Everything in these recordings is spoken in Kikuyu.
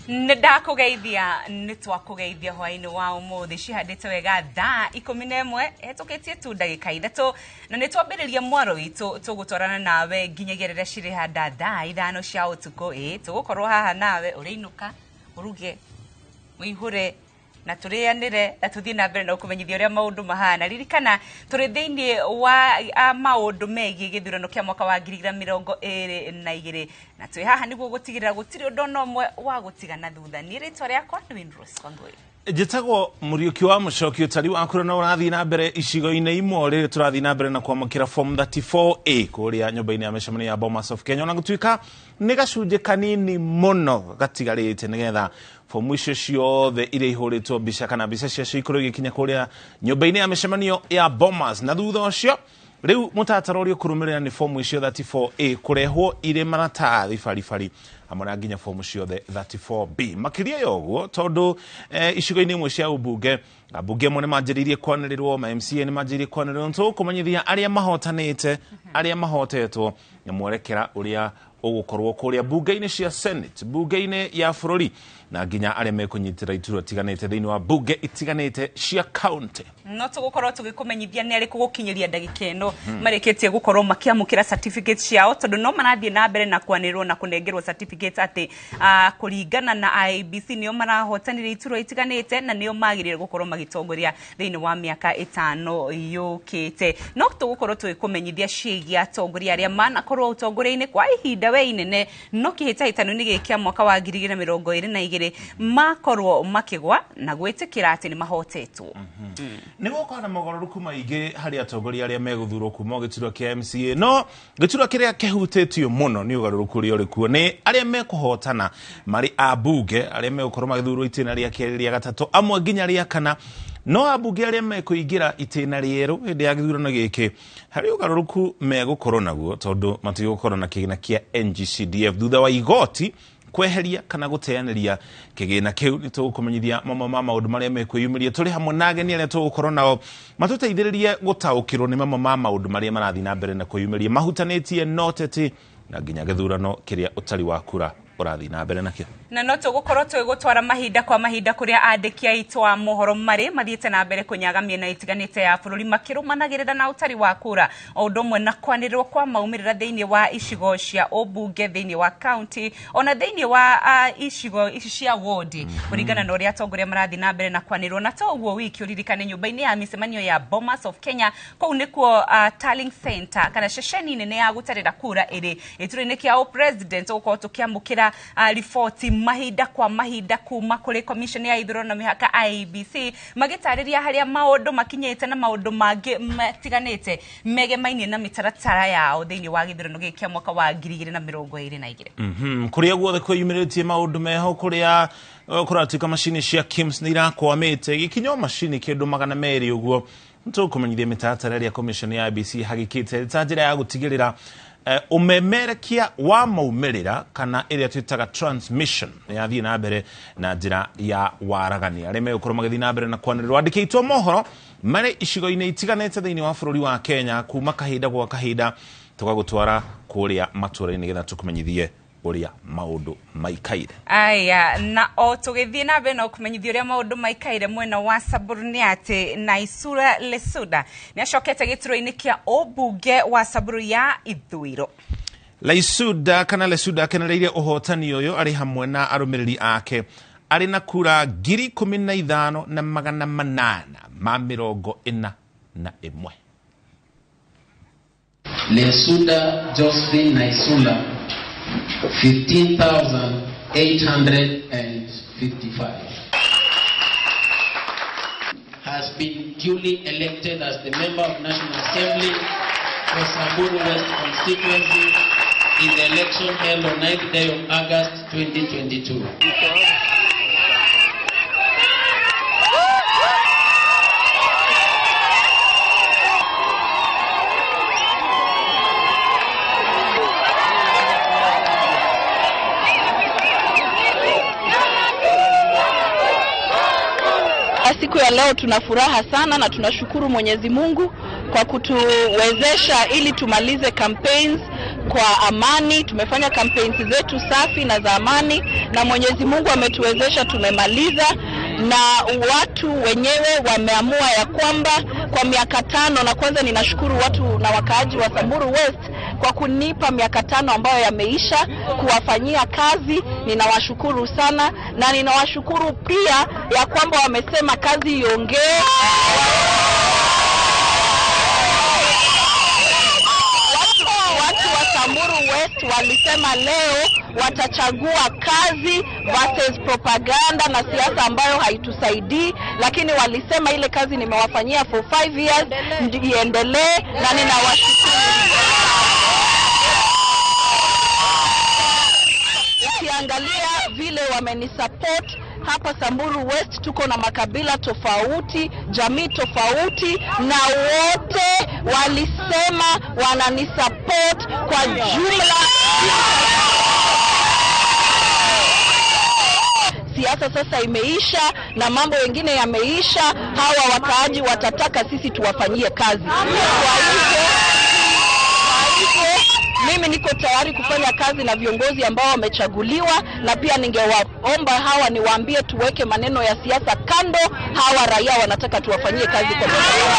Nĩ ndakũgeithia, nĩ twakũgeithia hwaĩ-inĩ wa ũmũthĩ. Cihandĩte wega thaa 11 hetũkĩtie tu ndagĩka 3, na nĩ twambĩrĩria mwaro witũ. Tũgũtwarana nawe nginyagia rĩrĩa cirĩhanda thaa 5 cia ũtukũ. Ĩ tũgũkorwo haha nawe ũrĩinũka, ũruge, ũihũre na tũrĩanĩre na tũthiĩ na mbere na gũkũmenyithia ũrĩa maũndũ mahana. Ririkana tũrĩ thĩinĩ wa maũndũ megiĩ gĩthurano kĩa mwaka wa 2022, na twĩ haha nĩguo gũtigĩrĩra gũtirĩ ũndũ ona ũmwe wa gũtigana thutha. Niĩ rĩtwa rĩakwa nĩ Winrose Wangui. Njĩtagwo Mũriũki wa Mũcoki. Ũtari wa kura no ũrathiĩ na mbere icigo-inĩ imwe rĩrĩ tũrathiĩ na mbere na kwamũkĩra form 34A kũrĩa nyũmba-inĩ ya mĩcemanio ya Bomas of Kenya, ona gũtuĩka nĩ gacunjĩ kanini mũno gatigarĩte nĩgetha fomu icio ciothe iria ihũrĩtwo mbica kana mbica ciacio ikorwo igĩkinya kũrĩa nyũmba-inĩ ya mĩcemanio ya Bomas. Na thutha ũcio rĩu mũtaratara ũrĩa ũkũrũmĩrĩra nĩ fomu icio 34A kũrehwo irĩ maratathi baribari hamwe na nginya fomu ciothe 34B. Makĩria ya ũguo, tondũ icigo-inĩ imwe cia ũmbunge, ambunge amwe nĩ manjĩrĩirie kwanĩrĩrwo, ma MCA nĩ manjĩrĩirie kwanĩrĩrwo. Tũkũmenyithia arĩa mahotanĩte, arĩa mahotetwo na mwerekera ũrĩa ũgũkorwo kũrĩa mbunge-inĩ cia Senate, mbunge-inĩ ya bũrũri, na nginya arĩa mekũnyitĩra iturwa itiganĩte thĩinĩ wa mbunge itiganĩte cia county. No tũgũkorwo tũgĩkũmenyithia nĩ arĩkũ gũkinyĩria ndagĩka ĩno marĩkĩtie gũkorwo makĩamũkĩra certificate ciao, tondũ no marathiĩ na mbere na kwanĩrĩrwo na kũnengerwo certificate atĩ kũringana na IEBC nĩo marahotanire iturwa itiganĩte na nĩo magĩrĩire gũkorwo magĩtongoria thĩinĩ wa mĩaka 5 yũkĩte. No tũgũkorwo tũgĩkũmenyithia ciĩgiĩ atongoria arĩa manakorwo ũtongoria-inĩ kwa ihinda we inene, no kĩhĩtahĩtano-inĩ gĩkĩ kĩa mwaka wa 2022 makorwo makĩgwa na gwĩtĩkĩra atĩ nĩ mahotetwo. Nĩ gũkorwo na mogarũrũku maingĩ harĩ atongoria arĩa megũthurwo kuma gĩturwa kĩa MCA, no gĩturwa kĩrĩa kĩhutĩtio mũno nĩ ũgarũrũku ũrĩa ũrĩ kuo nĩ arĩa mekũhotana marĩ ambunge, arĩa megũkorwo magĩthurwo itĩna rĩa kerĩ, rĩa gatatũ, amwe nginya rĩa kana. No ambunge arĩa mekũingĩra itĩna rĩerũ hĩndĩ ya gĩthurano gĩkĩ, harĩ ũgarũrũku megũkorwo naguo, tondũ matigũkorwo na kĩgĩna kĩa NGCDF thutha wa igoti kweheria kana gũteanĩria kĩgĩna kĩu. Nĩ tũgũkũmenyithia mamwe ma maũndũ marĩa mekwĩyumĩria tũrĩ hamwe na ageni arĩa tũgũkorwo nao matũteithĩrĩrie gũtaũkĩrwo nĩ mamwe ma maũndũ marĩa marathiĩ na mbere na kwĩyumĩria mahutanĩtie no teti na nginya gĩthurano kĩrĩa ũtari wa kura ũrathiĩ na mbere nakĩo. Na no tũgũkorwo tũgĩgũtwara mahinda kwa mahinda kũrĩa andĩki aitũ a mohoro marĩ mathiĩte na mbere kũnyaga mĩena ĩtiganĩte ya bũrũri makĩrũmanagĩrĩra na ũtari wa kura, o ũndũ ũmwe na kwanĩrĩrwo kwa maumĩrĩra thĩinĩ wa icigo cia ũmbunge, thĩinĩ wa county, ona thĩinĩ wa icigo ici cia ward, kũringana na ũrĩa atongoria marathiĩ na mbere na kwanĩrĩrwo. Na to ũguo wiki, ũririkane nyũmba-inĩ ya mĩcemanio ya Bomas of Kenya, kũu nĩkuo tallying center kana ceceni nene ya gũtarĩra kura ĩrĩ gĩturwa-inĩ kĩa president, gũkorwo tũkĩamũkĩra riboti mahinda kwa mahinda kuma kũrĩ commission ya ithurano na mĩhaka IEBC, magĩtarĩria harĩa maũndũ makinyĩte na maũndũ mangĩ matiganĩte megemainie na mĩtaratara yao thĩinĩ wa gĩthurano gĩkĩ kĩa mwaka wa 2022. Kũrĩa guothe kwĩyumĩrĩtie maũndũ meho, kũrĩa kũratuĩka macini cia KIMS nĩ irakwamĩte gĩkinya o macini kĩndũ 200 ũguo, tũkũmenyithia mĩtaratara ĩrĩa commission ya IEBC hagĩkĩte ta njĩra ya gũtigĩrĩra ũmemerekia wa maumĩrĩra kana ĩrĩa twĩtaga transmission yathiĩ na mbere na njĩra ya waragania. Arĩa megũkorwo magĩthiĩ na mbere na kwanĩrĩrwo, andĩkĩtwo mohoro marĩ icigo-inĩ itiganĩte thĩinĩ wa bũrũri wa Kenya, kuma kahinda gwa kahinda tũgagũtwara kũrĩa matũũra-inĩ nĩgetha tũkũmenyithie ũrĩa maũndũ maikaire. Aya, na o tũgĩthiĩ na mbere na kũmenyithia ũrĩa maũndũ maikaire mwena wa Samburu nĩ atĩ Naisula Lesuda nĩ acokete gĩturwa-inĩ kĩa ũmbunge wa Samburu ya ithũĩro. Laisuda kana Lesuda akenereire ũhotani ũyũ arĩ hamwe na arũmĩrĩri ake, arĩ na kura 15,841. Lesuda Josephine Naisula, 15,855, has been duly elected as the member of National Assembly for Samburu West constituency in the election held on 9th day of August 2022. Siku ya leo tuna furaha sana na tunashukuru Mwenyezi Mungu kwa kutuwezesha ili tumalize campaigns, kwa amani. Tumefanya campaigns zetu safi na za amani, na Mwenyezi Mungu ametuwezesha, tumemaliza, na watu wenyewe wameamua ya kwamba kwa miaka 5, na kwanza ninashukuru watu na wakaaji wa Samburu West kwa kunipa miaka 5 ambayo yameisha kuwafanyia kazi. Ninawashukuru sana, na ninawashukuru pia ya kwamba wamesema kazi iongee. Watu wa Samburu West walisema leo watachagua kazi versus propaganda na siasa ambayo haitusaidii, lakini walisema ile kazi nimewafanyia for 5 years iendelee, na ninawashukuru. Ukiangalia vile wamenisupport hapa Samburu West, tuko na makabila tofauti, jamii tofauti, na wote walisema wananisupport kwa jumla. Siasa sasa imeisha na mambo mengine yameisha. Hawa wakaaji watataka sisi tuwafanyie kazi. Kwa hivyo mimi niko tayari kufanya kazi na viongozi ambao wamechaguliwa, na pia ningewaomba hawa niwaambie tuweke maneno ya siasa kando. Hawa raia wanataka tuwafanyie kazi kwa pamoja.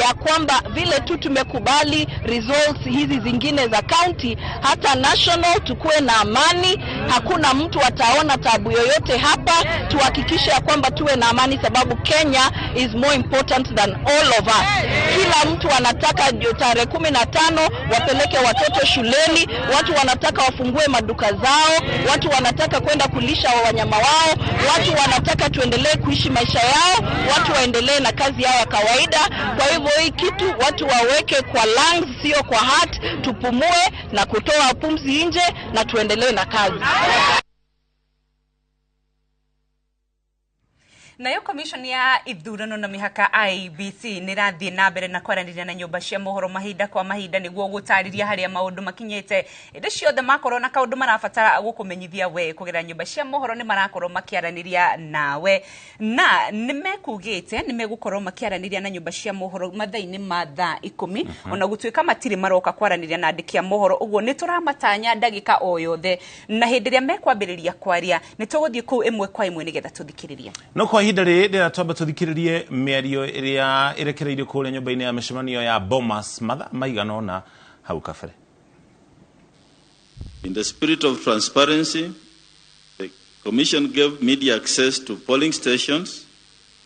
Ya kwamba vile tu tumekubali results hizi zingine za county, hata national tukue na amani. Hakuna mtu ataona tabu yoyote hapa. Tuhakikishe ya kwamba tuwe na amani, sababu Kenya is more important than all of us. Kila mtu anataka tarehe 15 wapeleke watoto shuleni, watu wanataka wafungue maduka zao, watu wanataka kwenda kulisha wanyama wao, watu wanataka tuendelee kuishi maisha yao, watu waendelee na kazi yao ya kawaida. Kwa hivyo hii kitu watu waweke kwa lungs, sio kwa heart. Tupumue na kutoa pumzi nje na tuendelee na kazi. Nayo commission ya ithurano na mihaka IEBC nĩrathiĩ na mbere na kwaranĩria na nyũmba cia mohoro mahinda kwa mahinda nĩguo gũtarĩria harĩa maũndũ makinyĩte. Hĩndĩ ciothe makorwo na kaũndũ marabatara gũkũmenyithia we kũgerera nyũmba cia mohoro nĩ marakorwo makĩaranĩria nawe, na nĩmekugĩte nĩmegũkorwo makĩaranĩria na nyũmba cia mohoro mathaa-inĩ ma thaa 10, ona gũtuĩka matirĩ maroka kwaranĩria na andĩki a mohoro. Ũguo nĩ tũramatanya ndagĩka o yothe, na hĩndĩ ĩrĩa mekwambĩrĩria kwaria nĩ tũgũthiĩ kũu ĩmwe kwa ĩmwe nĩgetha tũthikĩrĩrie. No kwa ihinda rĩrĩ ndĩra twambe tũthikĩrĩrie mĩario ĩrĩa ĩrekereirio kũrĩa nyũmba-inĩ ya mĩcemanio ya Bomas mathaa maigana ũna hau kabere. In the spirit of transparency, the Commission gave media access to polling stations,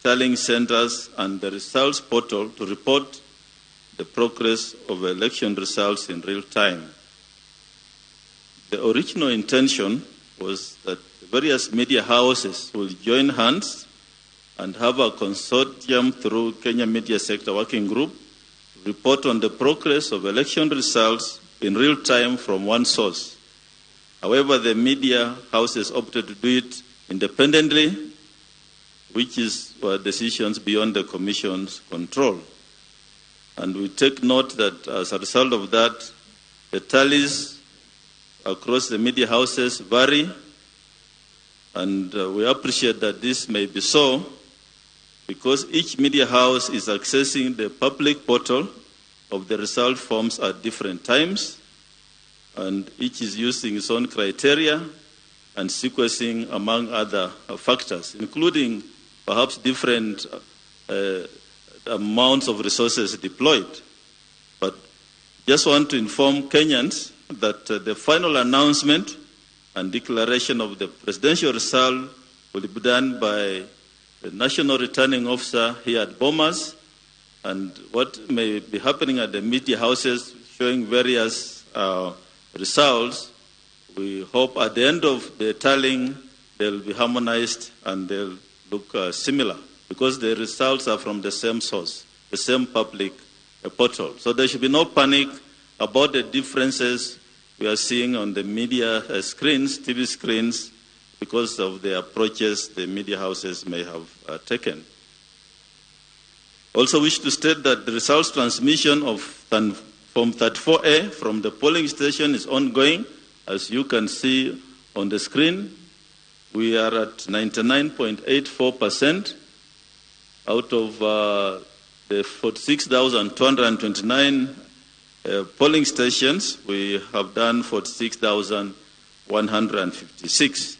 tallying centers, and the results portal to report the progress of election results in real time. The original intention was that the various media houses will join hands and have a consortium through Kenya Media Sector Working Group to report on the progress of election results in real time from one source. However, the media houses opted to do it independently, which is decisions beyond the Commission's control. And we take note that as a result of that, the tallies across the media houses vary, and we appreciate that this may be so because each media house is accessing the public portal of the result forms at different times, and each is using its own criteria and sequencing among other factors, including perhaps different amounts of resources deployed. But just want to inform Kenyans that the final announcement and declaration of the presidential result will be done by the National Returning Officer here at Bomas, and what may be happening at the media houses showing various results, we hope at the end of the tallying they'll be harmonized and they'll look similar, because the results are from the same source, the same public portal. So there should be no panic about the differences we are seeing on the media screens, TV screens, because of the approaches the media houses may have taken. Also wish to state that the results transmission of Form 34A from the polling station is ongoing. As you can see on the screen, we are at 99.84% out of the 46,229 polling stations, we have done 46,156,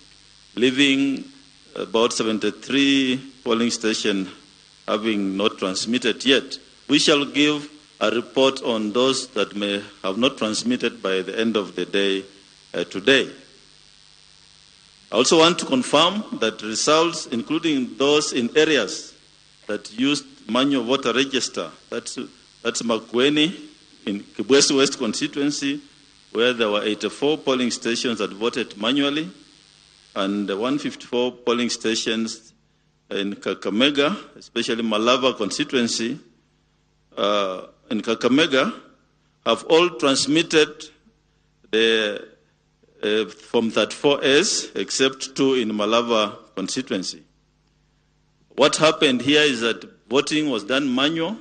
leaving about 73 polling stations having not transmitted yet. We shall give a report on those that may have not transmitted by the end of the day today. I also want to confirm that results, including those in areas that used manual voter register, that's Makueni in Kibwezi West constituency, where there were 84 polling stations that voted manually, and 154 polling stations in Kakamega, especially Malava constituency, in Kakamega, have all transmitted the Form 34S, except 2 in Malava constituency. What happened here is that voting was done manual,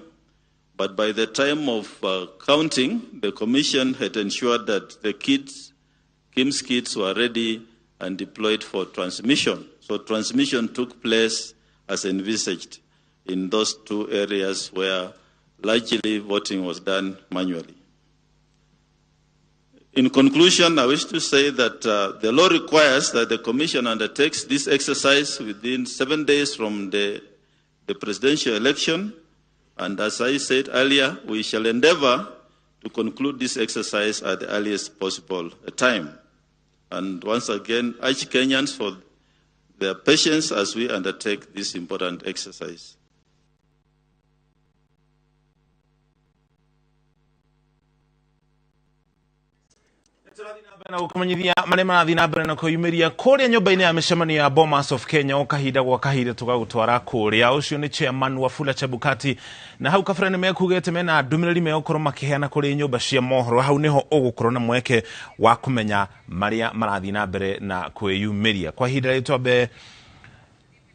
but by the time of counting, the commission had ensured that the KIMS kits were ready and deployed for transmission. So transmission took place as envisaged in those 2 areas where largely voting was done manually. In conclusion, I wish to say that the law requires that the Commission undertakes this exercise within 7 days from the presidential election. And as I said earlier, we shall endeavor to conclude this exercise at the earliest possible time. And once again, urge Kenyans for their patience as we undertake this important exercise. Na gukumenyithia maria marathi na mbere na kwiyumiria kuria nyumba-ini ya micemanio ya Bomas of Kenya o kahinda gwa kahinda tugagutwara kuria. Ucio ni chairman Wafula Chebukati, na hau kabere ni mekugite mena ndumiriri megukorwo makiheana kuri nyumba cia mohoro. Hau niho ugukorwo na mweke wa kumenya maria marathi na mbere na kwiyumiria. Kwa ihinda rĩrĩ twambe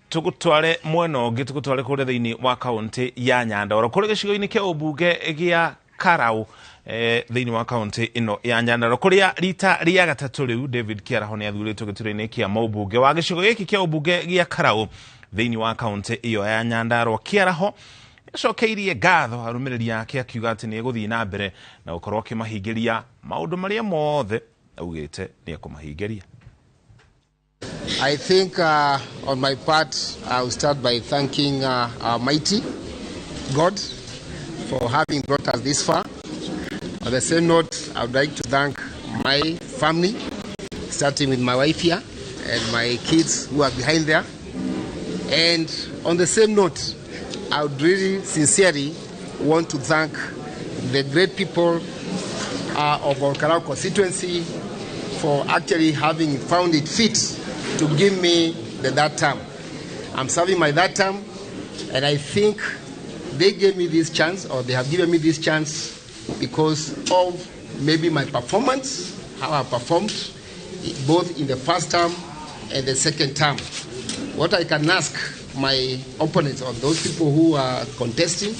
tugutware mwena ũngĩ, tugutware kuria thiini wa kaunti ya Nyandarua kuri gĩcigo-inĩ kĩa ũmbunge gĩa Karau thĩinĩ wa kaunti ĩno ya Nyandarua kũrĩa rita rĩa gatatũ rĩu David Kĩaraho nĩ athurĩtwo gĩturwa-inĩ kĩa mũmbunge wa gĩcigo gĩkĩ kĩa ũmbunge gĩa Karau thĩinĩ wa kaunti ĩyo ya Nyandarua. Kĩaraho acokeirie ngatho arũmĩrĩri ake akiuga atĩ nĩ egũthiĩ na mbere na gũkorwo akĩmahingĩria maũndũ marĩa mothe augĩte nĩ ekũmahingĩria. I think on my part I will start by thanking our mighty God for having brought us this far. On the same note, I would like to thank my family, starting with my wife here and my kids who are behind there. And on the same note, I would really sincerely want to thank the great people of Olkalou constituency for actually having found it fit to give me the that term. I'm serving my that term, and I think they gave me this chance, or they have given me this chance, because of maybe my performance, how I performed, both in the first term and the second term. What I can ask my opponents or those people who are contesting,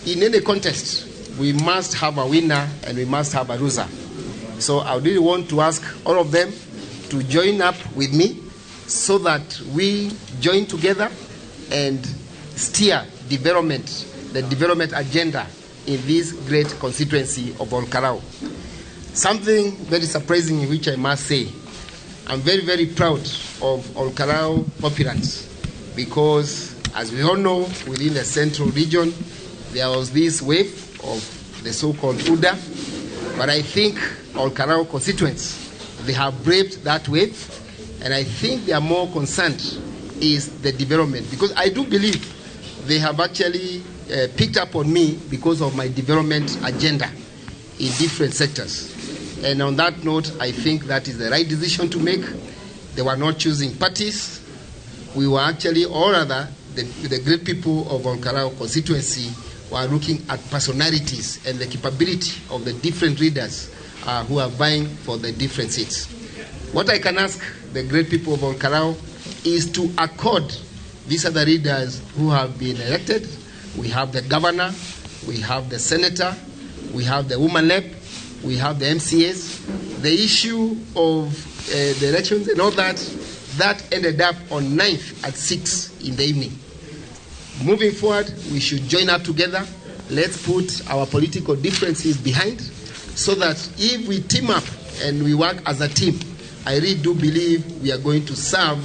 in any contest, we must have a winner and we must have a loser. So I really want to ask all of them to join up with me so that we join together and steer development, the development agenda in this great constituency of Olkalou. Something very surprising, which I must say, I'm very, very proud of Olkalou populace because, as we all know, within the central region, there was this wave of the so-called UDA, but I think Olkalou constituents, they have braved that wave, and I think they are more concerned is the development, because I do believe they have actually picked up on me because of my development agenda in different sectors. And on that note, I think that is the right decision to make. They were not choosing parties. We were actually, or rather, the great people of Olkalou constituency were looking at personalities and the capability of the different leaders who are vying for the different seats. What I can ask the great people of Olkalou is to accord these are the leaders who have been elected. We have the governor, we have the senator, we have the woman rep, we have the MCAs. The issue of the elections and all that, that ended up on 9th at 6 in the evening. Moving forward, we should join up together Let's put our political differences behind so that if we team up and we work as a team, I really do believe we are going to serve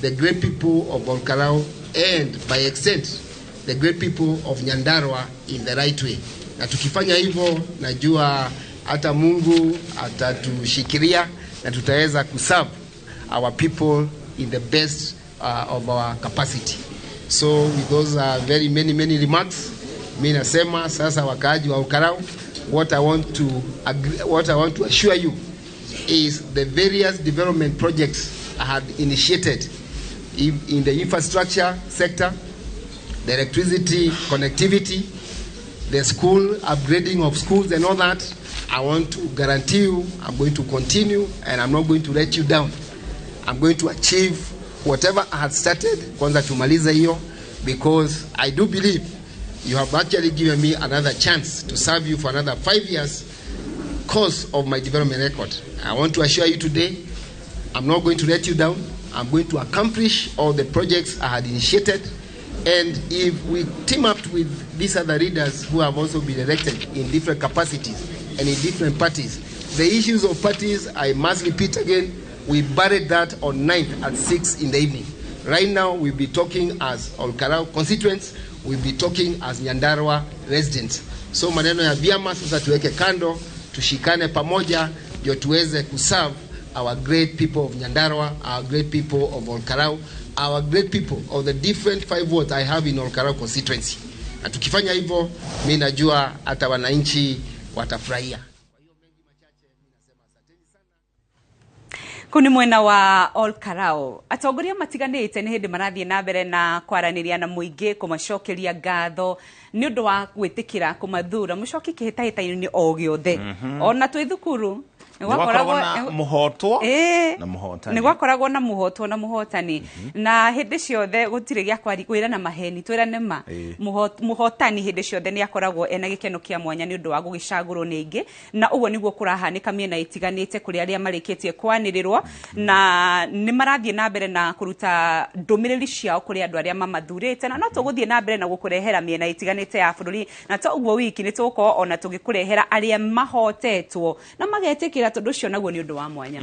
the great people of Olkalou and by extent the great people of Nyandarua in the right way. Na tukifanya hivyo, najua hata Mungu atatushikilia na tutaweza kuserve our people in the best of our capacity. So with those very many many remarks, mi nasema sasa wakaaji wa Olkalou, what I want to assure you is the various development projects I had initiated in the infrastructure sector, the electricity connectivity, the school upgrading of schools and all that. I want to guarantee you I'm going to continue and I'm not going to let you down. I'm going to achieve whatever I had started, kwanza tumalize hiyo, because I do believe you have actually given me another chance to serve you for another 5 years because of my development record. I want to assure you today, I'm not going to let you down. I'm going to accomplish all the projects I had initiated. And if we team up with these other leaders who have also been elected in different capacities and in different parties, the issues of parties, I must repeat again, we buried that on 9th at 6 in the evening. Right now, we'll be talking as Olkalou constituents, we'll be talking as Nyandarua residents. So maneno ya vyama sasa tuweke kando, tushikane pamoja ndio tuweze kuserve our great people of Nyandarua, our great people of Olkalou, our great people of the different five wards I have in Olkalou constituency. Na tukifanya hivyo, mi najua hata wananchi watafurahia. Kũu nĩ mwena wa Olkalou, atongoria matiganĩte nĩ hĩndĩ marathiĩ na mbere na kwaranĩria na mũingĩ kũmacokeria ngatho nĩ ũndũ wa gwĩtĩkĩra kũmathura mũcoki kĩhĩtahĩtano-inĩ o gĩothe, ona twĩ thukuru nĩ gwakoragwo na mũhotwo na mũhotani. Nĩ gwakoragwo na mũhotwo na mũhotani, na hĩndĩ ciothe gũtirĩ gĩa kwĩrana maheni, twĩrane ma. Mũhotani hĩndĩ ciothe nĩ akoragwo ena gĩkeno kĩa mwanya nĩ ũndũ wa gũgĩcagũrwo nĩ aingĩ, na ũguo nĩguo kũrahanĩka mĩena ĩtiganĩte kũrĩ arĩa marĩkĩtie kwanĩrĩrwo na nĩ marathiĩ na mbere na kũruta ndũmĩrĩri ciao kũrĩ andũ arĩa mamathurĩte. Na no tũgũthiĩ na mbere na gũkũrehera mĩena ĩtiganĩte ya bũrũri, na to ũguo wiki nĩ tũgũkorwo ona tũgĩkũrehera arĩa mahotetwo na magetĩkĩra, tondũ ũcio naguo nĩ ũndũ wa mwanya.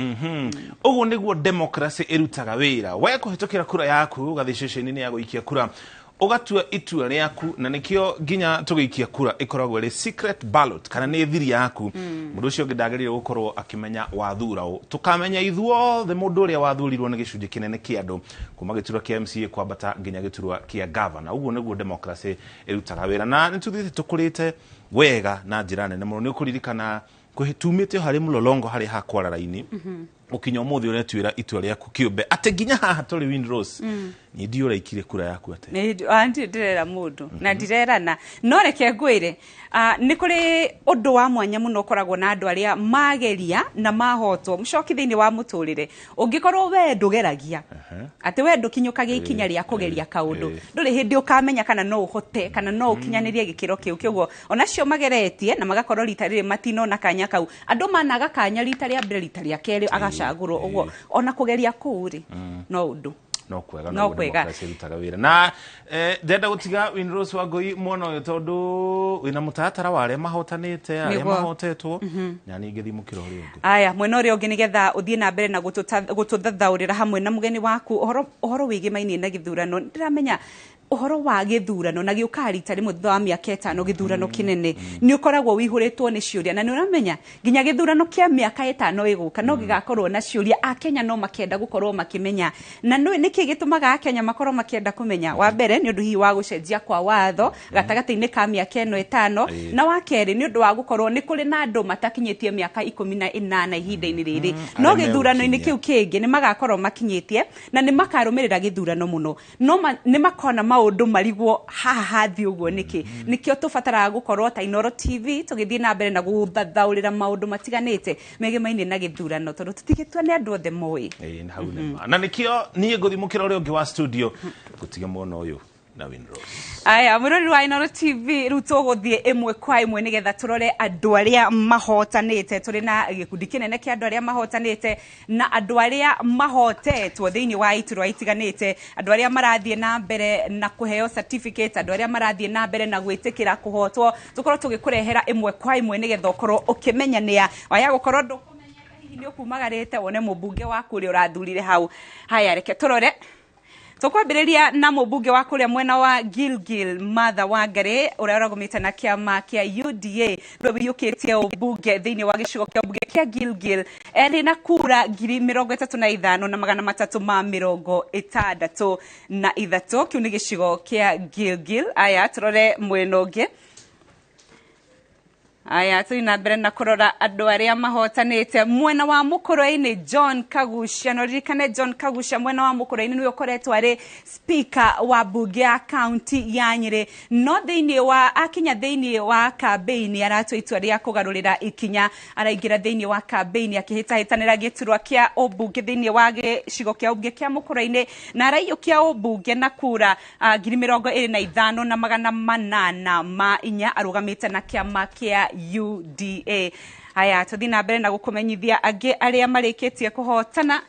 Ũguo nĩguo democracy ĩrutaga wĩra. We kũhĩtũkĩra kura yaku, ũgathiĩ ceceni-inĩ ya gũikia kura, ũgatua itua rĩaku, na nĩkĩo nginya tũgĩikia kura ĩkoragwo ĩrĩ secret ballot, kana nĩ thiri yaku. Mũndũ ũcio ũngĩ ndagĩrĩire gũkorwo akĩmenya wathura ũ. Tũkamenya ithuothe mũndũ ũrĩa wathurirwo nĩ gĩcunjĩ kĩnene kĩa andũ, kuma gĩturwa kĩa MCA kwambata nginya gĩturwa kĩa governor. Ũguo nĩguo democracy ĩrutaga wĩra, na nĩ tũthiĩte tũkũrĩte wega na njĩra nene mũno. Nĩ ũkũririkana tumĩte o harĩ mũlolongo harĩ hakwara raini ũkinya ũmũthĩ ũretuĩra itua rĩaku kĩũmbe, atĩ nginya haha tũrĩ Windrose niĩ ndiũ ũraikire kura yaku atĩ. Ndirĩ ndĩrera mũndũ na ndirerana, no reke ngwĩre, nĩ kũrĩ ũndũ wa mwanya mũno ũkoragwo na andũ arĩa mageria na mahotwo mũcoki thĩinĩ wa mũtũrĩre. Ũngĩkorwo we ndũgeragia, atĩ we ndũkinyũkagia ikinya rĩa kũgeria kaũndũ, ndũrĩ hĩndĩ ũkamenya kana no ũhote kana no ũkinyanĩrie gĩkĩro kĩu. Kĩoguo onacio mageretie na magakorwo rita rĩrĩ matinona kanya kau. Andũ managa kanya rita rĩa mbere, rita rĩa kerĩ agacagũrwo ũguo, ona kũgeria kũu rĩ, no ũndũ no kwega. No kwega. Democracy ĩrutaga wĩra na ndenda gũtiga Winrose Wangũi mwena ũyũ tondũ wĩna mũtaratara wa arĩa mahotanĩte, arĩa mahotetwo, na ningĩ thiĩ mũkĩra ũrĩa ũngĩ. Aya, mwena ũrĩa ũngĩ, nĩgetha ũthiĩ na mbere na gũtũthathaũrĩra hamwe na mũgeni waku ũhoro wĩgĩmainie na gĩthurano. Ndĩramenya ũhoro wa gĩthurano na gĩũkaga rita rĩmwe thutha wa mĩaka 5, gĩthurano kĩnene nĩ ũkoragwo wĩihũrĩtwo nĩ ciũria, na nĩ ũramenya nginya gĩthurano kĩa mĩaka 5 ĩgũka no gĩgakorwo na ciũria. Akenya no makenda gũkorwo makĩmenya, na nĩ nĩkĩ gĩtũmaga Akenya makorwo makĩenda kũmenya? Wa mbere nĩ ũndũ hihi wa gũcenjia kwa watho gatagatĩ-inĩ ka mĩaka ĩno 5, na wa kerĩ nĩ ũndũ wa gũkorwo nĩ kũrĩ na andũ matakinyĩtie mĩaka 18 ihinda-inĩ rĩrĩ, no arĩa gĩthurano-inĩ megũkinyia. Kĩu kĩngĩ nĩ magakorwo makinyĩtie na nĩ makarũmĩrĩra gĩthurano mũno, no nĩ makona maũndũ marigwo haha hathiĩ ũguo nĩkĩ. Nĩkĩo tũbataraga gũkorwo ta Inooro TV tũgĩthiĩ na mbere na gũthathaũrĩra maũndũ matiganĩte megemainie na gĩthurano, tondũ tũtigĩtua nĩ andũ othe moĩ. Ĩĩ, hau nĩ ma. Na nĩkĩo niĩ ngũthiĩ mũkĩra ũrĩa ũngĩ wa studio gũtiga mwena ũyũ. Na Winrose. Aya, mwirori wa Inooro TV, riu tũgũthiĩ ĩmwe kwa ĩmwe nĩgetha tũrore andũ arĩa mahotanĩte. Tũrĩ na gĩkundi kĩnene kĩa andũ arĩa mahotanĩte na andũ arĩa mahotetwo thĩinĩ wa iturwa itiganĩte, andũ arĩa marathiĩ na mbere na kũheo certificate, andũ arĩa marathiĩ na mbere na gwĩtĩkĩra kũhotwo. Tũkorwo tũgĩkũrehera ĩmwe kwa ĩmwe nĩgetha ũkorwo ũkĩmenya nĩa waya gũkorwo ndũkũmenyete, hihi nĩ ũkumagarĩte wone mũmbunge waku ũrĩa ũrathurire hau. Haya, reke tũrore. Tũkwambĩrĩria na mũmbunge wa kũrĩa mwena wa Gilgil, Martha Wangari, ũrĩa ũragũmĩte na kĩama kĩa UDA, nĩwe ũiyũkĩtie ũmbunge thĩinĩ wa gĩcigo kĩa ũmbunge kĩa Gilgil, erĩ na kura 35,363. Kĩu nĩ gĩcigo kĩa Gilgil. Aya, tũrore mwena ũngĩ. Aya, tũthiĩ na mbere na kũrora andũ arĩa mahotanĩte mwena wa Mũkũrwe-inĩ. John Kagucia, no ririkane John Kagucia mwena wa Mũkũrwe-inĩ nĩwe ũkoretwo arĩ speaker wa mbunge ya kaunti ya Nyĩrĩ, no thĩinĩ wa akinya thĩinĩ wa kambĩini aratua itua rĩa kũgarũrĩra ikinya. Araingĩra thĩinĩ wa kambĩini akĩhĩtahĩtanĩra gĩturwa kĩa ũmbunge thĩinĩ wa gĩcigo kĩa ũmbunge kĩa Mũkũrwe-inĩ, na araiyũkia ũmbunge na kura 25,804, arũgamĩte na kĩama kĩa UDA. Haya, tũthiĩ na mbere na gũkũmenyithia angĩ arĩa marĩkĩtie kũhotana.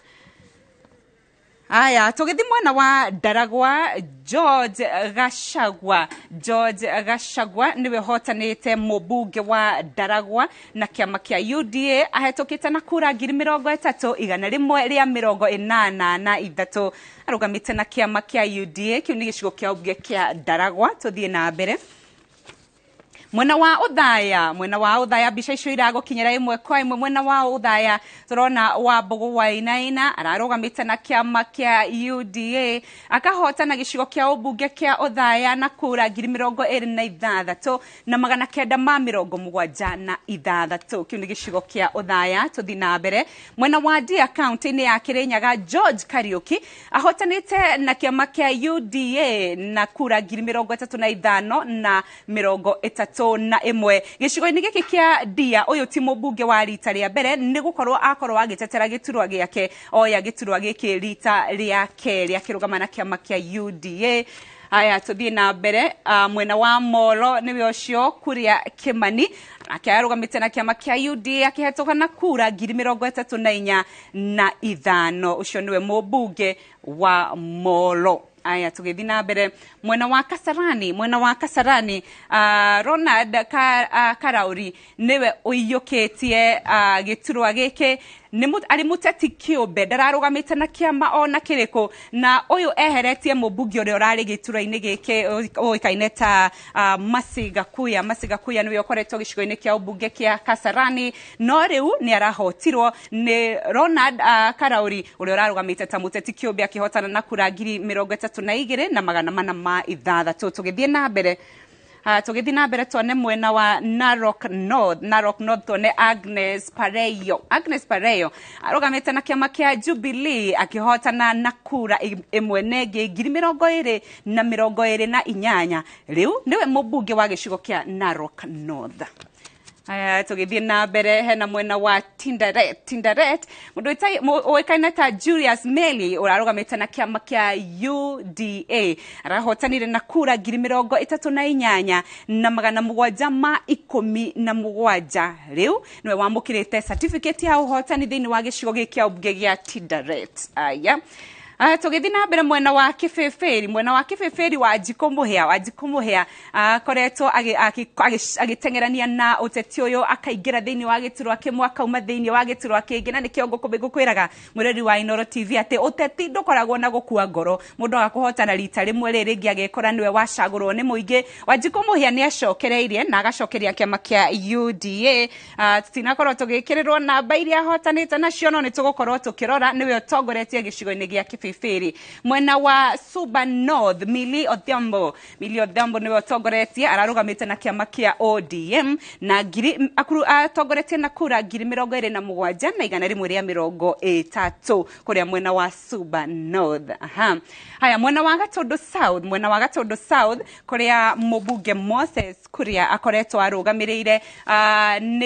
Aya, tũgĩthiĩ mwena wa Ndaragwa, George Gachagua. George Gachagua nĩwe ũhotanĩte mũmbunge wa Ndaragwa na kĩama kĩa UDA, ahetũkĩte na kura 30,183, arũgamĩte na kĩama kĩa UDA. Kĩu nĩ gĩcigo kĩa ũmbunge kĩa Ndaragwa. Tũthiĩ na mbere mwena wa Uthaya. Mwena wa Uthaya, mbica icio iragũkinyĩra ĩmwe kwa ĩmwe. Mwena wa Uthaya tũrona Wambũgũ Wainaina ararũgamĩte na kĩama kĩa UDA, akahotana gĩcigo kĩa ũmbunge kĩa Uthaya na kura 26,976. Kĩu nĩ gĩcigo kĩa Uthaya. Tũthiĩ na mbere mwena wa Ndia, kaunti-inĩ ya Kirinyaga, George Kariuki ahotanĩte na kĩama kĩa UDA na kura 35,031 gĩcigo-inĩ gĩkĩ kĩa Ndia. Ũyũ ti mũmbunge wa rita rĩa mbere, nĩ gũkorwo akorwo agĩtetera gĩturwa gĩake, oya gĩturwa gĩkĩ rita rĩa kerĩ akĩrũgama na kĩama kĩa UDA. Aya, tũthiĩ na mbere mwena wa Molo, nĩwe ũcio Kuria Kimani, nake arũgamĩte na kĩama kĩa UDA akĩhetũka na kura 34,005. Ũcio nĩwe mũmbunge wa Molo. Aya, tũgĩthiĩ na mbere mwena wa Kasarani. Mwena wa Kasarani, Ronald Karauri nĩwe ũiyũkĩtie gĩturwa gĩkĩ. Nĩ arĩ mũteti kĩũmbe, ndararũgamĩte na kĩama ona kĩrĩkũ, na ũyũ eheretie mũmbunge ũrĩa ũrarĩ gĩturwa-inĩ gĩkĩ ũĩkaine ta Mercy Gakuya. Mercy Gakuya nĩwe ũkoretwo gĩcigo-inĩ kĩa ũmbunge kĩa Kasarani, no rĩu nĩ arahotirwo nĩ Ronald Karauri, ũrĩa ũrarũgamĩte ta mũteti kĩũmbe, akĩhotana na kura 32,406. Tũgĩthiĩ na mbere, tũgĩthiĩ na mbere tuone mwena wa Narok North. Narok North tuone Agnes Pareyo. Agnes Pareyo arũgamĩte na kĩama kĩa Jubilee, akĩhotana na kura ĩmwe na ĩngĩ 20,028. Rĩu nĩwe mũmbunge wa gĩcigo kĩa Narok North. Aya, tũgĩthiĩ na mbere hena mwena wa Tinderet. Tinderet, mũndũ ũĩkaine ta Julius Meli, ũrarũgamĩte na kĩama kĩa UDA, arahotanire na kura 38,717. Rĩu nĩwe wamũkĩrĩte certificate ya ũhotani thĩinĩ wa gĩcigo gĩkĩ kĩa ũmbunge gĩa Tinderet. Aya, tũgĩthiĩ na mbere mwena wa Kĩbĩbĩri. Mwena wa Kĩbĩbĩri, Wanjikũ Mũhĩa. Wanjikũ Mũhĩa akoretwo agĩteng'erania na ũteti ũyũ, akaingĩra thĩinĩ wa gĩturwa kĩmwe, akauma thĩinĩ wa gĩturwa kĩngĩ, na nĩkĩo ngũkwĩraga, mwĩrori wa Inooro TV, atĩ ũteti ndũkoragwo na gũkua ngoro. Mũndũ agakũhotana rita rĩmwe, rĩrĩ rĩngĩ agekora nĩwe wacagũrwo nĩ mũingĩ. Wanjikũ Mũhĩa nĩ acokereirie na agacokeria kĩama kĩa UDA. Tũtinakorwo tũgĩkĩrĩrwo namba iria ahotanĩte nacio, no nĩ tũgũkorwo tũkĩrora nĩwe ũtongoretie gĩcigo-inĩ gĩa Kĩbĩbĩri. Mwena wa Suba North, Millie Odhiambo. Millie Odhiambo nĩwe ũtongoretie, ararũgamĩte na kĩama kĩa ODM na ngiri atongoretie na kura 27,130 kũrĩa mwena wa Suba North. Aha. Haya, mwena wa Gatundu South. Mwena wa Gatundu South, kũrĩa mũmbunge Moses Kuria akoretwo arũgamĩrĩire,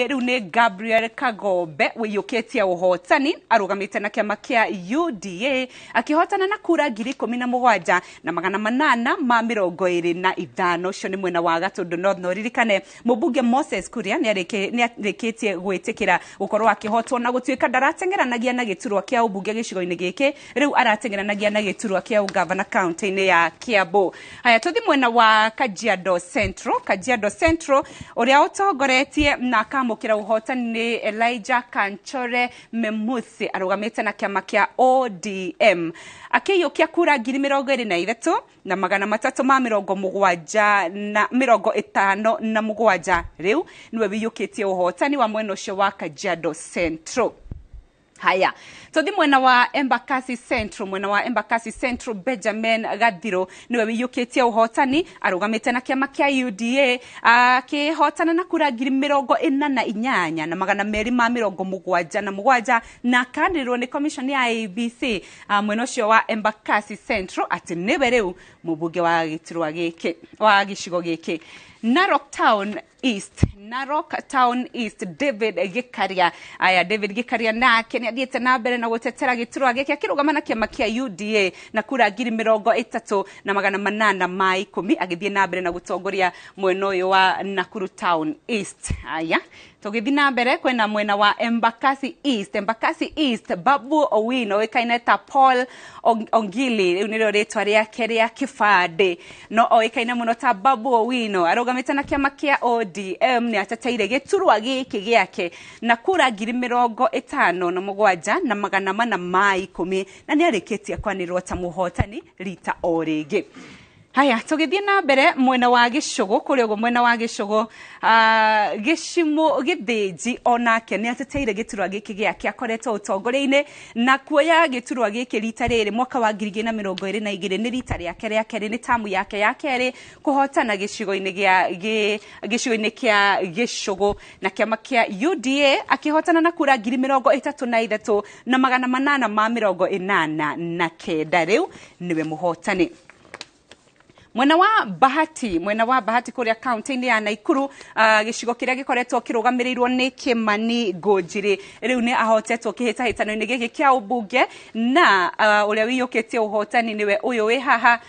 rĩu nĩ Gabriel Kagombe ũiyũkĩtie ũhotani, arũgamĩte na kĩama kĩa UDA. Akĩhotana na kura 17,825. Ũcio nĩ mwena wa Gatundu North. Na ũririkane mũmbunge Moses Kuria nĩ arĩkĩtie gwĩtĩkĩra gũkorwo akĩhotwo na gũtuĩka ndarateng'eranagia na gĩturwa kĩa ũmbunge gĩcigo-inĩ gĩkĩ, rĩu arateng'eranagia na gĩturwa kĩa ũgavana kaunti-inĩ ya Kiambu. Haya, tũthi mwena wa Kajiado Central. Kajiado Central, ũrĩa ũtongoretie na akamũkĩra ũhotani nĩ Elijah Kanchore Memusi, arũgamĩte na kĩama kĩa ODM, akĩiyũkia kura 23,357. Rĩu nĩwe wĩiyũkĩtie ũhotani wa mwena ũcio wa Kajiado Central. Haya, tũthi mwena wa Embakasi Central. Mwena wa Embakasi Central, Benjamin Gathiro niwe wĩiyũkĩtie ũhotani, arũgamĩte na kĩama kĩa UDA, akĩhotana na kura 48,277, na akanĩrĩrwo nĩ commission ya IEBC mwena ũcio wa Embakasi Central atĩ nĩwe rĩu mũmbunge wa gĩturwa gĩkĩ wa gĩcigo gĩkĩ. Narok Town East, Narok Town East, David Gikaria. Aya, David Gikaria nake nĩ athiĩte na mbere na gũtetera gĩturwa gĩake, akĩrũgama na kĩama kĩa UDA na kura 30,810, agĩthiĩ na mbere na gũtongoria mwena ũyũ wa Nakuru Town East. Aya, tũgĩthiĩ na mbere kwĩna mwena wa Embakasi East. Embakasi East, Babu Owino oĩkaine ta Paul Ongili, rĩu nĩrĩo rĩtwa rĩake rĩa kĩbandĩ, no oĩkaine mũno ta Babu Owino, arũgamĩte na kĩama kĩa ODM, nĩ ateteire gĩturwa gĩkĩ gĩake na kura 57,410, na nĩ arĩkĩtie kwanĩrĩrwo ta mũhotani rita o rĩngĩ. Haya, tũgĩthiĩ na mbere mwena wa Gĩcũgũ, kũrĩa ũguo mwena wa Gĩcũgũ, Gĩcimũ Gĩthĩnji onake nĩ ateteire gĩturwa gĩkĩ gĩake, akoretwo ũtongoria-inĩ na kuoya gĩturwa gĩkĩ rita rĩrĩ mwaka wa 2022 nĩ rita rĩake rĩa kerĩ, nĩ tamu yake ya kerĩ kũhotana gĩcigo-inĩ gĩa gĩcigo-inĩ kĩa Gĩcũgũ na kĩama kĩa UDA, akĩhotana na kura 33,889. Rĩu nĩwe mũhotani. Mwena wa Bahati, mwena wa Bahati kũrĩa kaunti-inĩ ya Naikuru, gĩcigo kĩrĩa gĩkoretwo kĩrũgamĩrĩirwo nĩ Kimani Ngũnjiri, rĩu nĩ ahotetwo kĩhĩtahĩtano-inĩ gĩkĩ kĩa ũmbunge, na ũrĩa wĩiyũkĩtie ũhotani nĩwe ũyũ wĩ haha,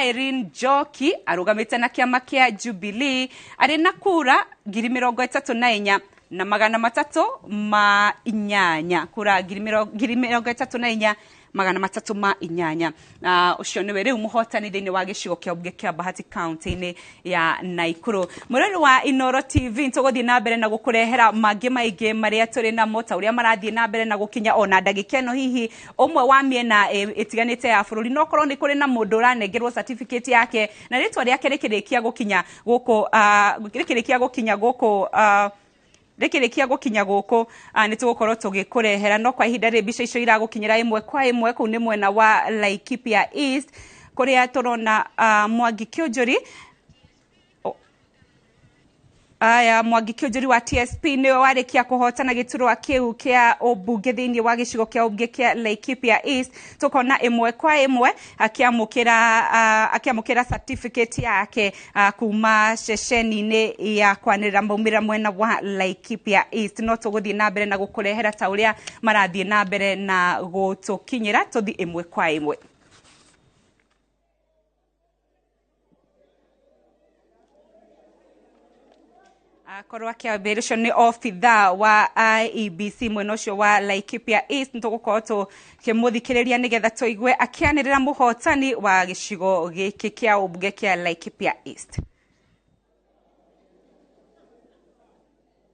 Irene Njoki, arũgamĩte na kĩama kĩa Jubilee, arĩ na kura 34,308, kura 34,308. Ũcio nĩwe rĩu mũhotani thĩinĩ wa gĩcigo kĩa mbunge kĩa Bahati kaunti-inĩ ya Naikuru. Mũrori wa Inoro TV, tũgũthiĩ na mbere na gũkũrehera mangĩ maingĩ marĩa tũrĩ namo ta ũrĩa marathiĩ na mbere na gũkinya ona ndagĩka ĩno, hihi ũmwe wa mĩena ĩtiganĩte ya bũrũri. No korwo nĩ kũrĩ na mũndũ ũranengerwo certificate yake na rĩtwa rĩake rĩkĩrĩkia gũkinya gũkũ, rĩkĩrĩkia gũkinya gũkũ, rĩkĩrĩkia gũkinya gũkũ, nĩ tũgũkorwo tũgĩkũrehera. No kwa ihinda rĩ, mbica icio iragũkinyĩra ĩmwe kwa ĩmwe kũu nĩ mwena wa Laikipia East, kũrĩa tũrona Mwangi Kĩũnjũri. Aya, Mwangi Kĩũnjũri wa TSP nĩwe warĩkia kũhotana gĩturwa kĩu kĩa ũmbunge thĩinĩ wa gĩcigo kĩa ũmbunge kĩa Laikipia East. Tũkona ĩmwe kwa ĩmwe akĩamũkĩra certificate yake kuma ceceni-inĩ ya kwanĩrĩra maumĩrĩra mwena wa Laikipia East. No tũgũthiĩ na mbere na gũkũrehera ta ũrĩa marathiĩ na mbere na gũtũkinyĩra, tũthiĩ ĩmwe kwa ĩmwe. Akorwo akĩambĩrĩria, ũcio nĩ obitha wa IEBC mwena ũcio wa Laikipia East. Nĩtũgũkorwo tũkĩmũthikĩrĩria nĩgetha tũigue akĩanĩrĩra mũhotani wa gĩcigo gĩkĩ kĩa ũmbunge kĩa Laikipia East.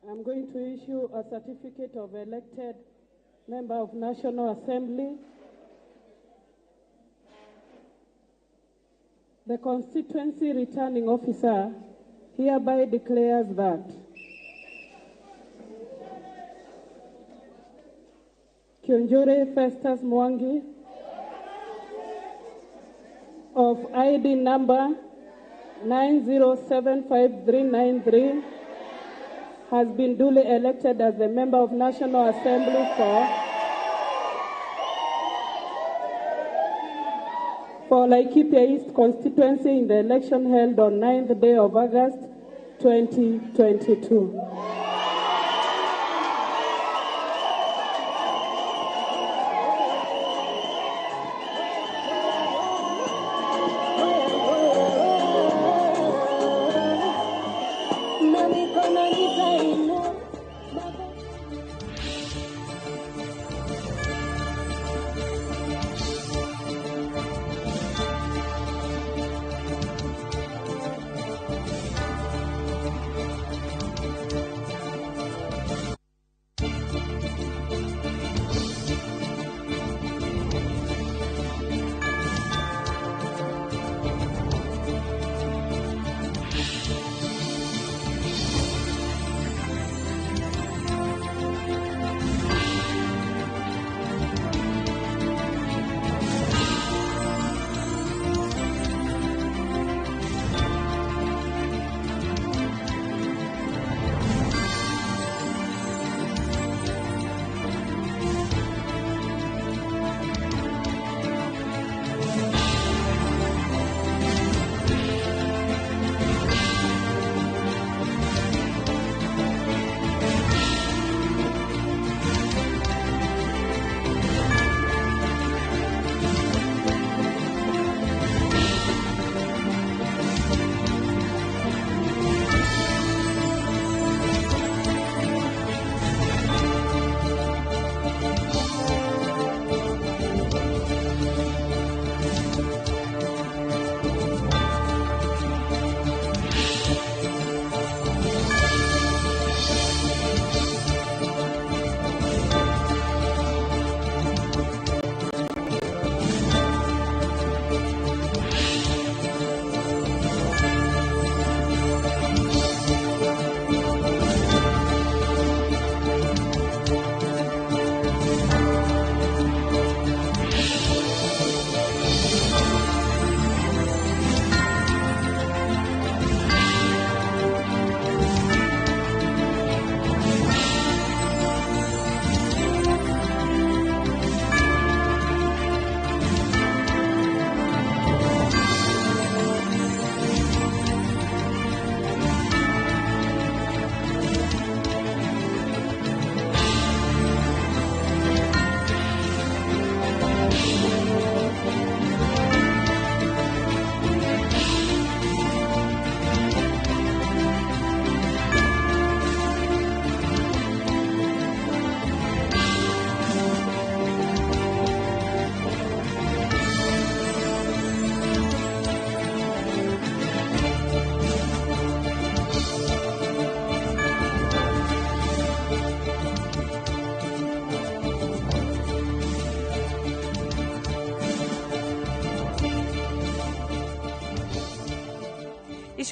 I'm going to issue a certificate of elected member of National Assembly. The constituency returning officer hereby declares that Kiunjuri Festus Mwangi of ID number 9075393 has been duly elected as a member of National Assembly for Laikipia East constituency in the election held on 9th day of August 2022.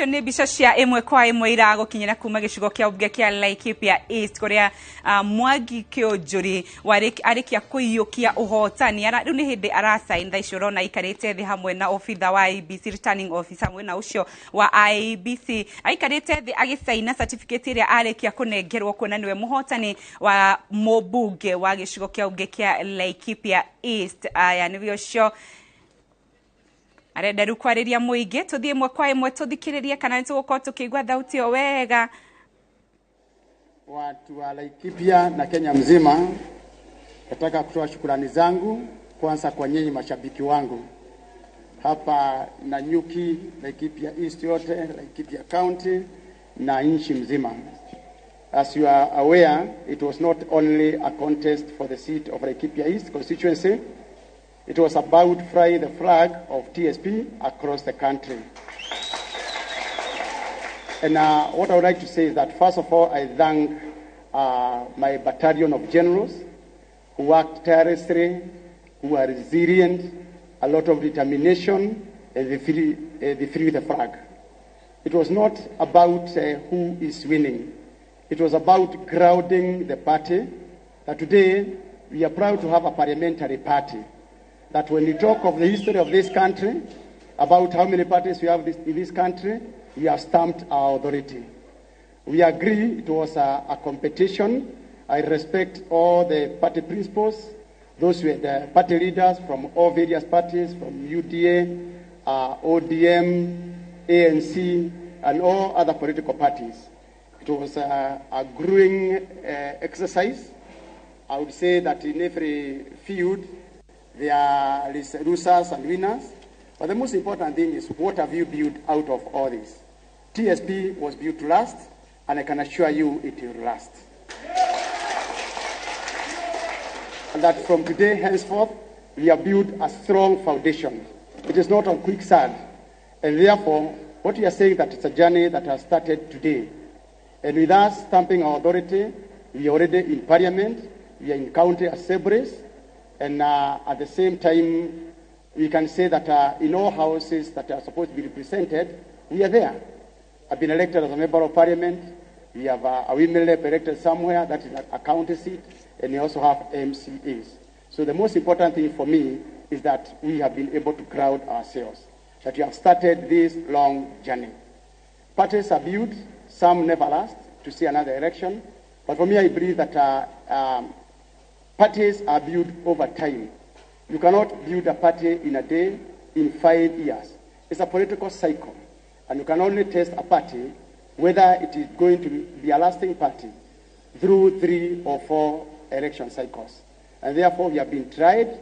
Icio nĩ mbica cia ĩmwe kwa ĩmwe iragũkinyĩra kuma gĩcigo kĩa mbunge kĩa Laikipia East kũrĩa Mwangi Kĩũnjũri arĩkia kũiyũkia ũhotani. Rĩu nĩ hĩndĩ arasign thaa ici ũrona aikarĩte thĩ hamwe na obitha wa IEBC, returning officer mwena ũcio wa IEBC, aikarĩte thĩ agĩcaina certificate ĩrĩa arĩkia kũnengerwo kuona nĩwe mũhotani wa mũmbunge wa gĩcigo kĩa mbunge kĩa Laikipia East. Aya nĩwe ũcio arenda rĩu kwarĩria mũingĩ. Tũthiĩ ĩmwe kwa ĩmwe tũthikĩrĩrie kana nĩ tũgũkorwo tũkĩigua thauti ĩyo wega. Watu wa Laikipia na Kenya mzima, nataka kutoa shukrani zangu kwanza kwa nyinyi mashabiki wangu hapa Nanyuki, Laikipia East yote, Laikipia County na nchi mzima. As you are aware, it was not only a contest for the seat of Laikipia East constituency, it was about flying the flag of TSP across the country. And what I would like to say is that, first of all, I thank my battalion of generals who worked tirelessly, who are resilient, a lot of determination, and they flew the flag. It was not about who is winning. It was about grounding the party, that today we are proud to have a parliamentary party. That when we talk of the history of this country, about how many parties we have in this country, we have stamped our authority. We agree it was a competition. I respect all the party principals, those were the party leaders from all various parties, from UDA, ODM, ANC, and all other political parties. It was a grueling exercise. I would say that in every field, there are losers and winners. But the most important thing is, what have you built out of all this? TSP was built to last, and I can assure you it will last. And that from today henceforth, we have built a strong foundation. It is not on quicksand. And therefore, what we are saying that it's a journey that has started today. And with us stamping our authority, we are already in parliament, we are in county assemblies, and at the same time, we can say that in all houses that are supposed to be represented, we are there. I've been elected as a member of parliament. We have a women rep elected somewhere, that is a county seat, and we also have MCAs. So the most important thing for me is that we have been able to crowd ourselves, that we have started this long journey. Parties are built, some never last to see another election, but for me, I believe that parties are built over time. You cannot build a party in a day, in 5 years. It's a political cycle, and you can only test a party whether it is going to be a lasting party through 3 or 4 election cycles. And therefore, we have been tried,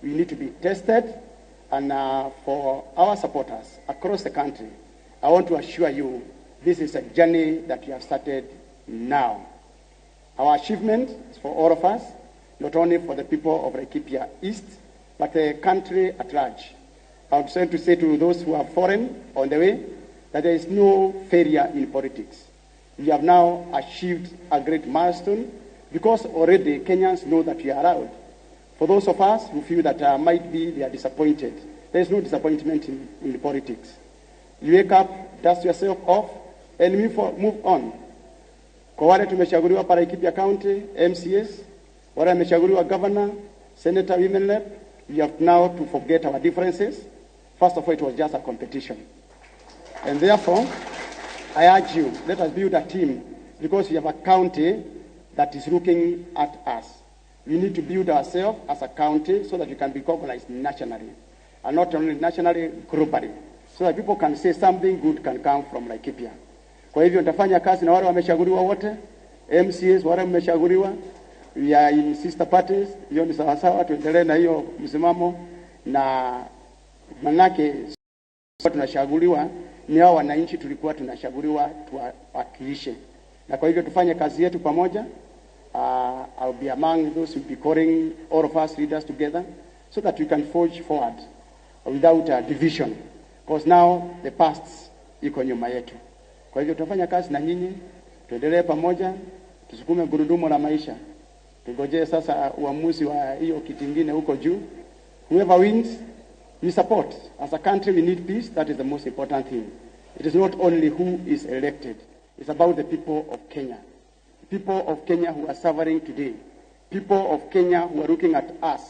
we need to be tested, and for our supporters across the country, I want to assure you, this is a journey that we have started now. Our achievement is for all of us, not only for the people of Laikipia East, but the country at large. I would like to say to those who are foreign on the way, that there is no failure in politics. We have now achieved a great milestone because already Kenyans know that we are allowed. For those of us who feel that might be they are disappointed, there is no disappointment in politics. You wake up, dust yourself off, and move on. Kwa wale tumechaguliwa para Laikipia County, MCAs, wale wamechaguliwa governor, senator, women rep, we have now to forget our differences. First of all, it was just a competition. And therefore, I urge you, let us build a team, because we have a county that is looking at us. We need to build ourselves as a county so that we can be recognized nationally, and not only nationally, globally, so that people can say something good can come from Laikipia. Kwa hivyo nitafanya kazi na wale wamechaguliwa wote, MCAs wale wamechaguliwa, we are in sister parties, hiyo ni sawasawa, tuendelee na hiyo msimamo, na manake tunachaguliwa ni hao wananchi tulikuwa tunachaguliwa tuwakilishe. Na kwa hivyo tufanye kazi yetu pamoja. I'll be among those who will be calling all of us leaders together so that we can forge forward without a division. Because now the past iko nyuma yetu. Kwa hivyo tutafanya kazi na nyinyi, tuendelee pamoja, tusukume gurudumu la maisha. Tungojee sasa uamuzi wa hiyo kiti ingine huko juu. Whoever wins, we support. As a country, we need peace. That is the most important thing. It is not only who is elected, it's about the people of Kenya. The people of Kenya who are suffering today. People of Kenya who are looking at us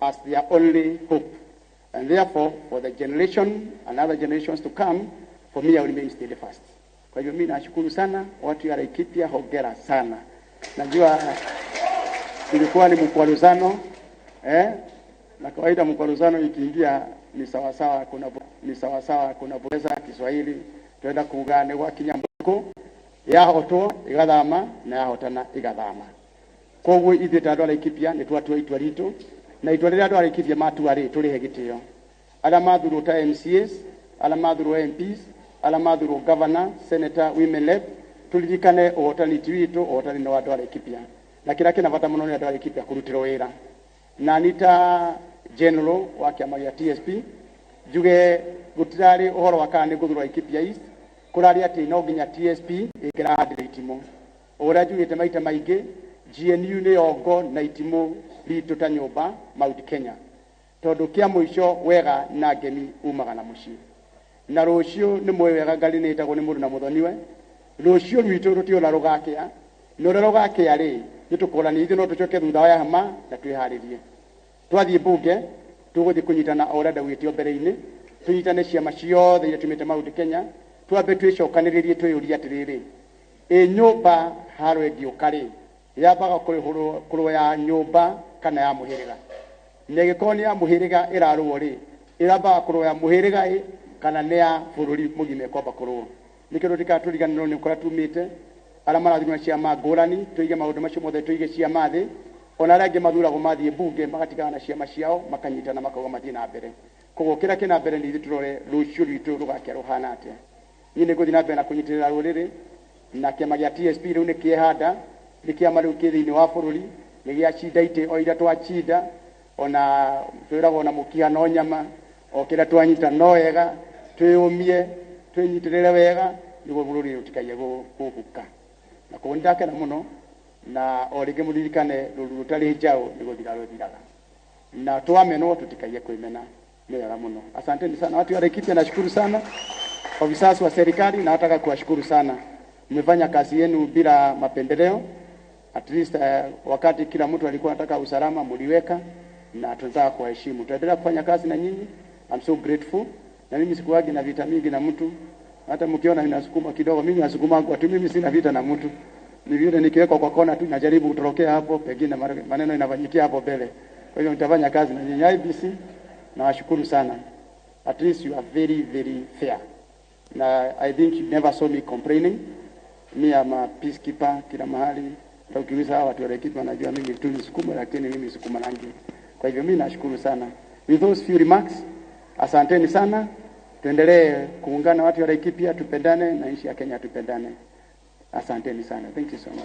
as their only hope. And therefore, for the generation and other generations to come, for me, I will remain steadfast. Kwa hivyo mimi nashukuru sana watu ya Laikipia, hongera sana. Najua ilikuwa ni mkwaruzano, na kawaida mkwaruzano ikiingia ni sawa sawa, kuna ni sawa sawa, kuna bweza Kiswahili tuenda kuugane kwa Kinyambuko yahotwo igathama na yahotana igathama. Koguo ithuĩ ta andũ a Laikipia nĩ twatua itua ritũ, na itua rĩrĩa andũ a Laikipia matua rĩ, tũrĩhe gĩtĩo. Arĩa mathurwo ta MCAs, arĩa mathurwo MPs, arĩa mathurwo governor, senator, women rep, tũririkane ũhotani ti witũ, ũhotani nĩ wa andũ a Laikipia. Na kĩrĩa kĩna bata mũno nĩ andũ a Laikipia kũrutĩrwo wĩra. Na nĩ ta general wa kĩama gĩa TSP, njuge gũtirarĩ ũhoro wa kana nĩ ngũthurwo Laikipia East, kũrarĩ atĩ no nginya TSP ĩngĩrahandĩra itimũ. O ũrĩa njugĩte maita maingĩ, GNU nĩ yongo na itimũ ritũ ta nyũmba Mount Kenya. Tondũ kĩa mũico wega na ngemi umaga na mũciĩ. Na rũciũ nĩ mũĩ wega ngari nĩ ĩtagwo nĩ mũndũ na mũthoniwe. Rũciũ rwitũ rũtiũra rũgakĩa, na ũrĩa rũgakĩa rĩ, nĩ tũkũrania ithuĩ no tũcoke thutha wa hema na twĩharĩrie. Twathiĩ mbunge, tũgũthiĩ kũnyitana o ũrĩa ndaugĩte mbere-inĩ, tũnyitane ciama ciothe iria tumĩte Mount Kenya, twambe twĩcokanĩrĩrie twĩyũrie atĩrĩrĩ, ĩ nyũmba haro ĩngĩũka rĩ, yambaga kũrũa ya nyũmba kana ya mũhĩrĩga. Na ĩngĩkorwo nĩ ya mũhĩrĩga ĩrarũo rĩ, ĩrambaga kũrũa ya mũhĩrĩga ĩ kana nĩ ya bũrũri mũgima ĩkwamba kũrũo. Nĩkĩo tũtikatũriganĩrwo nĩ kũrĩa tumĩte, arĩa marathurwo na ciama ngũrani, tũige maũndũ macio mothe, tũige ciama thĩ, ona arĩa angĩ mathuragwo mathiĩ mbunge magatigana na ciama ciao, makanyitana makauga mathiĩ na mbere. Koguo kĩrĩa kĩna mbere nĩ ithuĩ tũrore rũciũ rwitũ rũgakĩa rũhana atĩa. Niĩ nĩ ngũthiĩ na mbere na kũnyitĩrĩra rũrĩrĩ, na kĩama gĩa TSP rĩu nĩ kĩehanda, nĩ kĩama rĩu kĩ thĩinĩ wa bũrũri, nĩ gĩacinda itĩ o iria twacinda, ona twĩragwo ona mũkiha no nyama, o kĩrĩa twanyita no wega, twĩyũmie, twĩnyitĩrĩre wega, nĩguo bũrũri ũtikaie kũhuka. Na koguo nĩndakena mũno, na o rĩngĩ mũririkane rũru rũtarĩ njaũ nĩ gũthira rũthiraga. Na twamenwo tũtikaie kwĩmena, nĩ wega mũno. Asanteni sana watu wa Laikipia, nashukuru sana. Ofisas wa serikali nataka kuwashukuru sana. Mmefanya kazi yenu bila mapendeleo. At least wakati kila mtu alikuwa anataka usalama mliweka, na tunataka kuwaheshimu. Tutaendelea kufanya kazi na nyinyi. I'm so grateful. Na mimi sikuagi na vita mingi na mtu. Hata mkiona ninasukuma kidogo, mimi nasukuma kwa tu, mimi sina vita na mtu. Ni vile nikiwekwa kwa kona tu najaribu kutorokea hapo, pengine maneno inafanyikia hapo mbele. Kwa hiyo nitafanya kazi na nyinyi IBC. Nawashukuru sana. At least you are very, very fair. Na I think you never saw me complaining. Me, I'm a peacekeeper kila mahali. Ukiuliza hawa watu wa Laikipia wanajua mimi tu nisukuma, lakini mimi sukuma rangi. Kwa hivyo mimi nashukuru sana. With those few remarks, asanteni sana. Tuendelee kuungana watu wa Laikipia, tupendane na nchi ya Kenya tupendane. Asanteni sana. Thank you so much.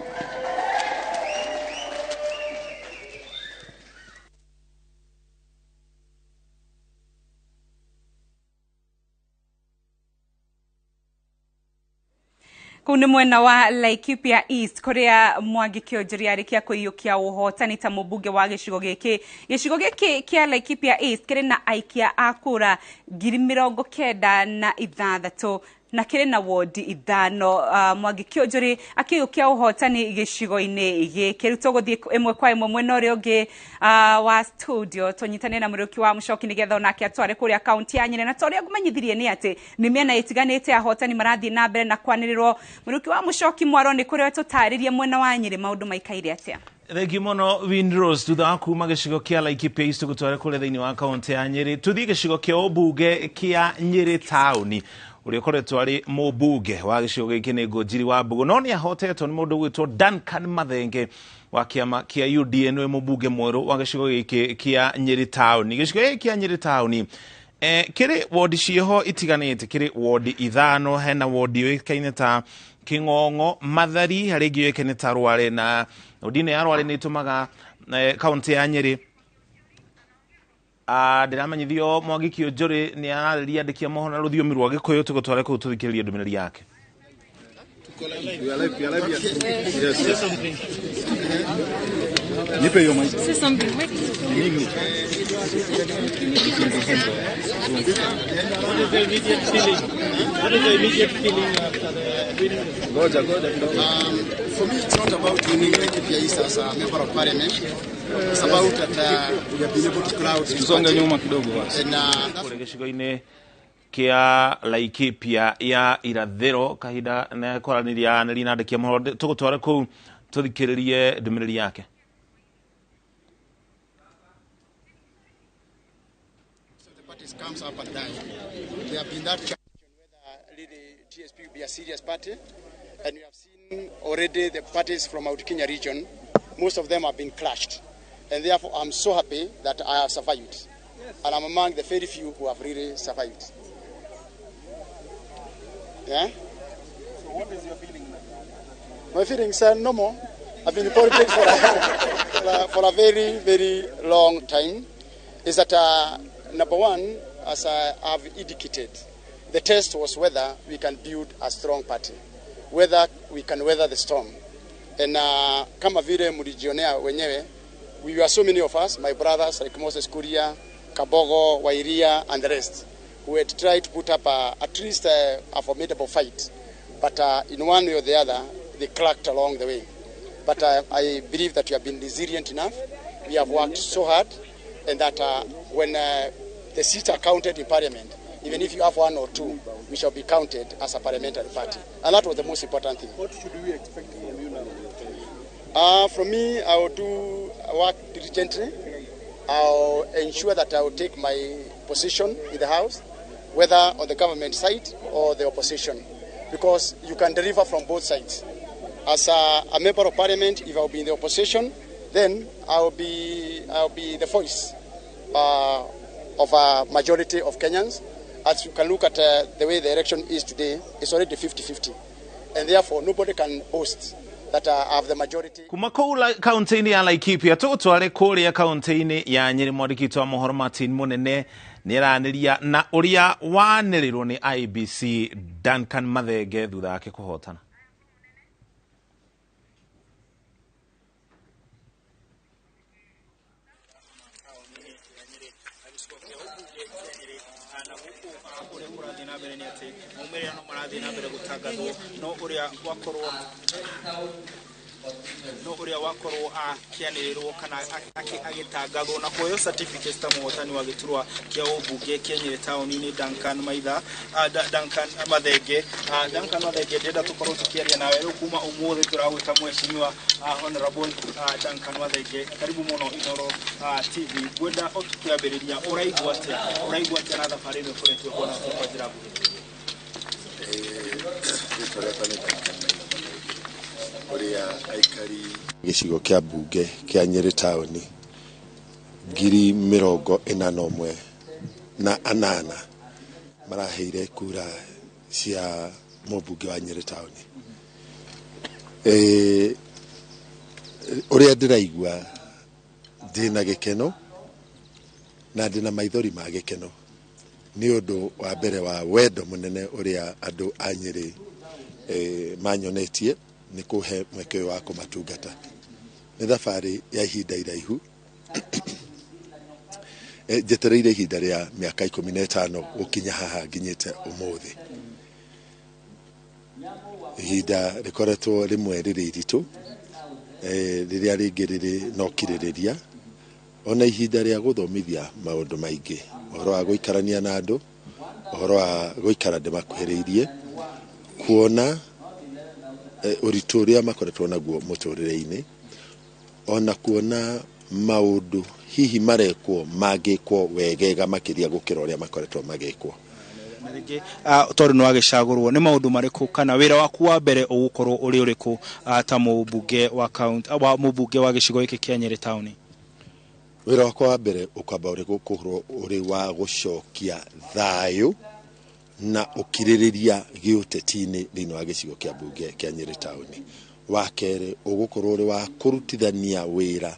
Kuu nĩ mwena wa Laikipia East kũrĩa Mwangi Kĩonjori arĩkia kũiyũkia ũhotani ta mũmbunge wa gĩcigo gĩkĩ. Gĩcigo gĩkĩ kĩa Laikipia East kĩrĩ na aikia a kura 96,000 na kĩrĩ na wodi 5. Mwangi Kĩonjori akĩiyũkia ũhotani gĩcigo-inĩ gĩkĩ. Rĩu tũgũthiĩ ĩmwe kwa ĩmwe mwena ũrĩa ũngĩ wa studio tũnyitane na Mũrĩũki wa Mũcoki nĩgetha onake atware kũrĩa kaunti ya Nyĩrĩ. Na ta ũrĩa ngũmenyithirie nĩ atĩ nĩ mĩena ĩtiganĩte ahotani marathiĩ na mbere na kwanĩrĩrwo. Mũrĩũki wa Mũcoki mwaro nĩ kũrĩa tũtarĩrie mwena wa Nyĩrĩ maũndũ maikaire atĩa. Thengi mũno Windrose, thutha wa kuma gĩcigo kĩa Laikipia East gũtware kũrĩa thĩinĩ wa kaunti ya Nyĩrĩ, tũthiĩ gĩcigo kĩa ũmbunge kĩa Nyĩrĩ taũni. Ũrĩa ũkoretwo arĩ mũmbunge wa gĩcigo gĩkĩ nĩ Ngũnjiri wa Mbũgũ, no nĩ ahotetwo nĩ mũndũ ũgwĩtwo Duncan Mathenge wa kĩama kĩa UDA, nĩwe mũmbunge mwerũ wa gĩcigo gĩkĩ kĩa Nyĩrĩ taũni. Gĩcigo gĩkĩ kĩa Nyĩrĩ taũni kĩrĩ wodi ciĩho itiganĩte, kĩrĩ wodi 5, hena wodi yũĩkaine ta Kĩng'ong'o, Mathari, harĩ ĩngĩ yũĩkaine ta Rware, na wodi ĩno ya Rware nĩ ĩtũmaga kaunti ya Nyĩrĩ. Ndĩramenyithio Mwangi Kĩonjori nĩ ararĩria andĩki a mohoro na rũthiomi rwa Gĩkũyũ, tũgũtware kũu tũthikĩrĩrie ndũmĩrĩri yake. Nipe hiyo mic. Say something. Wait. In English. What is the immediate feeling? What is the immediate feeling after the winning? For me, it's not about winning Laikipia East as a member of parliament. It's about that we have been able to crowd this Tusonge party. nyuma kidogo basi. And that's kũrĩa gĩcigo-inĩ kĩa Laikipia ya irathĩro kahinda na kwaranĩria nĩ na andĩki a mohoro tũgũtware kũu tũthikĩrĩrie ndũmĩrĩri yake. The parties comes up and down. There have been that challenge on whether really TSP will be a serious party. And we have seen already the parties from Mount Kenya region, most of them have been crushed. And therefore, I'm so happy that I have survived. And I'm among the very few who have really survived. Yeah? So what is your feeling now? My feelings are normal. I've been in politics for a very, very long time. Is that, number one, as I have indicated, the test was whether we can build a strong party, whether we can weather the storm. And kama vile mlijionea wenyewe, we were so many of us, my brothers like Moses Kuria, Kabogo, Wairia, and the rest, who had tried to put up at least a formidable fight. But in one way or the other, they cracked along the way. But I believe that we have been resilient enough. We have worked so hard, and that when the seats are counted in parliament, even if you have one or two, we shall be counted as a parliamentary party. And that was the most important thing. What should we expect from you now? From me, I will do work diligently. I'll ensure that I will take my position in the House, whether on the government side or the opposition, because you can deliver from both sides. As a member of parliament, if I'll be in the opposition, then I'll be the voice of a majority of Kenyans. As you can look at the way the election is today, it's already 50-50. And therefore, nobody can boast that I have the majority. Kuma kũu kaunti-inĩ ya Laikipia tũgũtware kũrĩa kaunti-inĩ ya Nyĩrĩ mwandĩki witũ wa mohoro Martin Mũnene nĩaranĩria na ũrĩa wanĩrĩrwo nĩ IEBC Duncan Mathenge thutha wake kũhotana. No uria wakorwo akianĩrĩrwo kana agĩtangathwo na kuoyo certificate ta mũhotani wa gĩturwa kĩa ũmbunge kĩa Nyĩrĩ taũni-inĩ Duncan Maitha Duncan Mathenge. Duncan Mathenge, ndĩrenda tũkorwo tũkĩaria nawe rĩu kuma ũmũthĩ tũragwĩta mheshimiwa Honorable Duncan Mathenge, karibu mũno Inooro TV. Ngwenda o tũkĩambĩrĩria, ũraigua atĩa na thabarĩ ĩno ĩkoretwo ĩkuona kwa njĩra nguhĩ? Rĩtwa rĩakwa nĩ Duncan Maitha Mathenge, ũrĩa aikari gĩcigo kĩa mbunge kĩa Nyĩrĩ taũni 48,000 maraheire kura cia mũmbunge wa Nyĩrĩ taũni. Ũrĩa ndĩraigua ndĩna gĩkeno na ndĩna maithori ma gĩkeno nĩ ũndũ wa mbere wa wendo mũnene ũrĩa andũ a Nyĩrĩ manyonetie nĩ kũhe mweke ũyũ wa kũmatungata. Nĩ thabarĩ ya ihinda iraihu, njetereire ihinda rĩa mĩaka 15 gũkinya haha nginyĩte ũmũthĩ. Ihinda rĩkoretwo rĩmwe rĩrĩ iritũ, rĩrĩa rĩngĩ rĩrĩ na ũkirĩrĩria, ona ihinda rĩa gũthomithia maũndũ maingĩ, ũhoro wa gũikarania na andũ, ũhoro wa gũikara ndĩmakuhĩrĩirie, kuona ũritũ ũrĩa makoretwo naguo mũtũrĩre-inĩ, ona kuona maũndũ hihi marekwo mangĩkwo wegega makĩria gũkĩra ũrĩa makoretwo magĩkwo. Na rĩngĩ tondũ nĩ wagĩcagũrwo, nĩ maũndũ marĩkũ kana wĩra waku wa mbere ũgũkorwo ũrĩ ũrĩkũ ta mũmbunge wa kaunti wa mũmbunge wa gĩcigo gĩkĩ kĩa Nyĩrĩ taũni? Wĩra wakwa wa mbere ũkwamba ũrĩ gũkorwo ũrĩ wa gũcokia thayũ na ũkirĩrĩria gĩũteti-inĩ thĩinĩ wa gĩcigo kĩa mbunge kĩa Nyĩrĩ taũni. Wa kerĩ ũgũkorwo ũrĩ wa kũrutithania wĩra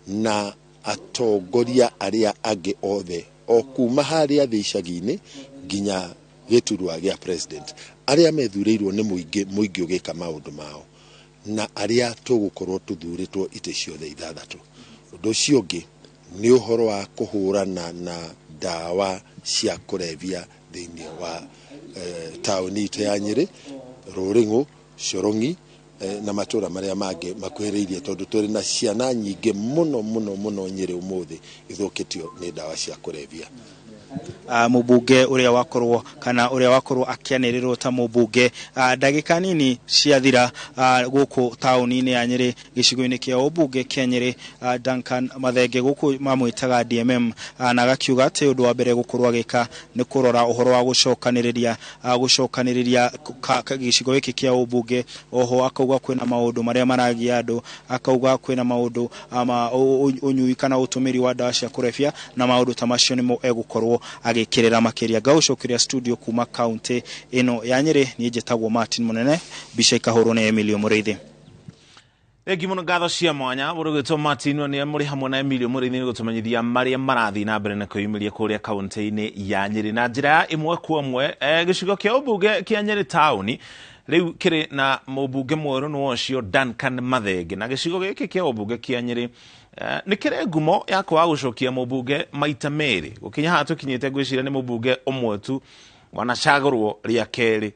na atongoria arĩa angĩ othe o kuma harĩa thĩ icagi-inĩ nginya gĩturwa gĩa president, arĩa methurĩirwo nĩ mũingĩ, mũingĩ ũgĩka maũndũ mao, na arĩa tũgũkorwo tũthurĩtwo itĩ ciothe ithathatũ. Ũndũ ũcio ũngĩ nĩ ũhoro wa kũhũrana na ndawa cia kũrebia thĩinĩ wa Taũni itũ ya Nyĩrĩ, Rũrĩng'ũ, Corongi na matũra marĩa mangĩ makuhĩrĩirie, tondũ tũrĩ na ciana nyingĩ mũno mũno mũno Nyĩrĩ ũmũthĩ ithũkĩtio nĩ ndawa cia kũrebia. Mũmbunge ũrĩa wakorwo kana ũrĩa wakorwo akĩanĩrĩrwo ta mũmbunge ndagĩka nini ciathira gũkũ taũni-inĩ ya Nyĩrĩ, gĩcigo-inĩ kĩa ũmbunge kĩa Nyĩrĩ, Duncan Mathenge, gũkũ mamwĩtaga DMM, na agakiuga atĩ ũndũ wa mbere gũkorwo agĩka nĩ kũrora ũhoro wa gũcokanĩrĩria gĩcigo gĩkĩ kĩa ũmbunge. Oho akauga kwĩna maũndũ marĩa maragia andũ, akauga kwĩna maũndũ ma ũnyui kana ũtũmĩri wa ndawa cia kũrebia, na maũndũ ta macio nĩmo egũkorwo agĩkĩrĩra makĩria. Ngagũcokeria studio kuma kaunti ĩno ya Nyĩrĩ. Niĩ njĩtagwo Martin Mũnene, mbica ikahũrwo nĩ Emilio Mũrĩithi. Thengi mũno, ngatho cia mwanya mũrũgĩtwo Martin nĩ mũrĩ hamwe na Emilio Mũrĩithi nĩ gũtũmenyithia marĩa marathiĩ na mbere na kwĩyumĩria kũrĩa kaunti-inĩ ya Nyĩrĩ na njĩra ya ĩmwe kwa ĩmwe. Gĩcigo kĩa ũmbunge kĩa Nyĩrĩ taũni rĩu kĩrĩ na mũmbunge mwerũ, nĩ ũcio Duncan Mathenge, na gĩcigo gĩkĩ kĩa ũmbunge kĩa Nyĩrĩ nĩ kĩrĩ ngumo ya kwaga gũcokia mũmbunge maita merĩ. Gũkinya haha tũkinyĩte, ngwĩciria nĩ mũmbunge ũmwe tu wanacagũrwo rĩa kerĩ,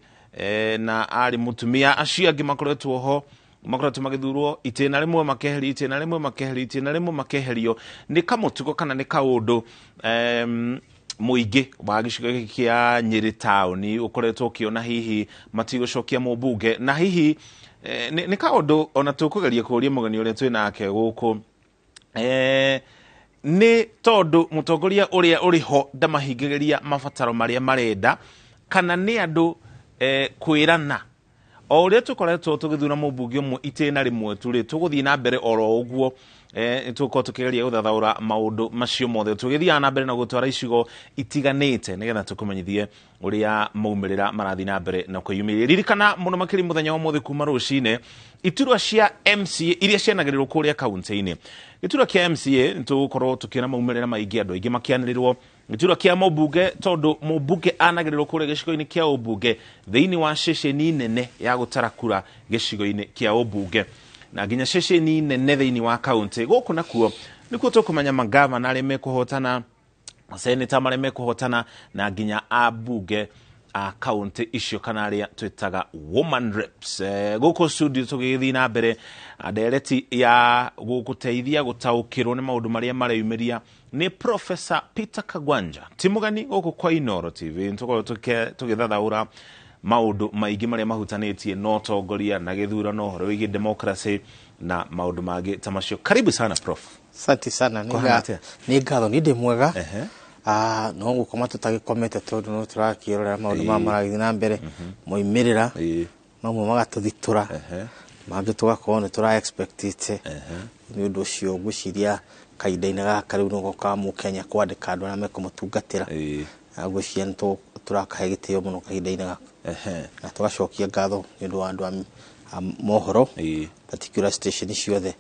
na arĩ mũtumia. Acio angĩ makoretwo ho makoretwo magĩthurwo itĩna rĩmwe makeherio, itĩna rĩmwe makeherio, itĩna rĩmwe makeherio. Nĩ kamũtugo kana nĩ kaũndũ mũingĩ wa gĩcigo gĩkĩ kĩa Nyĩrĩ taũni ũkoretwo ũkĩona hihi matigũcokia mũmbunge, na hihi nĩ kaũndũ ona tũkũgeria kũũria mũgeni ũrĩa twĩ nake gũkũ, nĩ tondũ mũtongoria ũrĩa ũrĩ ho ndamahingĩrĩria mabataro marĩa marenda, kana nĩ andũ kwĩrana o ũrĩa tũkoretwo tũgĩthura mũmbunge ũmwe itĩna rĩmwe tu rĩ, tũgũthiĩ na mbere oro ũguo. Tũgũkorwo tũkĩgeria gũthathaũra maũndũ macio mothe tũgĩthiaga na mbere na gũtwara icigo itiganĩte nĩgetha tũkũmenyithie ũrĩa maumĩrĩra marathiĩ na mbere na kwĩyumĩria. Ririkana mũno makĩria mũthenya wa ũmũthĩ kuma rũcinĩ iturwa cia MCA iria cianagĩrĩrwo kũrĩa kaunti-inĩ. Gĩturwa kĩa MCA nĩ tũgũkorwo tũkĩona maumĩrĩra maingĩ, andũ aingĩ makĩanĩrĩrwo. Gĩturwa kĩa mũmbunge, tondũ mũmbunge anagĩrĩrwo kũrĩa gĩcigo-inĩ kĩa ũmbunge thĩinĩ wa ceceni nene ya gũtara kura gĩcigo-inĩ kĩa ũmbunge na nginya ceceni nene thĩinĩ wa kaunti. Gũkũ nakuo nĩkuo tũkũmenya mangavana arĩa mekũhotana, seneta marĩa mekũhotana, na nginya ambunge a kaunti icio kana arĩa twĩtaga woman reps. Gũkũ studio tũgĩgĩthiĩ na mbere ndereti ya gũgũteithia gũtaũkĩrwo nĩ maũndũ marĩa mareyumĩria nĩ Professor Peter Kagwanja, ti mũgeni gũkũ kwa Inooro TV. Nĩtũkorwo tũgĩthathaũra maũndũ maingĩ marĩa mahutanĩtie na ũtongoria na gĩthurano, ũhoro wĩgiĩ democracy na maũndũ mangĩ ta macio. Karibu sana, Prof. Asante sana. Kũhana atĩa? Nĩ ngatho, nĩ ndĩ mwega. No gũkoma tũtagĩkomete tondũ no tũrakĩrorera maũndũ maya marathiĩ na mbere, moimĩrĩra mamwe magatũthitũra, mangĩ tũgakorwo nĩ tũra expectĩte. Nĩ ũndũ ũcio ngwĩciria kahinda-inĩ gaka rĩu nĩko ka mũkenya kwandĩka andũ arĩa mekũmũtungatĩra. Na ngwĩciria nĩ tũrakahe gĩtĩo mũno kahinda-inĩ gaka na tũgacokia ngatho nĩ ũndũ wa andũ a mohoro, particular station ciothe,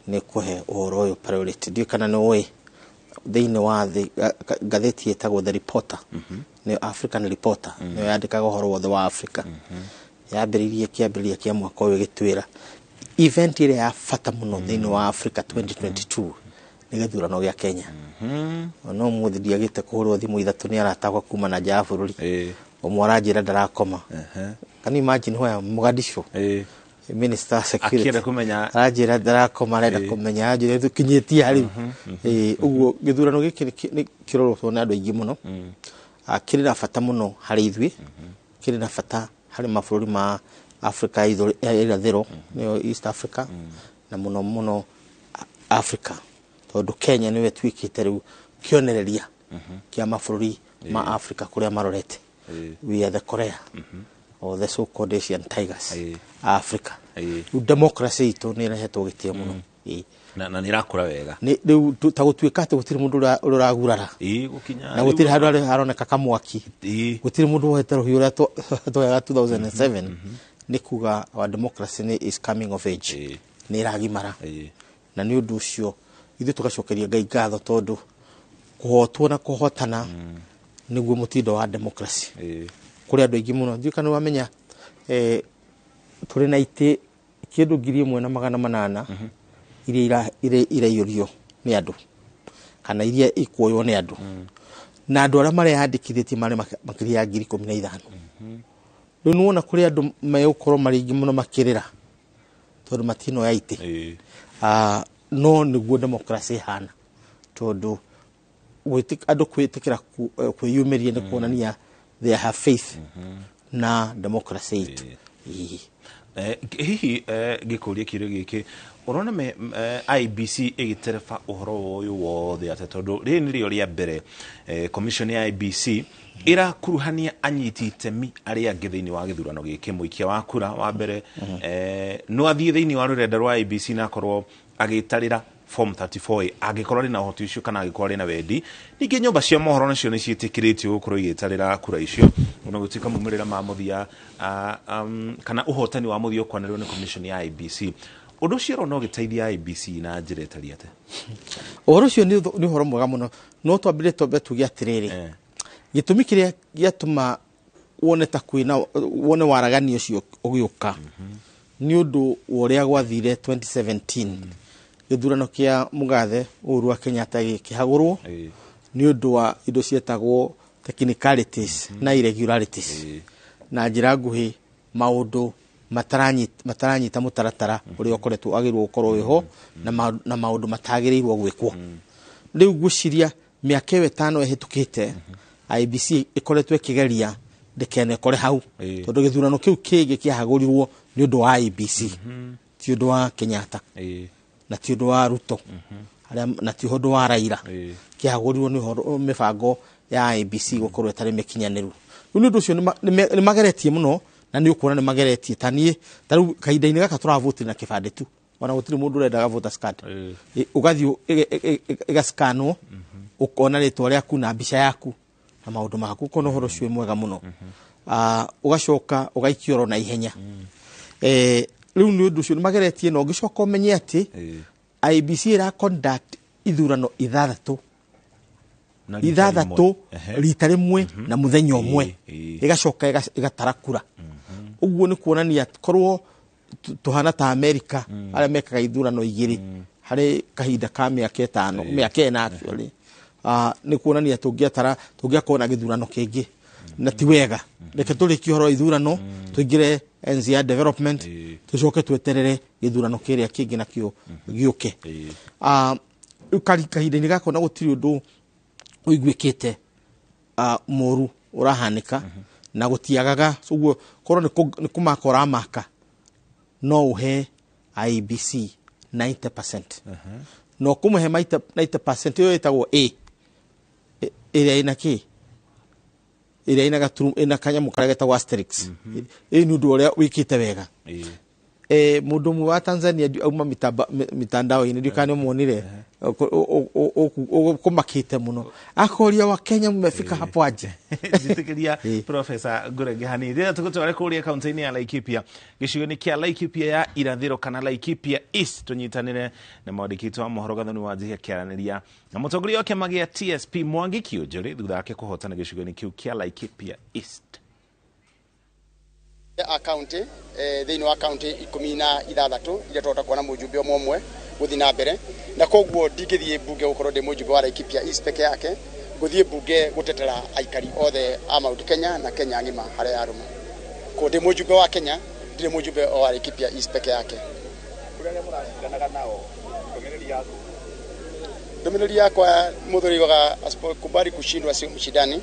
nĩ kũhe ũhoro ũyũ priority. Ndiũĩ kana nĩ ũĩ, thĩinĩ wa thĩ ngathĩti ĩtagwo The Reporter, nĩyo African Reporter, nĩyo yandĩkaga ũhoro wothe wa Africa, yambĩrĩirie kĩambĩrĩria kĩa mwaka ũyũ gĩtwĩra event ĩrĩa ya bata mũno thĩinĩ wa Africa 2022 nĩ gĩthurano gĩa Kenya. No mũthĩ ndiagĩte kũhũrwo thimũ ithatũ nĩ arata akwa kuma na nja ya bũrũri. Ũmwe aranjĩra ndarakoma. Can you imagine where Mogadishu minister security akĩenda kũmenya? Aranjĩra ndarakoma, arenda kũmenya, aranjĩra tũkinyĩtie harĩ. Ũguo gĩthurano gĩkĩ nĩ kĩrorotwo nĩ andũ aingĩ mũno. Kĩrĩ na bata mũno harĩ ithuĩ, kĩrĩ na bata harĩ mabũrũri ma Africa ya irathĩro, nĩyo East Africa, na mũno mũno Africa, tondũ Kenya nĩyo ĩtuĩkĩte rĩu kĩonereria kĩa mabũrũri ma Africa kũrĩa marorete. We are the Korea or the so called Asian Tigers Africa. Rĩu democracy itũ nĩ ĩrehetwo gĩtĩo mũno. Na nĩ ĩrakũra wega. Nĩ rĩu ta gũtuĩka atĩ gũtirĩ mũndũ ũrĩa ũragurara gũkinya na gũtirĩ handũ harĩa haroneka kamwaki, gũtirĩ mũndũ wohete rũhiũ ũrĩa twoyaga 2007, nĩ kuga our democracy nĩ is coming of age, nĩ ĩragimara. Na nĩ ũndũ ũcio ithuĩ tũgacokeria Ngai ngatho, tondũ kũhotwo na kũhotana nĩguo mũtindo wa democracy. Kũrĩ andũ aingĩ mũno, ndiũĩ kana wamenya, tũrĩ na itĩ kĩndũ 1800 iria iraiyũrio nĩ andũ kana iria ikuoywo nĩ andũ. Na andũ arĩa mareyandĩkithĩtie marĩ makĩria ya 15,000. Rĩu nĩwona kũrĩ andũ megũkorwo marĩ aingĩ mũno makĩrĩra tondũ matinoya itĩ. No nĩguo democracy ĩhana, tondũ andũ kwĩtĩkĩra kwĩyumĩria nĩ kuonania they have faith na democracy itũ. Hihi ngĩkũria kĩũria gĩkĩ, ũrona IEBC ĩgĩtereba ũhoro ũyũ wothe atĩa? Tondũ rĩrĩ nĩrĩo rĩa mbere commission ya IEBC ĩrakuruhania anyiti itemi arĩa angĩ thĩinĩ wa gĩthurano gĩkĩ. Mũikia wa kura wa mbere no athiĩ thĩinĩ wa rũrenda rwa IEBC na akorwo agĩtarĩra form 34A angĩkorwo arĩ na ũhoti ũcio kana angĩkorwo arĩ na wendi. Ningĩ nyũmba cia mohoro nacio nĩ ciĩtĩkĩrĩtio gũkorwo igĩtarĩra kura icio, ona gũtuĩka maumĩrĩra ma mũthia kana ũhotani wa mũthia ũkwanĩrĩrwo nĩ commission ya IEBC. Ũndũ ũcio ũrona ũgĩteithia IEBC na njĩra ĩtariĩ atĩa? Ũhoro ũcio nĩ ũhoro mwega mũno, no twambĩrĩrie twambe tuge atĩrĩrĩ, gĩtũmi kĩrĩa gĩatũma wone ta kwĩna wone waragani ũcio ũgĩũka nĩ ũndũ wa ũrĩa gwathire 2017 gĩthurano kĩa Mũgathe Uhuru wa Kenyatta gĩkĩhagũrwo nĩ ũndũ wa indo cietagwo technicalities na irregularities, na njĩra nguhĩ maũndũ mataranyita mũtaratara ũrĩa ũkoretwo wagĩrĩirwo gũkorwo wĩho na maũndũ matagĩrĩirwo gwĩkwo. Rĩu ngwĩciria mĩaka ĩyo 5 ĩhĩtũkĩte IEBC ĩkoretwo ĩkĩgeria ndĩkenekore hau, tondũ gĩthurano kĩu kĩngĩ kĩahagũrirwo nĩ ũndũ wa IEBC, ti ũndũ wa Kenyatta na ti ũndũ wa Ruto na ti ũndũ wa Raila. Kĩahagũrirwo nĩ ũhoro mĩbango ya IEBC gũkorwo ĩtarĩ mĩkinyanĩru. Rĩu nĩ ũndũ ũcio nĩ mageretie mũno, na nĩ ũkuona nĩ mageretie. Ta niĩ ta rĩu kahinda-inĩ gaka tũravotire na kĩbandĩ tu, ona gũtirĩ mũndũ ũrendaga voters card. Ũgathiĩ ĩgacikanwo, ũkona rĩtwa rĩaku na mbica yaku na maũndũ maku, ũkona ũhoro ũcio wĩ mwega mũno. Ũgacoka ũgaikia oro na ihenya. Rĩu nĩ ũndũ ũcio nĩ mageretie, na ũngĩcoka ũmenye atĩ IEBC ĩra conduct ithurano 6 rita rĩmwe na mũthenya ũmwe, ĩgacoka ĩgatara kura. Ũguo nĩ kuonania korwo tũhana ta Amerika arĩa mekaga ithurano 2 harĩ kahinda ka mĩaka 5, mĩaka 4 actually, nĩ kuonania tũngĩatara tũngĩakorwo na gĩthurano kĩngĩ, na ti wega. Reke tũrĩkie ũhoro wa ithurano tũingĩre enzi ya development, tũcoke tweterere gĩthurano kĩrĩa kĩngĩ nakĩo gĩũke. Rĩu kahinda-inĩ gaka ona gũtirĩ ũndũ ũiguĩkĩte mũru ũrahanĩka, na gũtiagaga. Ũguo korwo nĩ kũmaka ũramaka, no ũhe IEBC 90%. No kũmũhe 90% ĩyo ĩtagwo A, ĩrĩa ĩna kĩ, ĩrĩa ĩna gaturu, ĩna kanyamũ karĩa getagwo asterisk. Ĩĩ nĩ ũndũ ũrĩa wĩkĩte wega. Mũndũ ũmwe wa Tanzania auma mitandao-inĩ, ndiũĩ kana nĩũmuonire, kũmakĩte mũno, akoria wa Kenya mmefika hapo aje? Njĩtĩkĩria Professor Ngũrenge hanini rĩrĩa tũgũtware kũrĩa kaunti-inĩ ya Laikipia, gĩcigo-inĩ kĩa Laikipia ya irathĩro kana Laikipia East, tũnyitanĩre na mwandĩki witũ wa mohoro Gathoni wa Njihia akĩaranĩria na mũtongoria wa kĩama gĩa TSP Mwangi Kiunjuri thutha wake kũhotana gĩcigo-inĩ kĩu kĩa Laikipia East. A county thĩinĩ wa county 16 iria tũrahota kuona mũjumbe ũmwe ũmwe gũthiĩ na mbere, na koguo ndingĩthiĩ mbunge gũkorwo ndĩ mũjumbe wa Laikipia East peke yake, ngũthiĩ mbunge gũtetera aikari othe a Mount Kenya na Kenya ng'ima harĩa yarũma. Ko ndĩ mũjumbe wa Kenya, ndirĩ mũjumbe wa Laikipia East peke yake. Ndũmĩrĩri yakwa mũthuri wa kubali kushindwa sio mshindani,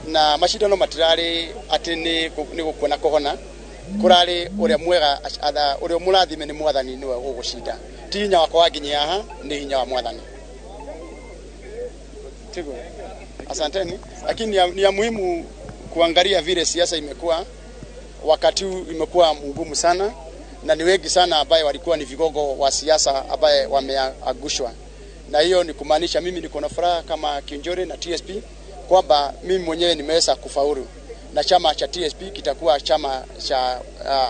na mashindano matirarĩ atĩ nĩ gũkua na kũhona, kũrarĩ ũrĩa mwega ũrĩa mũrathime nĩ mwathani nĩwe ũgũcinda. Ti hinya wakwa wa nginya haha, nĩ hinya wa mwathani. Tigo. Asanteni. Lakini ni ya muhimu kuangalia vile siasa imekuwa wakati huu, imekuwa mgumu sana, na ni wengi sana ambaye walikuwa ni vigogo wa siasa ambaye wameangushwa. Na hiyo ni kumaanisha mimi niko na furaha kama Kiunjuri na TSP kwamba mimi mwenyewe nimeweza kufaulu, na chama cha TSP kitakuwa chama cha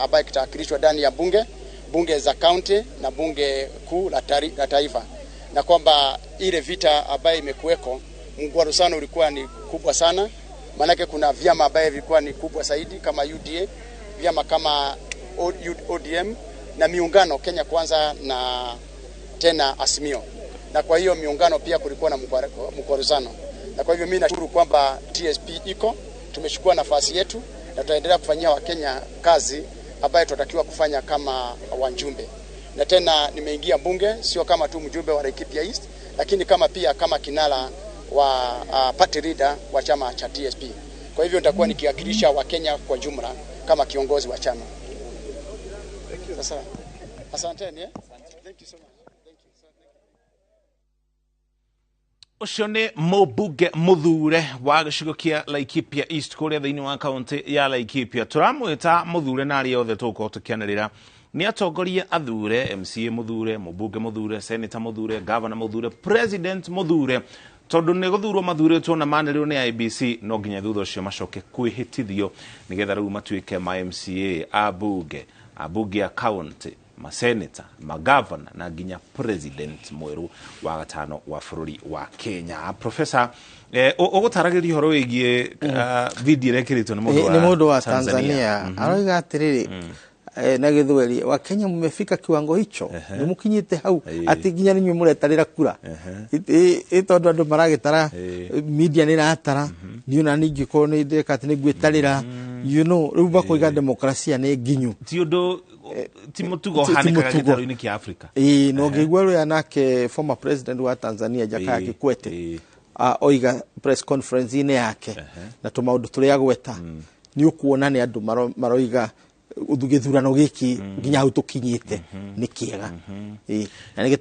ambaye kitawakilishwa ndani ya bunge za county na bunge kuu la taifa, na kwamba ile vita ambayo imekuweko, mgwarusano ulikuwa ni kubwa sana, manake kuna vyama ambaye vilikuwa ni kubwa zaidi kama UDA, vyama kama ODM na miungano Kenya Kwanza na tena Azimio, na kwa hiyo miungano pia kulikuwa na mgwaruzano. Na kwa hivyo mimi nashukuru kwamba TSP iko, tumechukua nafasi yetu na tutaendelea kufanyia Wakenya kazi ambayo tunatakiwa kufanya kama wajumbe. Na tena nimeingia bunge sio kama tu mjumbe wa Laikipia East, lakini kama pia kama kinara wa party leader wa chama cha TSP. Kwa hivyo nitakuwa nikiwakilisha Wakenya kwa jumla kama kiongozi wa chama. Sasa asanteni, eh? Thank you so much. Ũcio nĩ mũmbunge mũthure wa gĩcigo kĩa Laikipia East kũrĩa thĩinĩ wa kaũntĩ ya Laikipia. Tũramwĩta mũthure na arĩa othe tũgũkorwo tũkĩanĩrĩra nĩ atongoria athure, MCA mũthure, mũmbunge mũthure, senator mũthure, governor mũthure, president mũthure, tondũ nĩ gũthurwo mathurĩtwo na manĩrĩrwo nĩ IEBC, no nginya thutha ũcio macoke kwĩhĩtithio nĩgetha rĩu matuĩke ma MCA, ambunge, ambunge a kaũntĩ, maseneta, magavana na nginya president mwerũ wa gatano wa bũrũri wa Kenya. Professor, ũgũtaragĩria ũhoro wĩgiĩ video ĩrĩa ĩkĩrĩtwo nĩ mũndũ Nĩ mũndũ wa Tanzania aroiga atĩrĩrĩ na Gĩthweri, Wakenya mmefika kiwango hicho, nĩ mũkinyĩte hau atĩ nginya nĩ inyuĩ mũretarĩra kura ĩ tondũ andũ maragĩtara, media nĩ ĩratara, niĩ ona ningĩkorwo nĩ ndĩreka atĩ nĩ ngwĩtarĩra, rĩu makoiga demokrasia nĩ nginyu. Ti ũndũ, ti mũtugo ũhanĩkaga gĩtarũ-inĩ kĩa Afrika. Ĩĩ, na ũngĩigua ũrĩa nake former president wa Tanzania Jakaya Kikwete oiga press conference-inĩ yake na tũmaũndũ tũrĩa agweta, nĩ ũkuona nĩ andũ maroiga gĩthurano gĩkĩ nginya hau tũkinyĩte nĩ kĩega. Na nĩ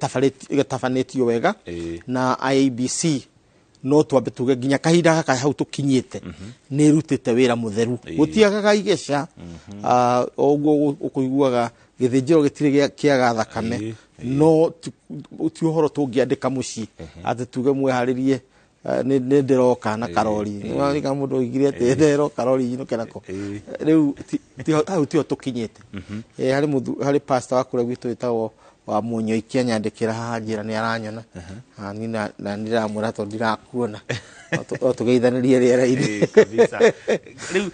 gĩtabanĩtio wega na IEBC, no twambe tuge nginya kahinda gaka hau tũkinyĩte nĩ ĩrutĩte wĩra mũtheru, gũtiagaga igeca, ũguo ũkũiguaga gĩthĩnjĩro gĩtirĩ kĩaga thakame, no ti ũhoro tũngĩandĩka mũciĩ atĩ tuge mwĩharĩrie nĩ ndĩroka na karori. Nĩwarika mũndũ oigire atĩ ndĩroka rori nyinũke nako. Rĩu hau tiho tũkinyĩte. Harĩ pastor wa kũrĩa gwitũ wĩtagwo wa Mũnyoiki anyandĩkĩra haha njĩra nĩ aranyona, na ndĩramwĩra tondũ ndirakuona, no tũgeithanĩrie rĩera-inĩ. Kabisa. Rĩu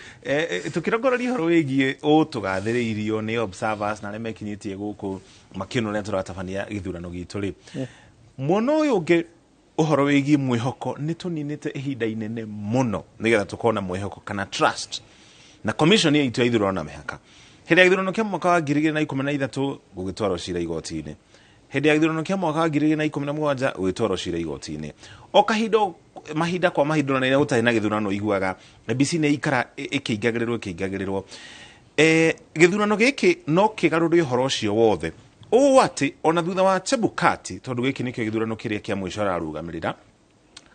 tũkĩrongoreria ũhoro wĩgiĩ ũũ tũgathĩrĩirio nĩ observers na arĩa mekinyĩtie gũkũ makĩona ũrĩa tũratabania gĩthurano gitũ rĩ, mwena ũyũ ũngĩ ũhoro wĩgiĩ mwĩhoko nĩ tũninĩte ihinda inene mũno nĩgetha tũkorwo na mwĩhoko kana trust na commission itũ ya ithurano na mĩhaka. Hĩndĩ ya gĩthurano kĩa mwaka wa 2013 gũgĩtwarwo cira igoti-inĩ, hĩndĩ ya gĩthurano kĩa mwaka wa 2017 gũgĩtwarwo cira igoti-inĩ, o kahinda mahinda kwa mahinda na rĩrĩa gũtarĩ na gĩthurano iguaga IEBC nĩ ikara ĩkĩingagĩrĩrwo. Gĩthurano gĩkĩ no kĩgarũre ũhoro ũcio wothe ũũ atĩ ona thutha wa Chebukati, tondũ gĩkĩ nĩkĩo gĩthurano kĩrĩa kĩa mũico ararũgamĩrĩra,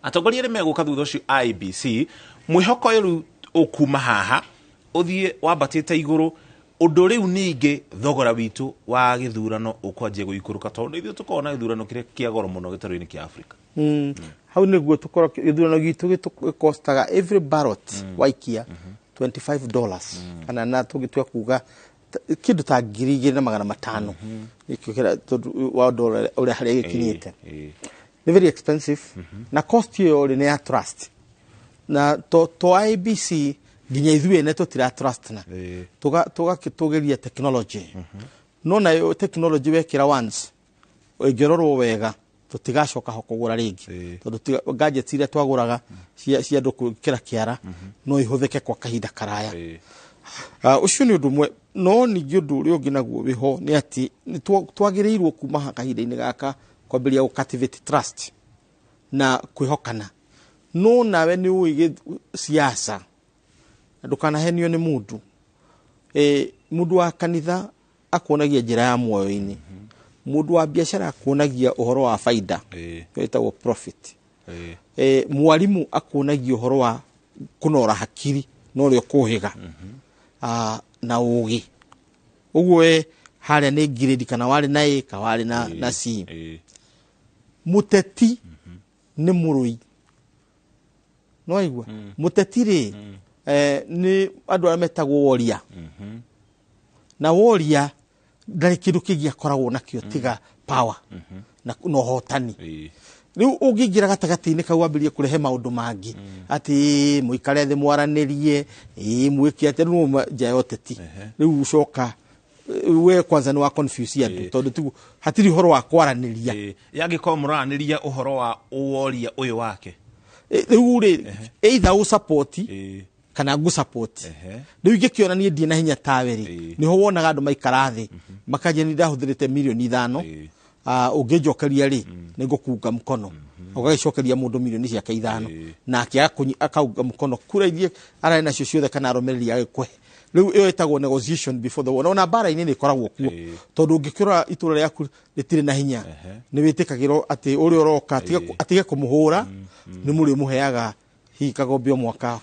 atongoria arĩa megũka thutha ũcio IEBC, mwĩhoko ũyũ rĩu ũkuma haha ũthiĩ wambatĩte igũrũ, ũndũ rĩu ningĩ thogora witũ wa gĩthurano ũkwanjia gũikũrũka, tondũ ithuĩ tũkoragwo na gĩthurano kĩrĩa kĩa goro mũno gĩtarũ-inĩ kĩa Afrika. Hau nĩguo tũkorwo gĩthurano gitũ gĩkostaga every ballot waikia $25 kana na tũngĩtua kuga kĩndũ ta 2,500 tondũ wa dollar ũrĩa harĩa gĩkinyĩte nĩ very expensive, na cost ĩyo rĩ nĩ ya trust, na to IEBC nginya ithuĩ ene tũtira trust na tũgakĩtũgĩria technology, no nayo technology wekĩra once ĩngĩrorwo wega tũtigacoka ho kũgũra rĩngĩ, tondũ gadgets iria twagũraga cia andũ gwĩkĩra kĩara no ihũthĩke kwa kahinda karaya. Ũcio nĩ ũndũ ũmwe, no ningĩ ũndũ ũrĩa ũngĩ naguo wĩho nĩ atĩ twagĩrĩirwo kuma kahinda-inĩ gaka kwambĩrĩria gũ cultivate trust na kwĩhokana. No nawe nĩ ũĩ siasa, ndũkanahenio nĩ mũndũ. Mũndũ wa kanitha akuonagia njĩra ya muoyo-inĩ, mũndũ wa biacara akuonagia ũhoro wa faida ĩtagwo profit, mwarimu akuonagia ũhoro wa kũnora hakiri na ũrĩa ũkũhĩga na ũgĩ. Ũguo we harĩa nĩ grade kana warĩ na A kana warĩ na C. Mũteti nĩ mũrũi, no waigua mũteti rĩ nĩ andũ arĩa metagwo warrior, na warrior ndarĩ kĩndũ kĩngĩ akoragwo nakĩo tiga power na ũhotani. Rĩu ũngĩingĩra gatagatĩ-inĩ kau wambĩrĩrie kũrehe maũndũ mangĩ atĩ mũikare thĩ mwaranĩrie, mwĩke atĩ rĩu nja ya ũteti, rĩu ũcoka we kwanza nĩ wa confuse andũ tondũ hatirĩ ũhoro wa kwaranĩria. Yangĩkorwo mũraranĩria ũhoro wa ũworia ũyũ wake, Rĩu rĩ, either ũ support kana ngũ support. Rĩu ingĩkĩona niĩ ndirĩ na hinya tawe rĩ, nĩho wonaga andũ maikara thĩ makanjia nĩ ndahũthĩrĩte mirioni 5, ũngĩnjokeria rĩ, nĩ ngũkunga mkono. Ũgagĩcokeria mũndũ mirioni ciake 5, nake akaunga mkono kura iria ararĩ nacio ciothe kana arũmĩrĩri agĩkũhe. Rĩu ĩyo ĩtagwo negotiation before the war. Ona mbara-inĩ nĩ ĩkoragwo kuo, tondũ ũngĩkĩrora itũra rĩaku rĩtirĩ na hinya, nĩ wĩtĩkagĩrwo atĩ ũrĩa ũroka atige kũmũhũra, nĩ mũrĩmũheaga hihi kagombe o mwaka,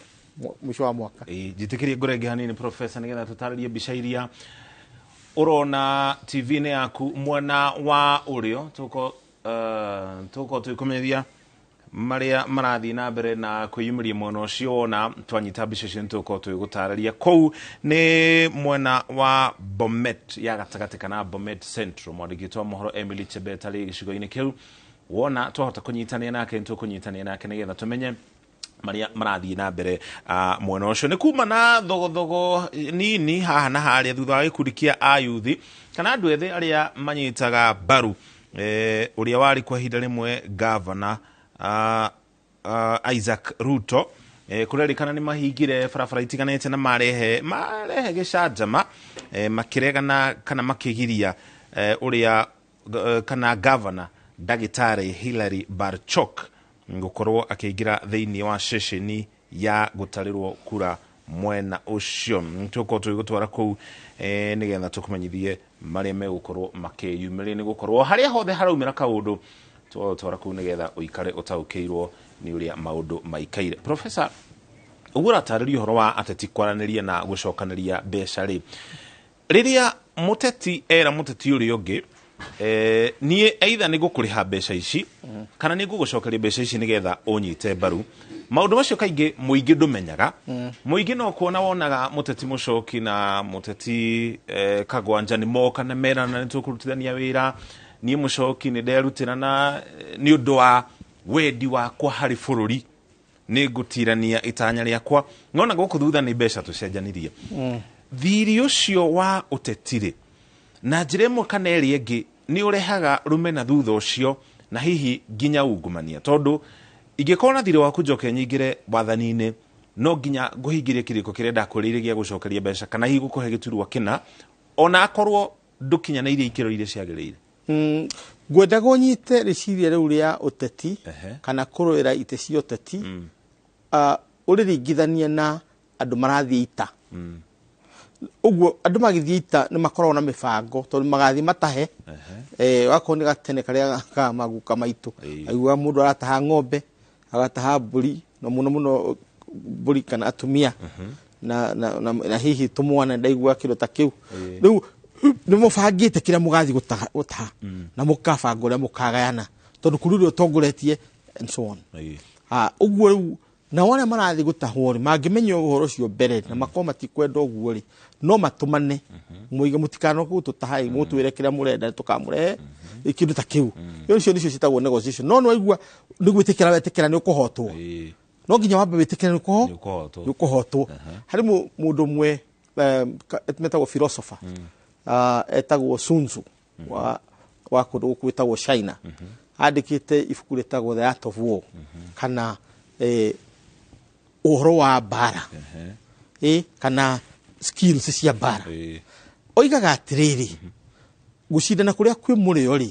mũico wa mwaka. Njĩtĩkĩrie ngũrenge hanini, professor, nĩgetha tũtarĩrie mbica iria ũrona TV-inĩ yaku mwena wa ũrĩo. Tũko twĩkũmenyithia marĩa marathiĩ na mbere na kwĩyumĩria mwena ũcio. Wona twanyita mbica icio, nĩtũgũkorwo twĩgũtarĩria. Kũu nĩ mwena wa Bomet ya gatagatĩ kana Bomet Central. Mwandĩki wa mohoro Emily Chebet arĩ gĩcigo-inĩ kĩu. Wona twahota kũnyitanĩra nake, nĩtũkũnyitanĩra nake nĩgetha tũmenye marĩa marathiĩ na mbere mwena ũcio. Nĩ kuma na thogothogo nini haha na harĩa thutha wa gĩkundi kĩa ayuthi kana andũ ethĩ arĩa manyitaga mbaru ũrĩa warĩ kwa ihinda rĩmwe gavana Isaac Ruto, kũrerĩkana nĩ mahingire barabara itiganĩte na marehe gĩcanjama, makĩregana kana makĩgiria ũrĩa kana gavana ndagĩtarĩ Hilary Barchok gũkorwo akĩingĩra thĩinĩ wa ceceni ya gũtarĩrwo kura mwena ũcio. Tũkorwo tũgĩgũtwara kũu nĩgetha tũkũmenyithie marĩa megũkorwo makĩyumĩria, nĩ gũkorwo harĩa hothe haraumĩra kaũndũ tũgũtwara kũu nĩgetha ũikare ũtaũkĩirwo nĩ ũrĩa maũndũ maikaire. Professor, ũguo ũratarĩria ũhoro wa ateti kwaranĩria na gũcokanĩria mbeca rĩ, rĩrĩa mũteti era mũteti ũrĩa ũngĩ, niĩ either nĩ ngũkũrĩha mbeca ici kana nĩ ngũgũcokeria mbeca ici nĩgetha ũnyite mbaru, maũndũ macio kaingĩ mũingĩ ndũmenyaga. Mũingĩ no kuona wonaga mũteti Mũcoki na mũteti Kagwanja nĩ moka na merana nĩ tũkũrutithania wĩra, niĩ Mũcoki nĩ nderutĩra na nĩ ũndũ wa wendi wakwa harĩ bũrũri nĩ ngũtirania itanya rĩakwa, nona gũkũ thutha nĩ mbeca tũcenjanirie. Thiri ũcio wa ũteti-rĩ, na njĩra ĩmwe kana ĩrĩa ĩngĩ, nĩ ũrehaga rũmena thutha ũcio na hihi nginya ungumania, tondũ ingĩkorwo na thirĩ waku njoke nyingĩre wathani-inĩ, no nginya ngũhingĩrie kĩrĩko kĩrĩa ndakwĩrĩire gĩa gũcokeria mbeca kana hihi gũkũhe gĩturwa kĩna, ona akorwo ndũkinyanĩirie ikĩro iria ciagĩrĩire. Ngwendaga ũnyite rĩciria rĩu rĩa ũteti kana kũrũĩra itĩ cia ũteti, ũrĩringithanie na andũ marathiĩ ita. Ũguo andũ magĩthiĩ ita nĩ makoragwo na mĩbango, tondũ magathiĩ matahe, wakorwo nĩ gatene karĩa ka maguka maitũ, aiguaga mũndũ arataha ng'ombe, agataha mbũri, na mũno mũno mbũri kana atumia na hihi tũmwana, ndaiguaga kĩndũ ta kĩu. Rĩu nĩ mũbangĩte kĩrĩa mũgathiĩ gũtaha na mũkabanga ũrĩa mũkagayana, tondũ kũrĩ ũrĩa ũtongoretie and so on. Ũguo rĩu nao arĩa marathiĩ gũtahwo rĩ, mangĩmenya ũhoro ũcio mbere na makorwo matikwenda ũguo rĩ, no matũmane moige mũtikanoke gũtũtaha ĩ, mũtwĩre kĩrĩa mũrenda tũkamũrehe, kĩndũ ta kĩu. Icio nĩcio ciĩtagwo negotiation. No nĩ waigua nĩ gwĩtĩkĩra wetĩkĩra nĩ ũkũhotwo, no nginya wambe wĩtĩkĩre nĩ ũkũhotwo. Nĩ ũkũhotwo. Harĩ mũndũ ũmwe metagwo philosopher, etagwo Sun Tzu wa kũndũ gũkũ gwĩtagwo China, andĩkĩte ibuku rĩtagwo The Art of War kana ũhoro wa mbara, kana skills cia mbara. Oigaga atĩrĩrĩ, gũcindana kũrĩa kwĩ mũrĩo rĩ,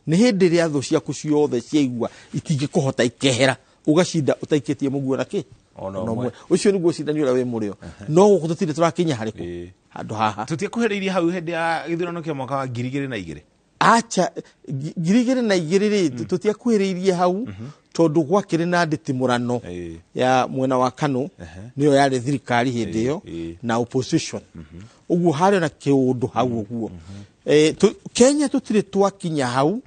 nĩ hĩndĩ ĩrĩa thũ ciaku ciothe ciaigua itingĩkũhota ikehera, ũgacinda ũtaikĩtie mũguo na kĩ Ona ona ũmwe. Ũmwe. Ũcio nĩguo ũcindani ũrĩa wĩ mũrĩo, no gũkũ tũtirĩ tũrakinya harĩkũ handũ haha. Tũtiakuhĩrĩirie hau hĩndĩ ya gĩthurano kĩa mwaka wa 2002? Acha, 2002 rĩ, tũtiakuhĩrĩirie hau, tondũ gwakĩrĩ na nditimũrano ya mwena wa KANU, nĩyo yarĩ thirikari hĩndĩ ĩyo, na opposition. Ũguo harĩ na kĩũndũ hau. Ũguo Kenya tũtirĩ twakinya hau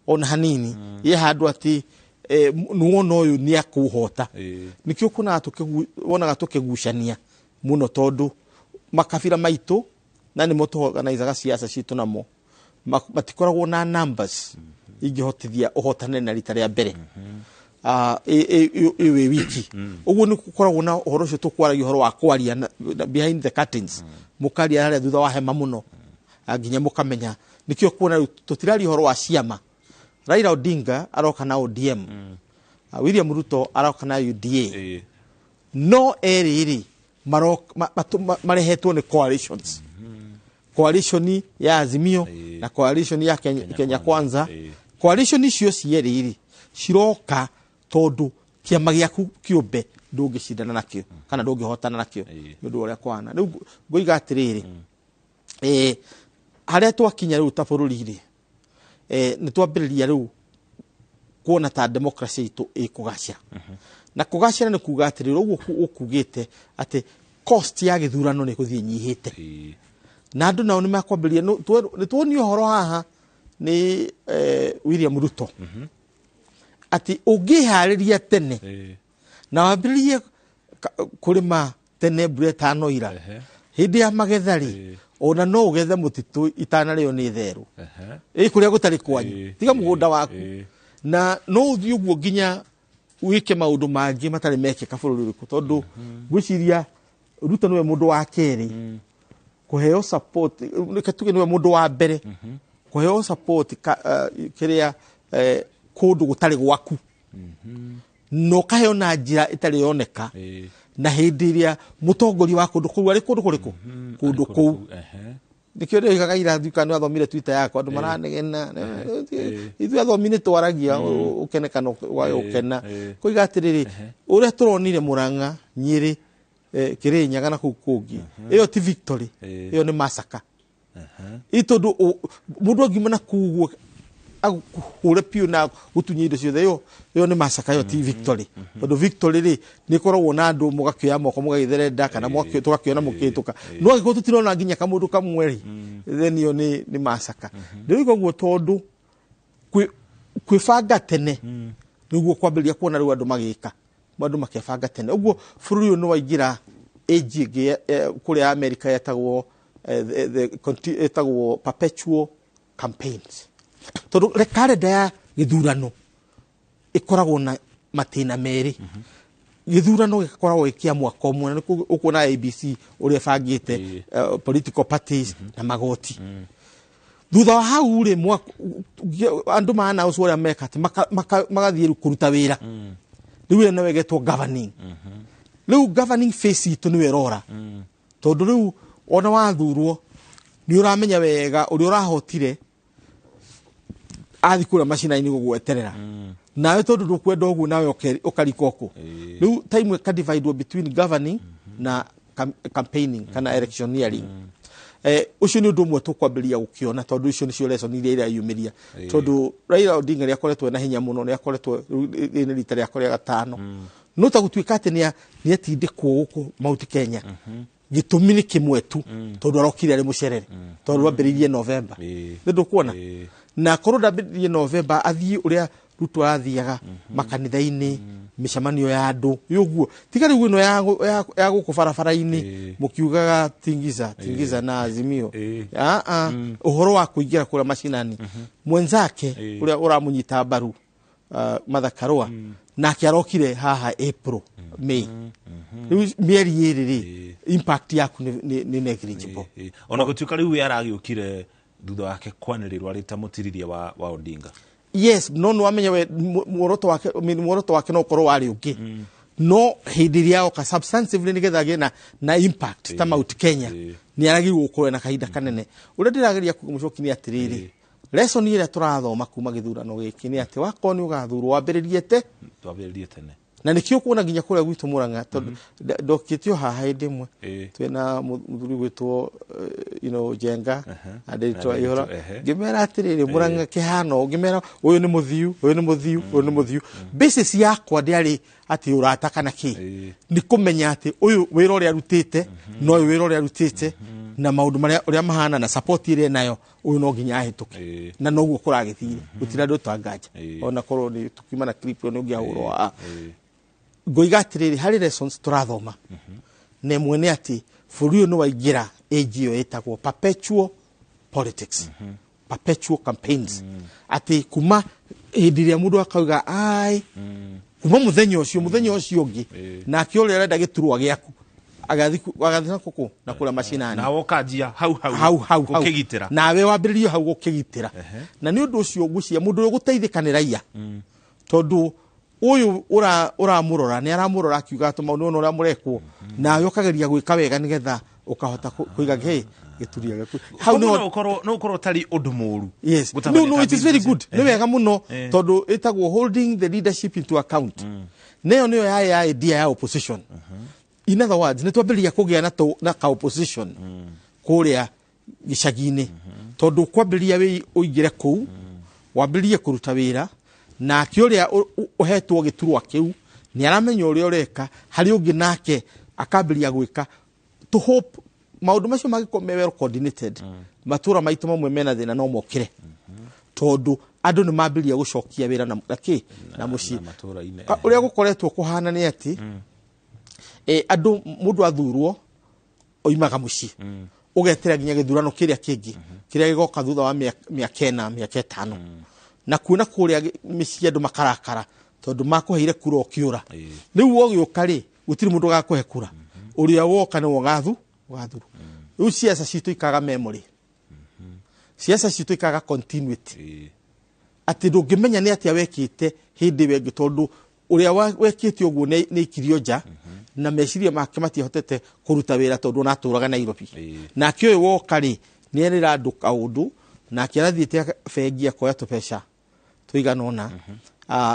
ona hanini, ye handũ atĩ nĩwona ũyũ nĩ akũhota. Nĩkĩo kuonaga wonaga tũkĩgucania mũno, tondũ makabira maitũ na nĩmo tũorganizaga siasa citũ namo matikoragwo na numbers ingĩhotithia ũhotane na rita rĩa mbere. Ĩ wĩ wiki ũguo nĩ gũkoragwo na ũhoro ũcio tũkwaragia, ũhoro wa kwaria na behind the curtains, mũkaria harĩa thutha wa hema mũno, nginya mũkamenya. Nĩkĩo kuona rĩu tũtiraria ũhoro wa ciama. Raila Odinga aroka na ODM. William Ruto aroka na UDA. No erĩ rĩ marehetwo nĩ coalitions. Coalition ya Azimio na coalition ya Kenya Kwanza. Coalition icio cierĩ rĩ ciroka tondũ kĩama gĩaku kĩũmbe ndũngĩcindana nakĩo kana ndũngĩhotana nakĩo nĩ ũndũ wa ũrĩa kũhana. Rĩu ngũiga atĩrĩrĩ, harĩa twakinya rĩu ta bũrũri rĩ, nĩ twambĩrĩria rĩu kuona ta democracy itũ ĩkũgacĩra. Na kũgacĩra nĩ kuga atĩrĩrĩ, ũguo ũkugĩte atĩ cost ya gĩthurano nĩ gũthiĩ nyihĩte. Na andũ nao nĩ makwambĩrĩria, nĩ tuonio ũhoro haha nĩ William Ruto atĩ ũngĩharĩria tene na wambĩrĩrie kũrĩma tene mbura ĩtanoira, hĩndĩ ya magetha rĩ, ona no ũgethe mũtitũ itanarĩo nĩ therũ ĩ kũrĩa gũtarĩ kwanyu, tiga mũgũnda waku, na no ũthiĩ ũguo nginya wĩke maũndũ mangĩ matarĩ mekĩka bũrũri ũrĩkũ, tondũ ngwĩciria Ruto nĩwe mũndũ wa kerĩ kũheo support, reke tuge nĩwe mũndũ wa mbere kũheo support kĩrĩa kũndũ gũtarĩ gwaku, na ũkaheo na njĩra ĩtarĩ yoneka, na hĩndĩ ĩrĩa mũtongoria wa kũndũ kũu arĩ kũndũ kũrĩkũ, kũndũ kũu. Nĩkĩo ndĩroigaga ira thiĩ kana nĩwathomire Twitter yakwa, andũ maranegena, ithuĩ athomi nĩ twaragia ũkene kana wage gũkena. Koiga atĩrĩrĩ, ũrĩa tũronire Murang'a, Nyĩrĩ, Kĩrĩnyaga na kũu kũngĩ, ĩyo ti victory, ĩyo nĩ massacre. Ĩ tondũ mũndũ angiuma na kũu ũguo agũkũhũre biũ na gũtunyia indo ciothe, ĩyo nĩ massacre, ĩyo ti victory. Tondũ victory rĩ, nĩ ĩkoragwo na andũ mũgakĩoya moko mũgagĩtherenda, kana tũgakĩona mũkĩhĩtũka. No angĩkorwo tũtirona nginya kamũndũ kamwe rĩ, then ĩyo nĩ massacre. Ndĩroiga ũguo tondũ kwĩbanga tene nĩguo kwambĩrĩria kuona rĩu andũ magĩka, andũ makebanga tene. Ũguo bũrũri ũyũ nĩ waingĩra age ĩngĩ, kũrĩa America ĩtagwo perpetual campaigns. Tondũ kalenda ya gĩthurano ĩkoragwo na matĩna merĩ. Gĩthurano gĩkoragwo gĩ kĩa mwaka ũmwe, na nĩkuo ũkuona ABC ũrĩa ĩbangĩte, political parties na magoti. Thutha wa hau rĩ, andũ ma announce ũrĩa meka atĩ magathiĩ rĩu kũruta wĩra. Rĩu ĩyo nĩyo ĩgetwo governing. Rĩu governing phase itũ nĩyo ĩrora. Tondũ rĩu ona wathurwo nĩ ũramenya wega ũrĩa ũrahotire athiĩ kũrĩa macina-inĩ gũgweterera. Nawe tondũ ndũkwenda ũguo, nawe ũkarika ũkũ. Rĩu time ĩka divide between governing na campaigning kana electioneering. Ũcio nĩ ũndũ ũmwe tũkwambĩrĩria gũkĩona, tondũ icio nĩcio lesson iria ireyumĩria. Tondũ Raila Odinga nĩ akoretwo na hinya mũno, nĩ akoretwo rĩu nĩ rita rĩakwa rĩa gatano. No ta gũtuĩka atĩ nĩ atindĩkwo gũkũ Mount Kenya. Gĩtũmi nĩ kĩmwe tu, tondũ arokire arĩ mũcerere, tondũ ambĩrĩirie November. Nĩ ndũkuona? Na korwo ndambĩrĩirie November, athiĩ ũrĩa Ruto arathiaga makanitha-inĩ, mĩcemanio ya andũ, ũguo. Tiga rĩu ĩno ya gũkũ barabara-inĩ, mũkiugaga tingiza, tingiza na Azimio. Ũhoro wa kũingĩra kũrĩa macinani. Mwenzake, ũrĩa ũramũnyita mbaru, Martha Karua, nake arokire haha April, May. Rĩu mĩeri ĩrĩ rĩ, impact yaku nĩ negligible. Ona gũtuĩka rĩu we aragĩũkire thutha wake kwanĩrĩrwo arĩ ta mũtiriria wa Odinga. Yes, no nĩ wamenya we muoroto wake, I mean, muoroto wake no ũkorwo warĩ ũngĩ. No hĩndĩ ĩrĩa oka substantively nĩgetha agĩe na impact ta Mount Kenya, nĩ aragĩrĩirwo gũkorwo na kahinda kanene. Ũrĩa ndĩrageria kuga mũcoki nĩ atĩrĩrĩ, lesson ĩrĩa tũrathoma kuma gĩthurano gĩkĩ nĩ atĩ wakorwo nĩ ũgathurwo wambĩrĩrie te. Twambĩrĩrie tene. Na nĩkĩo ũkuona nginya kũrĩa gwitũ Murang'a, tondũ ndokĩtio haha hĩndĩ ĩmwe. Twĩna mũthuri gwĩtwo, Njenga, na Ndĩritũ Na Aihũra. Ndĩritũ, ehe. Ngĩmera atĩrĩrĩ, Murang'a kĩhano, ngĩmera ũyũ nĩ mũthiu, ũyũ nĩ mũthiu, ũyũ nĩ mũthiu. Basis yakwa ndĩarĩ atĩ ũrata kana kĩ. Nĩ kũmenya atĩ ũyũ wĩra ũrĩa arutĩte, na ũyũ wĩra ũrĩa arutĩte, na maũndũ marĩa ũrĩa mahana na support ĩrĩa enayo, ũyũ no nginya ahĩtũke. Na noguo kũragĩthire. Gũtirĩ andũ tanganja. Ona korwo nĩ tũkiuma na clip ĩyo nĩ ũngĩahũrwo haha. Ngoiga atĩrĩrĩ, harĩ lessons tũrathoma. Na ĩmwe nĩ atĩ bũrũri ũyũ nĩ waingĩra age ĩyo ĩtagwo perpetual politics. Perpetual campaigns. Atĩ kuma hĩndĩ ĩrĩa mũndũ akauga ai, kuma mũthenya ũcio, mũthenya ũcio ũngĩ, nake ũrĩa ũrenda gĩturwa gĩaku agathiĩ na kũkũ na kũrĩa macinani. Nawe ũkanjia hau hau Hau, hau, hau. gũkĩgitĩra. Nawe wambĩrĩrie hau gũkĩgitĩra. Na nĩ ũndũ ũcio ngwĩciria mũndũ ũrĩa ũgũteithĩka nĩ raia. Tondũ Ũyũ ũramũrora nĩ aramũrora akiuga atĩ maũndũ ũrĩa mũrekwo nawe ũkageria gwĩka wega nĩgetha ũkahota kũiga kĩ gĩturia gĩaku. Hau no ũkorwo ũtarĩ ũndũ mũru. Yes. No, it is very good. Nĩ wega mũno tondũ ĩtagwo holding the leadership into account. Neyo nĩyo ya idea ya opposition. In other words, nĩ twambĩrĩria kũgĩa na ka opposition kũrĩa gĩcagi-inĩ. Tondũ kwambĩrĩria wĩ ũingĩre kũu, wambĩrĩrie kũruta wĩra, nake ũrĩa ũhetwo gĩturwa kĩu nĩ aramenya ũrĩa ũreka, harĩ ũngĩ nake akambĩrĩria gwĩka. To hope maũndũ macio mangĩkorwo me well coordinated, matũra maitũ mamwe mena thĩna no mokĩre. Tondũ andũ nĩ mambĩrĩria gũcokia wĩra na kĩ na mũciĩ. Ũrĩa gũkoretwo kũhana nĩ atĩ andũ mũndũ athurwo oimaga mũciĩ ũgetera nginya gĩthurano kĩrĩa kĩngĩ kĩrĩa gĩgoka thutha wa mĩaka 4 mĩaka 5 na kuona kũrĩa mĩciĩ andũ makarakara tondũ makũheire kura ũkĩũra. Rĩu ũgĩũka rĩ gũtirĩ mũndũ ũgakũhe kura, ũrĩa woka nĩwe ũgathurwo. Rĩu ciaca citũ ikaga memory, ciaca citũ ikaga continuity, atĩ ndũngĩmenya nĩ atĩa wekĩte hĩndĩ ĩyo ĩngĩ tondũ ũrĩa wekĩte ũguo nĩ ikirio nja na meciria make matiahotete kũruta wĩra tondũ ona atũraga Nairobi. Nake ũyũ woka rĩ nĩ erĩra andũ kaũndũ nake arathiĩte bengi akoya tũbeca tũigana ũna.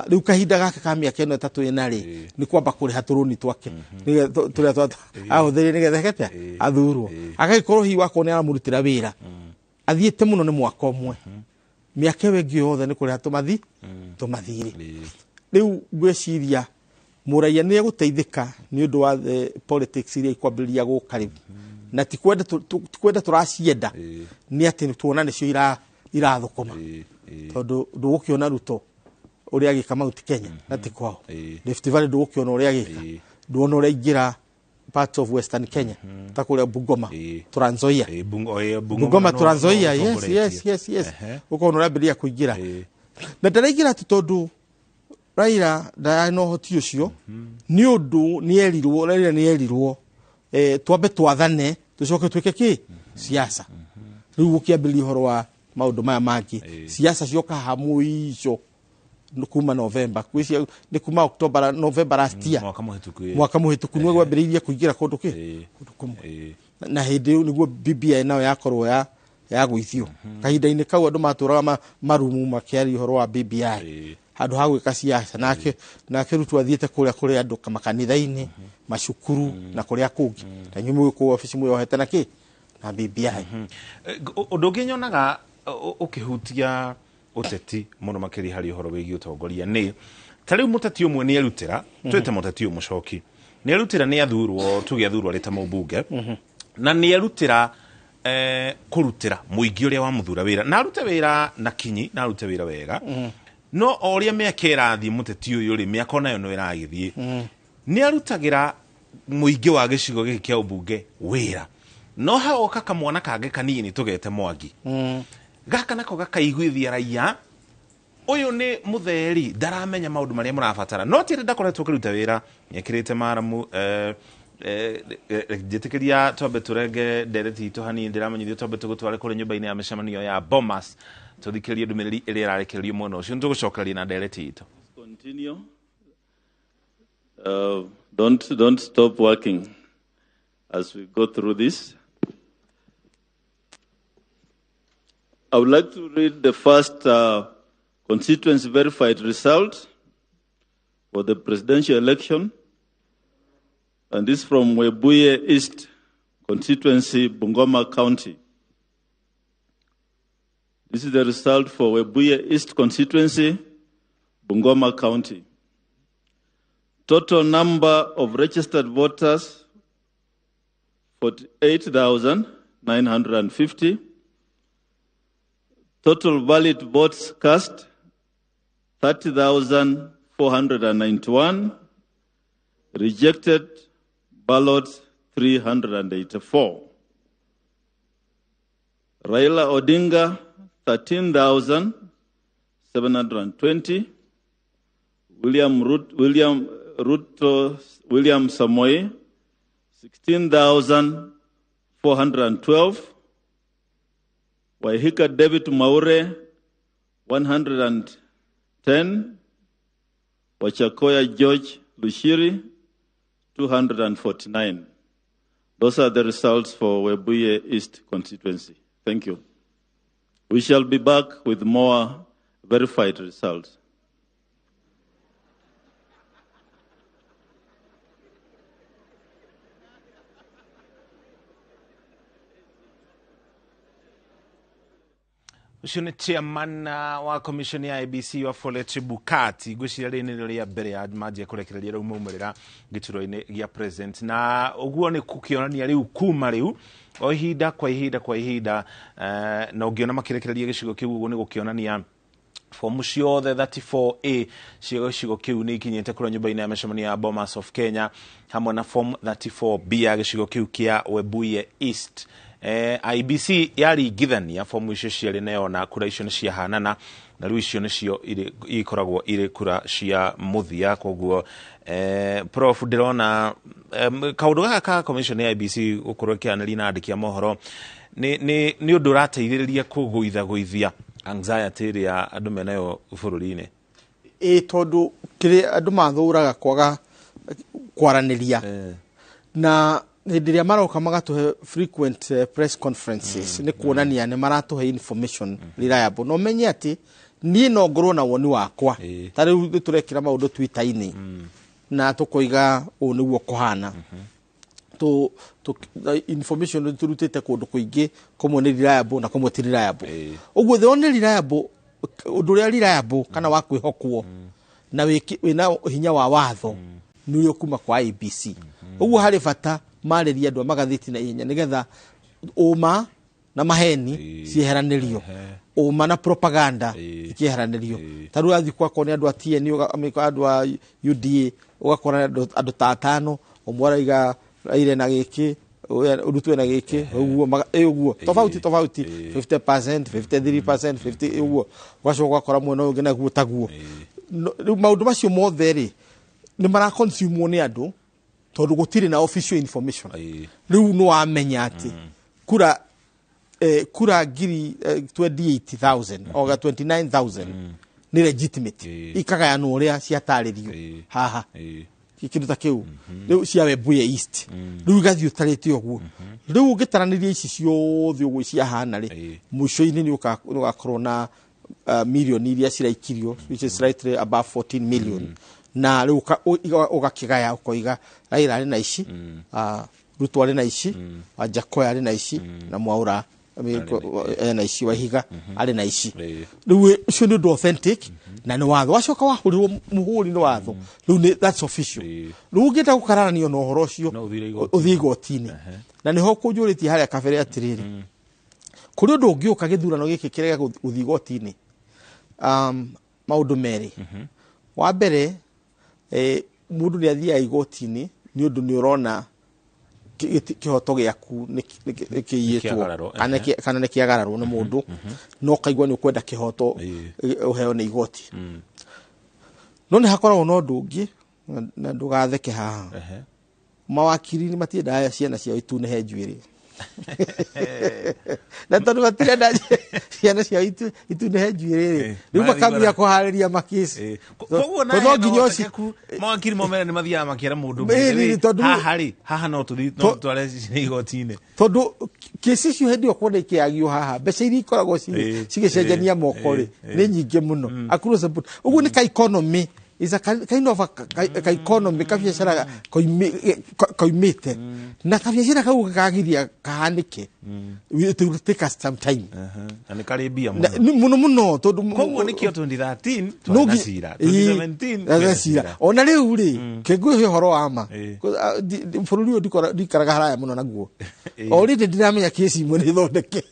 Rĩu kahinda gaka ka mĩaka ĩno ĩtatũ ĩna rĩ nĩ kwamba kũrĩha tũrũni twake tũrĩa ahũthĩrire nĩgetha eke atĩa athurwo. Agagĩkorwo hihi wakorwo nĩ aramũrutĩra wĩra athiĩte mũno nĩ mwaka ũmwe, mĩaka ĩyo ĩngĩ yothe nĩ kũrĩha tũmathirĩ. Rĩu ngwĩciria mũraiya nĩ egũteithĩka nĩ ũndũ wa politics iria ikwambĩrĩria gũka rĩu, na ti kwenda tũracienda, nĩ atĩ tuona nĩcio irathũkũma tondũ ndũgũkĩona Ruto ũrĩa agĩka Mount Kenya na ti kwao, Rift Valley ndũgũkĩona ũrĩa agĩka, nduona ũrĩa aingĩra parts of Western Kenya ta kũrĩa Bungoma, Trans Nzoia, Bungoma Trans Nzoia, yes ũkona ũrambĩrĩria kũingĩra na ndaraingĩra atĩ tondũ Raila ndarĩ na ũhoti ũcio nĩ ũndũ nĩ erirwo, Raila nĩ erirwo twambe twathane tũcoke twĩke kĩ siasa. Rĩu gũkĩambĩrĩria ũhoro wa maũndũ maya mangĩ, siasa cioka haha mũico kuma November, nĩ kuma October November last year, mwaka mũhĩtũku nĩguo gwambĩrĩirie kũingĩra kũndũ kĩ kũndũ kũmwe, na hĩndĩ ĩyo nĩguo BBI nayo yakorwo ya gũithio. Kahinda-inĩ kau andũ matũraga marumu makĩaria ũhoro wa BBI handũ ha gwĩka siasa, nake Ruto athiĩte kũrĩa kũrĩ andũ makanitha-inĩ, macukuru na kũrĩa kũngĩ, na inyuĩ mũgĩ kũu obici mwĩyohete na kĩ na BBI. Ũndũ ũngĩ nyonaga ũkĩhutia ũteti mũno makĩria harĩ ũhoro wĩgiĩ ũtongoria nĩ ta rĩu mũteti ũmwe nĩ erutĩra, twĩte mũteti ũyũ Mũchoki, nĩ erutĩra nĩ athurwo, tuge athurwo arĩ ta mũmbunge, na nĩ erutĩra kũrutĩra mũingĩ ũrĩa wamũthura wĩra, na arute wĩra na kinyi, na arute wĩra wega. No o ũrĩa mĩaka ĩrathiĩ mũteti ũyũ rĩ, mĩaka onayo no ĩragĩthiĩ, nĩ arutagĩra mũingĩ wa gĩcigo gĩkĩ kĩa ũmbunge wĩra, no hagoka kamwana kangĩ kanini tũgete Mwangi, gaka nako gakaiguithia raia ũyũ nĩ mũtheri ndaramenya maũndũ marĩa mũrabatara, no ti ndakoretwo akĩruta wĩra, nĩekĩrĩte maramu. Njĩtĩkĩria twambe tũrenge ndereti itũ hanini, ndĩramenyithio twambe tũgũtware kũrĩ nyũmba-inĩ ya mĩcemanio ya Bomas tũthikĩrĩrie ndũmĩrĩri ĩrĩa ĩrarekererio mwena ũcio, nĩtũgũcokereria na ndereti itũ. Continue. Don't stop working as we go through this. I would like to read the first constituency verified result for the presidential election, and this from Webuye East constituency, Bungoma County. This is the result for Webuye East constituency, Bungoma County. Total number of registered voters, 48,950. Total valid votes cast, 30,491. Rejected ballots, 384. Raila Odinga, 13,720. William Samoei, 16,412. Waihika David Maure, 110. Wajackoyah George Luchiri, 249. Those are the results for Webuye East constituency. Thank you. We shall be back with more verified results. Ũcio nĩ chairman wa commission ya IEBC Wafula Chebukati. Ngwĩciria rĩrĩ nĩrĩo rĩa mbere ya manjia kũrekereria rĩu maumĩrĩra gĩturwa-inĩ gĩa president, na ũguo nĩ gũkĩonania rĩu kuma rĩu o ihinda kwa ihinda kwa ihinda, na ũngĩona makĩrekereria gĩcigo kĩu ũguo nĩ gũkĩonania fomu ciothe 34A cia gĩcigo kĩu nĩ ikinyĩte kũrĩa nyũmba-inĩ ya mĩcemanio ya Bomas of Kenya, hamwe na form 34B ya gĩcigo kĩu kĩa Webuye East. IEBC yaringithania fomu icio cierĩ na yona kura icio nĩ ciahanana, na rĩu icio nĩcio ikoragwo irĩ kura cia mũthia. Koguo Prof, ndĩrona kaũndũ gaka ka commission ya IEBC gũkorwo ĩkĩaranĩria na andĩki a mohoro nĩ ũndũ ũrateithĩrĩria kũgũithagũithia anxiety ĩrĩa andũ menayo bũrũri-inĩ. Ĩ tondũ kĩrĩa andũ mathũraga kwaga kwaranĩria, na hĩndĩ ĩrĩa maroka magatũhe frequent press conferences, nĩ kuonania nĩ maratũhe information reliable. Na ũmenye atĩ niĩ no ngorwo na woni wakwa, ta rĩu nĩ tũrekĩra maũndũ Twitter-inĩ na tũkoiga ũũ nĩguo kũhana, information tũrutĩte kũndũ kũingĩ, kũmwe nĩ reliable na kũmwe ti reliable. Ũguo the only reliable, ũndũ ũrĩa reliable kana wa kwĩhokwo na wĩna hinya wa watho nĩ ũrĩa kuma kwa IEBC. Ũguo harĩ bata marĩrie andũ a magathĩti na ihenya nĩgetha ũma na maheni cieheranĩrio, ũma na propaganda ikĩeheranĩrio. Ta rĩu wathiĩ gwakwa nĩ andũ a TNU, andũ a UDA, ũgakora andũ ta atano, ũmwe araiga Raila na gĩkĩ, Ruto na gĩkĩ, ũguo ũguo tofauti tofauti, 50%, 53%, 50, ũguo ũgacoka ũgakora mwena ũyũ ũngĩ naguo taguo. Rĩu maũndũ macio mothe rĩ nĩ maraconsume nĩ andũ tondũ gũtirĩ na official information. Rĩu nĩ wamenya atĩ kura ngiri 28,000 oga 29,000 nĩ legitimate, ikagayanwo ũrĩa ciatarĩrio haha, kĩndũ ta kĩu rĩu cia Webuye East, rĩu igathiĩ ũtarĩte ũguo. Rĩu ũngĩtaranĩria ici ciothe ũguo ciahana rĩ, mũico-inĩ nĩ ũgakorwo na milioni iria ciraikirio, which is slightly above 14 million, na rĩu ũgakĩgaya ũkoiga Raila arĩ na ici, Ruto arĩ na ici, Wajackoyah arĩ na ici, na Mwaura ena ici, Waihiga arĩ na ici. Rĩu ũcio nĩ ũndũ authentic na nĩ watho wacoka wahũrirwo mũhũri nĩ watho, rĩu nĩ that's official. Rĩu ũngĩenda gũkararanio na ũhoro ũcio ũthiĩ igoti-inĩ, na nĩho kũnjũrĩtie harĩa kabere atĩrĩrĩ, kũrĩ ũndũ ũngĩũka gĩthurano gĩkĩ kĩrega gũthiĩ igoti-inĩ. Maũndũ merĩ. Wa mbere, mũndũ nĩ athiaga igoti-inĩ nĩ ũndũ nĩ ũrona kĩhoto gĩaku nĩ kĩiyĩtwo kana nĩ kĩagararwo nĩ mũndũ, no ũkaigua nĩ ũkwenda kĩhoto ũheo nĩ igoti. No nĩ hakoragwo na ũndũ ũngĩ, na ndũgatheke haha. Mawakiri nĩ matiendaga ciana ciao itunĩhe njuĩrĩ. Na tondũ matirenda ciana ciao itunĩhe njuĩrĩ rĩ, rĩu makambia kũharĩria makĩci. Koguo na nginya ũcio mawakiri mo mene nĩ mathiaga makĩra mũndũ haha rĩ, haha no tũthiĩ no tware igoti-inĩ. Tondũ kĩci icio hĩndĩ ĩyo kuona ikĩagio haha, mbeca iria ikoragwo cigĩcenjania moko rĩ nĩ nyingĩ mũno across the board. Ũguo nĩ ka economy, is a kind of a ka economy, kabiacara koimĩte, na kabiacara kau kagiria kahanĩke, it will take us some time. Na nĩ karĩ mbia mũno mũno mũno, tondũ koguo nĩkĩo 2013 twarĩ na cira, 2017 twĩna cira, ona rĩu rĩ kĩngwĩhe ũhoro wa ma, bũrũri ũyũ ndikaraga haraya mũno naguo, o rĩndĩ ndiramenya kĩci imwe nĩ thondeke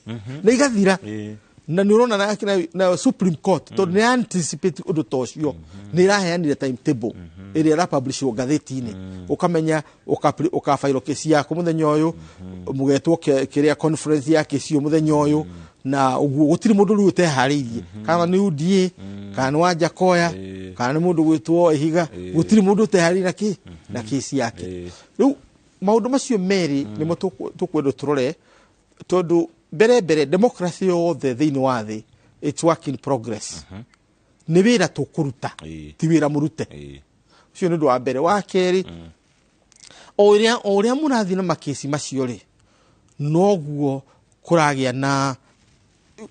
na igathira. Na nĩ ũrona na Supreme Court tondũ nĩ anticipate ũndũ ta ũcio, nĩ ĩraheanire timetable ĩrĩa ĩrapublishwo ngathĩti-inĩ, ũkamenya ũkabairwo kesi yaku mũthenya ũyũ, mũgetwo kĩrĩa conference ya kesi ĩyo mũthenya ũyũ, na ũguo gũtirĩ mũndũ rĩu ũteharĩirie, kana nĩ UDA, kana nĩ Wajackoyah, kana nĩ mũndũ gwĩtwo Ihiga, gũtirĩ mũndũ ũteharĩirie na kesi yake. Rĩu maũndũ macio merĩ nĩmo tũkwenda tũrore, tondũ mbere mbere democracy yothe thĩinĩ wa thĩ, it's work in progress. Nĩ wĩra tũkũruta, ti wĩra mũrute. Ũcio nĩ ũndũ wa mbere. Wa kerĩ, o ũrĩa mũrathiĩ na makĩci macio rĩ, noguo kũragĩa na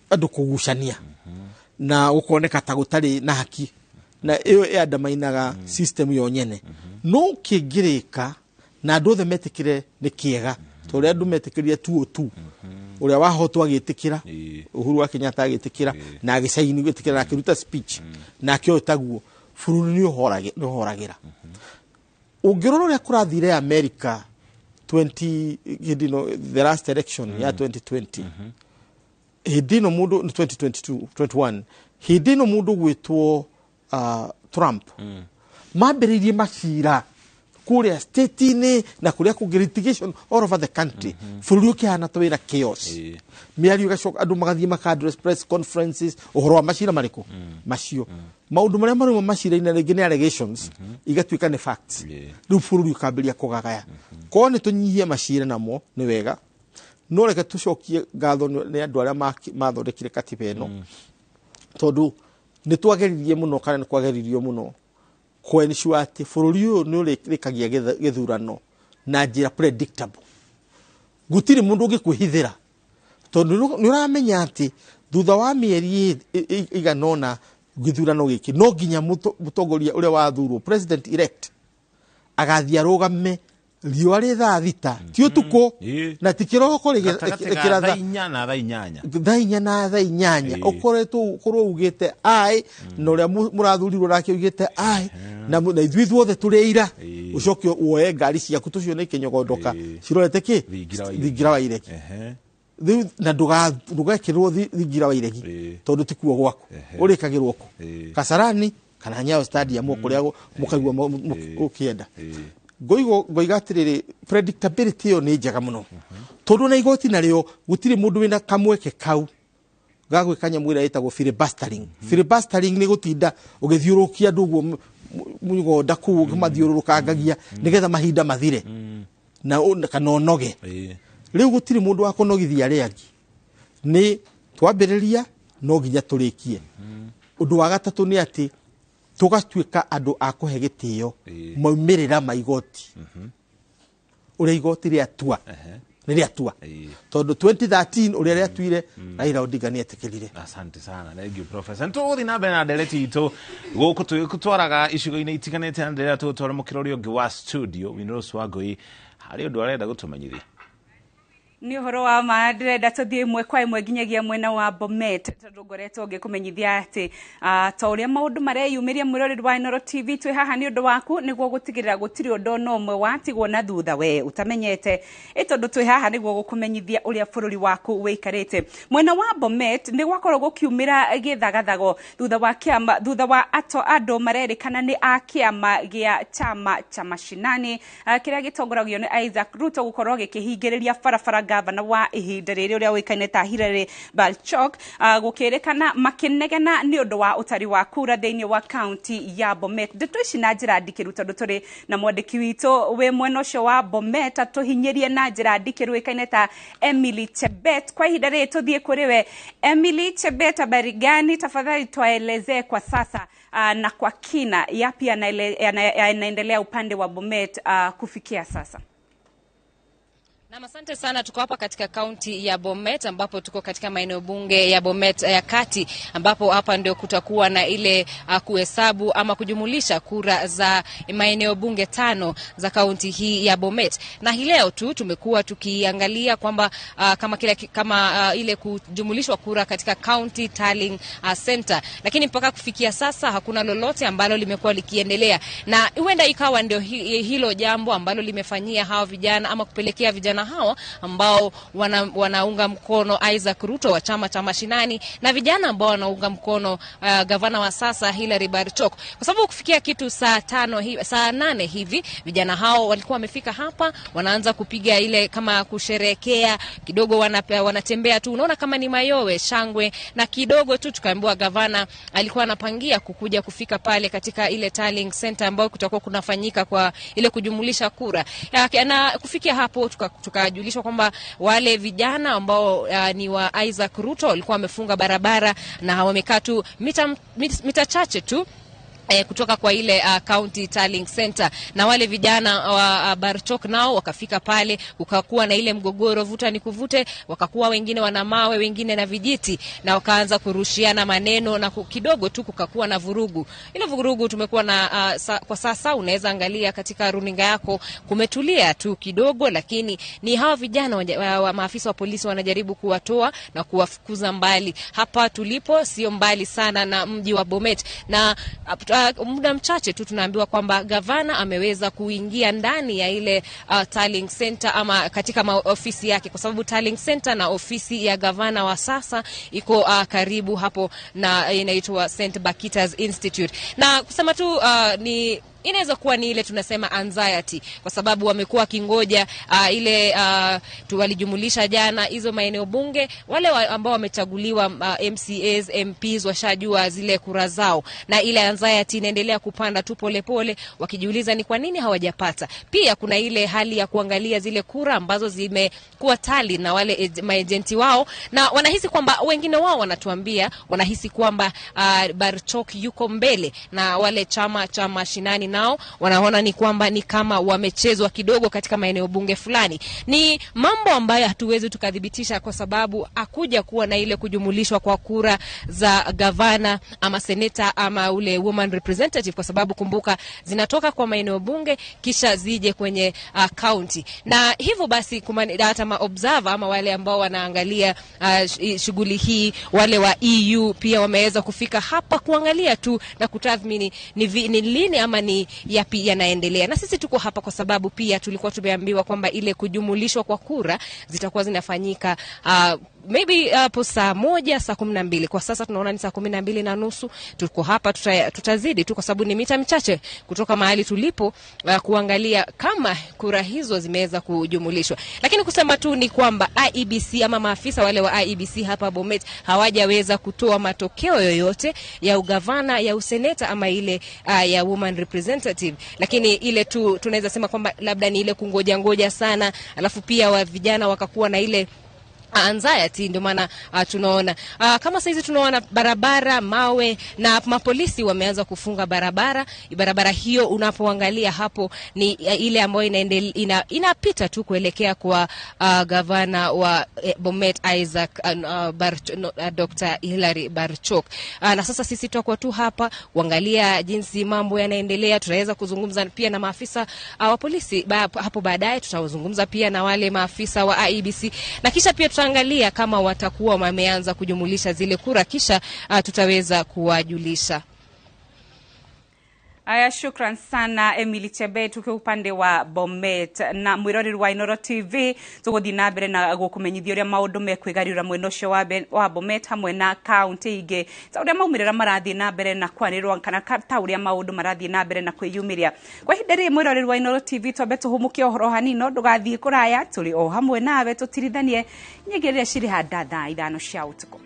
andũ kũgucania na gũkoneka ta gũtarĩ na haki, na ĩyo ĩandamainaga system yo nyene. No kĩngĩrĩka na andũ othe metĩkĩre nĩ kĩega, ta ũrĩa andũ metĩkĩrire 202, ũrĩa wahotwo agĩtĩkĩra, Uhuru wa Kenyatta agĩtĩkĩra na agĩcaini gwĩtĩkĩra na akĩruta speech, nake ũyũ taguo bũrũri nĩ ũhoragĩra. Ũngĩrora ũrĩa kũrathire America 20 hĩndĩ ĩno, the last election ya 2020, hĩndĩ ĩno mũndũ 2022 21, hĩndĩ ĩno mũndũ gwĩtwo Trump mambĩrĩirie macira kũrĩa state-inĩ na kũrĩa kũngĩ, litigation all over the country. Bũrũri ũkĩhana ta wĩna chaos, mĩario ĩgacoka, andũ magathiĩ maka address press conferences ũhoro wa macira marĩkũ macio, maũndũ marĩa marauma macira-inĩ rĩngĩ nĩ allegations igatuĩka nĩ facts. Rĩu bũrũri ũkambĩrĩria kũgagaya. Korwo nĩ tũnyihie macira namo nĩ wega, no reke tũcokie ngatho nĩ andũ arĩa mathondekire katiba ĩno, tondũ nĩ twageririe mũno, kana nĩ kwageririo mũno kũensure atĩ bũrũri ũyũ nĩ ũrĩkagia gĩthurano na njĩra predictable. Gũtirĩ mũndũ ũngĩkwĩhithĩra, tondũ nĩ ũramenya atĩ thutha wa mĩeri ĩigana ũna gĩthurano gĩkĩ no nginya mũtongoria ũrĩa wathurwo, president elect, agathiĩ arũgame riũa rĩ thaa thita, ti ũtukũ na ti kĩroko, rĩkĩra thaa inya na thaa inyanya, thaa inya na thaa inyanya, ũkoretwo ũkorwo ugĩte ai, na ũrĩa mũrathurirwo nake ugĩte ai, na ithuĩ ithuothe tũrĩ aira, ũcoke woe ngari ciaku tũcione ikĩnyogondoka cirorete kĩ thingira wa iregi. Rĩu na ndũgekĩrwo thingira wa iregi, tondũ ti kuo gwaku, ũrĩkagĩrwo kũ Kasarani kana Nyayo Stadium, kũrĩa mũkaigua ũkĩenda. Ngoiga atĩrĩrĩ, predictability ĩyo nĩ njega mũno, tondũ na igoti narĩo gũtirĩ mũndũ wĩna kamweke kau ga gwĩka nyamũ ĩrĩa ĩtagwo filibustering. Filibustering nĩ gũtinda ũgĩthiũrũrũkia andũ ũguo mũgũnda kũu, ũkĩmathiũrũrũkangagia nĩgetha mahinda mathire na kana ũnoge. Rĩu gũtirĩ mũndũ wa kũnogithia arĩa angĩ, nĩ twambĩrĩria no nginya tũrĩkie. Ũndũ wa gatatũ nĩ atĩ tũgatuĩka andũ a kũhe gĩtĩo maumĩrĩra ma igoti, ũrĩa igoti rĩatua nĩ rĩatua, tondũ 2013 ũrĩa rĩatuire Raila Odinga nĩ etĩkĩrire. Asante sana, thank you professor. Nĩ tũgũthiĩ na mbere na ndereti itũ gũkũ tũgĩgũtwaraga icigo-inĩ itiganĩte, na ndereti tũgũtwara mũkĩra ũrĩa ũngĩ wa studio Winrose Wangũi harĩ ũndũ arenda gũtũmenyithia. Nĩ ũhoro wa ma, ndĩrenda tũthiĩ ĩmwe kwa ĩmwe nginyagia mwena wa Bomet, tondũ ngoretwo ngĩkũmenyithia atĩ ta ũrĩa maũndũ mareyumĩria, mwĩroreri wa Inooro TV, twĩ haha nĩ ũndũ waku nĩguo gũtigĩrĩra gũtirĩ ũndũ ona ũmwe watigwo na thutha we ũtamenyete, ĩ tondũ twĩ haha nĩguo gũkũmenyithia ũrĩa bũrũri waku wĩikarĩte. Mwena wa Bomet nĩ gwakorwo gũkiumĩra gĩthagathago thutha wa kĩama, thutha wa ato andũ marerĩkana nĩ a kĩama gĩa chama cha mashinani kĩrĩa gĩtongoragio nĩ Isaac Ruto gũkorwo gĩkĩhingĩrĩria barabara gavana wa ihinda rĩrĩ ũrĩa ũĩkaine ta Hilary Barchok, gũkĩrĩkana makĩnegena nĩ ũndũ wa ũtari wa kura thĩinĩ wa kaunti ya Bomet. Ndeto ici na njĩra ndikĩru, tondũ tũrĩ na mwandĩki witũ wĩ mwena ũcio wa Bomet atũhinyĩrie na njĩra ndikĩru ũĩkaine ta Emily Chebet. Kwa ihinda rĩrĩ tũthiĩ kũrĩ we Emily Chebet, habari gani? Tafadhali tuelezee kwa sasa na kwa kina yapi yanaendelea upande wa Bomet kufikia sasa. Na asante sana, tuko hapa katika kaunti ya Bomet ambapo tuko katika maeneo bunge ya Bomet ya Kati, ambapo hapa ndio kutakuwa na ile kuhesabu ama kujumulisha kura za maeneo bunge 5 za kaunti hii ya Bomet. Na hii leo tu tumekuwa tukiangalia kwamba kama ile kujumulishwa kura katika county tallying center, lakini mpaka kufikia sasa hakuna lolote ambalo limekuwa likiendelea, na huenda ikawa ndio hilo jambo ambalo limefanyia hao vijana ama kupelekea vijana hao ambao wanaunga mkono Isaac Ruto wa chama cha mashinani na vijana ambao wanaunga mkono gavana wa sasa Hilary Barchok, kwa sababu kufikia kitu saa 8 hivi vijana hao walikuwa wamefika hapa, wanaanza kupiga ile kama kusherekea kidogo, wanatembea tu, unaona kama ni mayowe shangwe, na kidogo tu tukaambiwa gavana alikuwa anapangia kukuja kufika pale katika ile tallying center ambayo kutakuwa kunafanyika kwa ile kujumulisha kura. Na kufikia hapo Tukajulishwa kwamba wale vijana ambao ni wa Isaac Ruto walikuwa wamefunga barabara na wamekaa tu mita chache tu kutoka kwa ile County Tallying Center, na wale vijana wa Barchok nao wakafika pale, kukakuwa na ile mgogoro, vuta ni kuvute, wakakuwa wengine wana mawe, wengine na vijiti, na wakaanza kurushiana maneno na kidogo tu kukakuwa na vurugu. Ile vurugu tumekuwa na kwa sasa unaweza angalia katika runinga yako kumetulia tu kidogo, lakini ni hawa vijana wa maafisa wa polisi wanajaribu kuwatoa na kuwafukuza mbali. Hapa tulipo sio mbali sana na mji wa Bomet, na muda mchache tu tunaambiwa kwamba gavana ameweza kuingia ndani ya ile tallying center ama katika ofisi yake, kwa sababu tallying center na ofisi ya gavana wa sasa iko karibu hapo na inaitwa St. Bakhita's Institute. Na kusema tu ni inaweza kuwa ni ile tunasema anxiety, kwa sababu wamekuwa kingoja ile tuwalijumulisha jana hizo maeneo bunge, wale ambao wamechaguliwa MCAs, MPs washajua zile kura zao, na ile anxiety inaendelea kupanda tu polepole, wakijiuliza ni kwa nini hawajapata. Pia kuna ile hali ya kuangalia zile kura ambazo zimekuwa tali na wale maejenti wao, na wanahisi kwamba wengine wao wanatuambia wanahisi kwamba Barchok yuko mbele, na wale chama cha mashinani nao wanaona ni kwamba ni kama wamechezwa kidogo katika maeneo bunge fulani. Ni mambo ambayo hatuwezi tukadhibitisha kwa sababu hakuja kuwa na ile kujumulishwa kwa kura za gavana ama seneta ama ule woman representative, kwa sababu kumbuka zinatoka kwa maeneo bunge kisha zije kwenye county. Na hivyo basi hata ma observer ama wale ambao wanaangalia shughuli hii, wale wa EU pia wameweza kufika hapa kuangalia tu na kutathmini ni lini ama ni yapi yanaendelea. Na sisi tuko hapa kwa sababu pia tulikuwa tumeambiwa kwamba ile kujumulishwa kwa kura zitakuwa zinafanyika maybe hapo saa 1, saa 12. Kwa sasa tunaona ni saa 12:30. Tuko hapa, tutazidi tu kwa sababu ni mita michache kutoka mahali tulipo kuangalia kama kura hizo zimeweza kujumulishwa. Lakini kusema tu ni kwamba IEBC ama maafisa wale wa IEBC hapa Bomet hawajaweza kutoa matokeo yoyote ya ugavana, ya useneta ama ile ya woman representative. Lakini ile tu tunaweza sema kwamba labda ni ile kungoja ngoja sana, alafu pia wa vijana wakakuwa na ile anxiety, ndio maana tunaona kama saizi tunaona barabara mawe na mapolisi wameanza kufunga barabara. Barabara hiyo unapoangalia hapo ni ile ambayo inapita tu kuelekea kwa gavana wa Bomet Isaac Dr. Hilary Barchok. Na sasa sisi tutakuwa tu hapa kuangalia jinsi mambo yanaendelea. Tutaweza kuzungumza pia na maafisa wa polisi hapo baadaye, tutazungumza pia na wale maafisa wa IEBC, na kisha pia tutaangalia kama watakuwa wameanza kujumulisha zile kura, kisha tutaweza kuwajulisha. Aya, shukran sana Emily Chebet tukiwa upande wa Bomet. Na mwiroreri wa Inooro TV tuguthii na mbere na gukumenyithia uria maundu mekwigariura mwena ucio wa Bomet hamwe na kaunti ingi, ta uria maumirira marathii na mbere na kwanirwa kana ta uria maundu marathii na mbere na kwiyumiria. Kwa ihinda riri mwiroreri wa Inooro TV twambe tuhumukie uhoro hanini, no ndugathii kuraya, turi o hamwe nawe tutirithanie nyingi iria ciri handa thaa 5 cia utuku.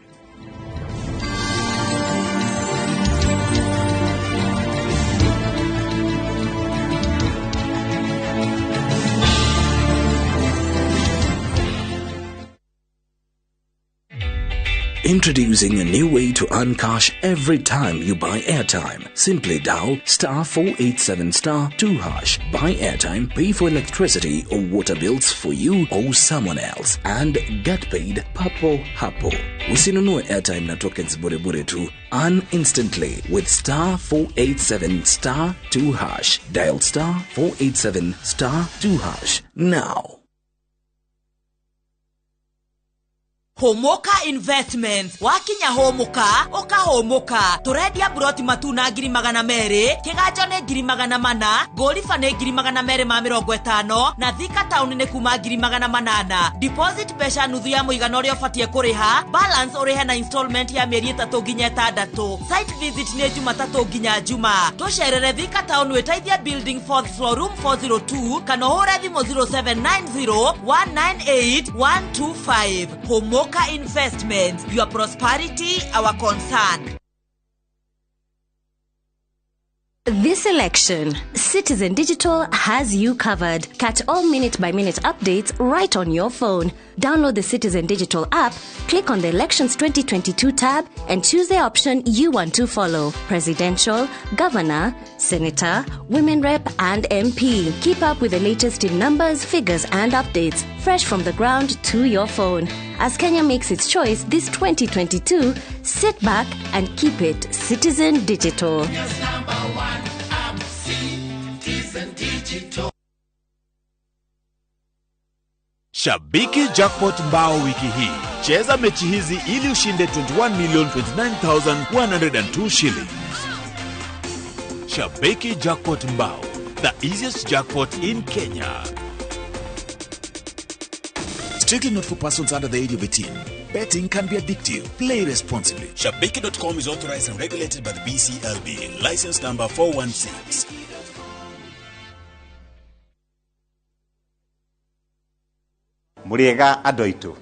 Introducing a new way to earn cash every time you buy airtime. Simply dial *487*2#. Buy airtime, pay for electricity or water bills for you or someone else, and get paid papo hapo. Usinunue airtime na tokens bure bure tu. Earn instantly with *487*2#. Dial *487*2# now. Homoka Investments wakinya homoka ukahomoka turendia broti matuna 200,000 kiganjo ni 400,000 ngoliba ni 250,000 na Thika town ni kuma 800,000 deposit mbeca nuthu ya muigana uria ubatie kuriha balance urihe na installment ya mieri 3 nginya 6 site visit ni Jumatatu nginya Juma tucerere Thika town witaithia building 4th floor room 402 kana uhure thimu 0790 198 125. Homoka Investments, your prosperity, our concern. This election, Citizen Digital has you covered. Catch all minute by minute updates right on your phone. Download the Citizen Digital app, click on the Elections 2022 tab, and choose the option you want to follow: presidential, governor, senator, women rep, and MP. Keep up with the latest in numbers, figures, and updates, fresh from the ground to your phone. As Kenya makes its choice this 2022, sit back and keep it Citizen Digital. Shabiki Jackpot Mbao wiki hii. Cheza mechi hizi ili ushinde 21,029,102 shillings. Shabiki Jackpot Mbao, the easiest jackpot in Kenya. Strictly not for persons under the age of 18. Betting can be addictive. Play responsibly. Shabiki.com is authorized and regulated by the BCLB. License number 416. Muriega andũ aitũ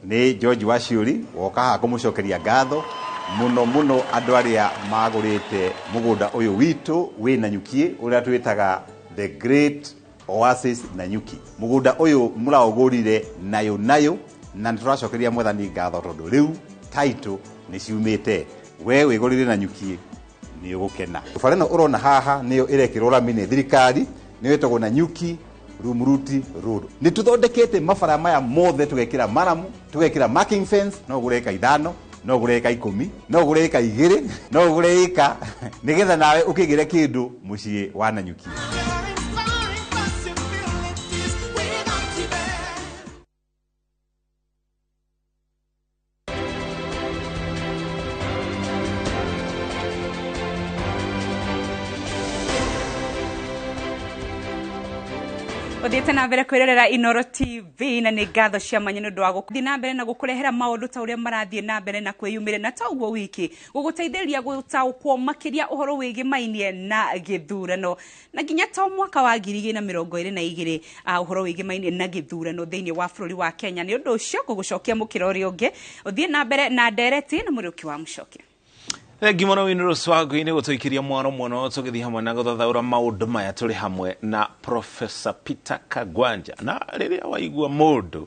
nĩ George Waciuri woka haha kũmũcokeria ngatho mũno mũno andũ arĩa magũrĩte mũgũnda ũyũ witũ wĩ Nanyuki ũrĩa twĩtaga The Great Oasis Nanyuki. Mũgũnda ũyũ mũraũgũrire nayo nayo na nĩ tũracokeria mwathani ngatho tondũ rĩu title nĩ ciumĩte. We wĩgũrire Nanyuki nĩ ũgũkena. Bara ĩno ũrona haha nĩyo ĩrekĩrwo rami nĩ thirikari, nĩyo ĩtagwo Nanyuki Rumuruti Road. Nĩ tũthondekete mabara maya mothe, tũgekĩra maramu, tũgekĩra marking fence, no ũgũre ĩka 5, no ũgũre ĩka 10, no ũgũre ĩka 2, no ũgũre ĩka nĩgetha nawe ũkĩgĩre kĩndũ mũciĩ wa Nanyuki. Uthiĩte na mbere kwĩrorera Inoro TV na nĩ ngatho cia mwanya nĩ ũndũ wa gũthiĩ na mbere na gũkũrehera maũndũ ta ũrĩa marathiĩ na mbere na kwĩyumĩria, na ta ũguo wiki gũgũteithĩrĩria gũtaũkwo makĩria ũhoro wĩgĩmainie na gĩthurano na nginya ta mwaka wa 2022 ũhoro wĩgĩmainie na gĩthurano thĩinĩ wa bũrũri wa Kenya. Nĩ ũndũ ũcio gũgũcokia mũkĩra ũrĩa ũngĩ ũthiĩ na mbere na ndereti na Mũrĩũki wa Mũcokia. Thengi mũno Winnie Roswangu-inĩ gũtũikĩria mwaro mũno tũgĩthiĩ hamwe na gũthathaũra maũndũ maya tũrĩ hamwe na Professor Peter Kagwanja. Na rĩrĩa waigua mũndũ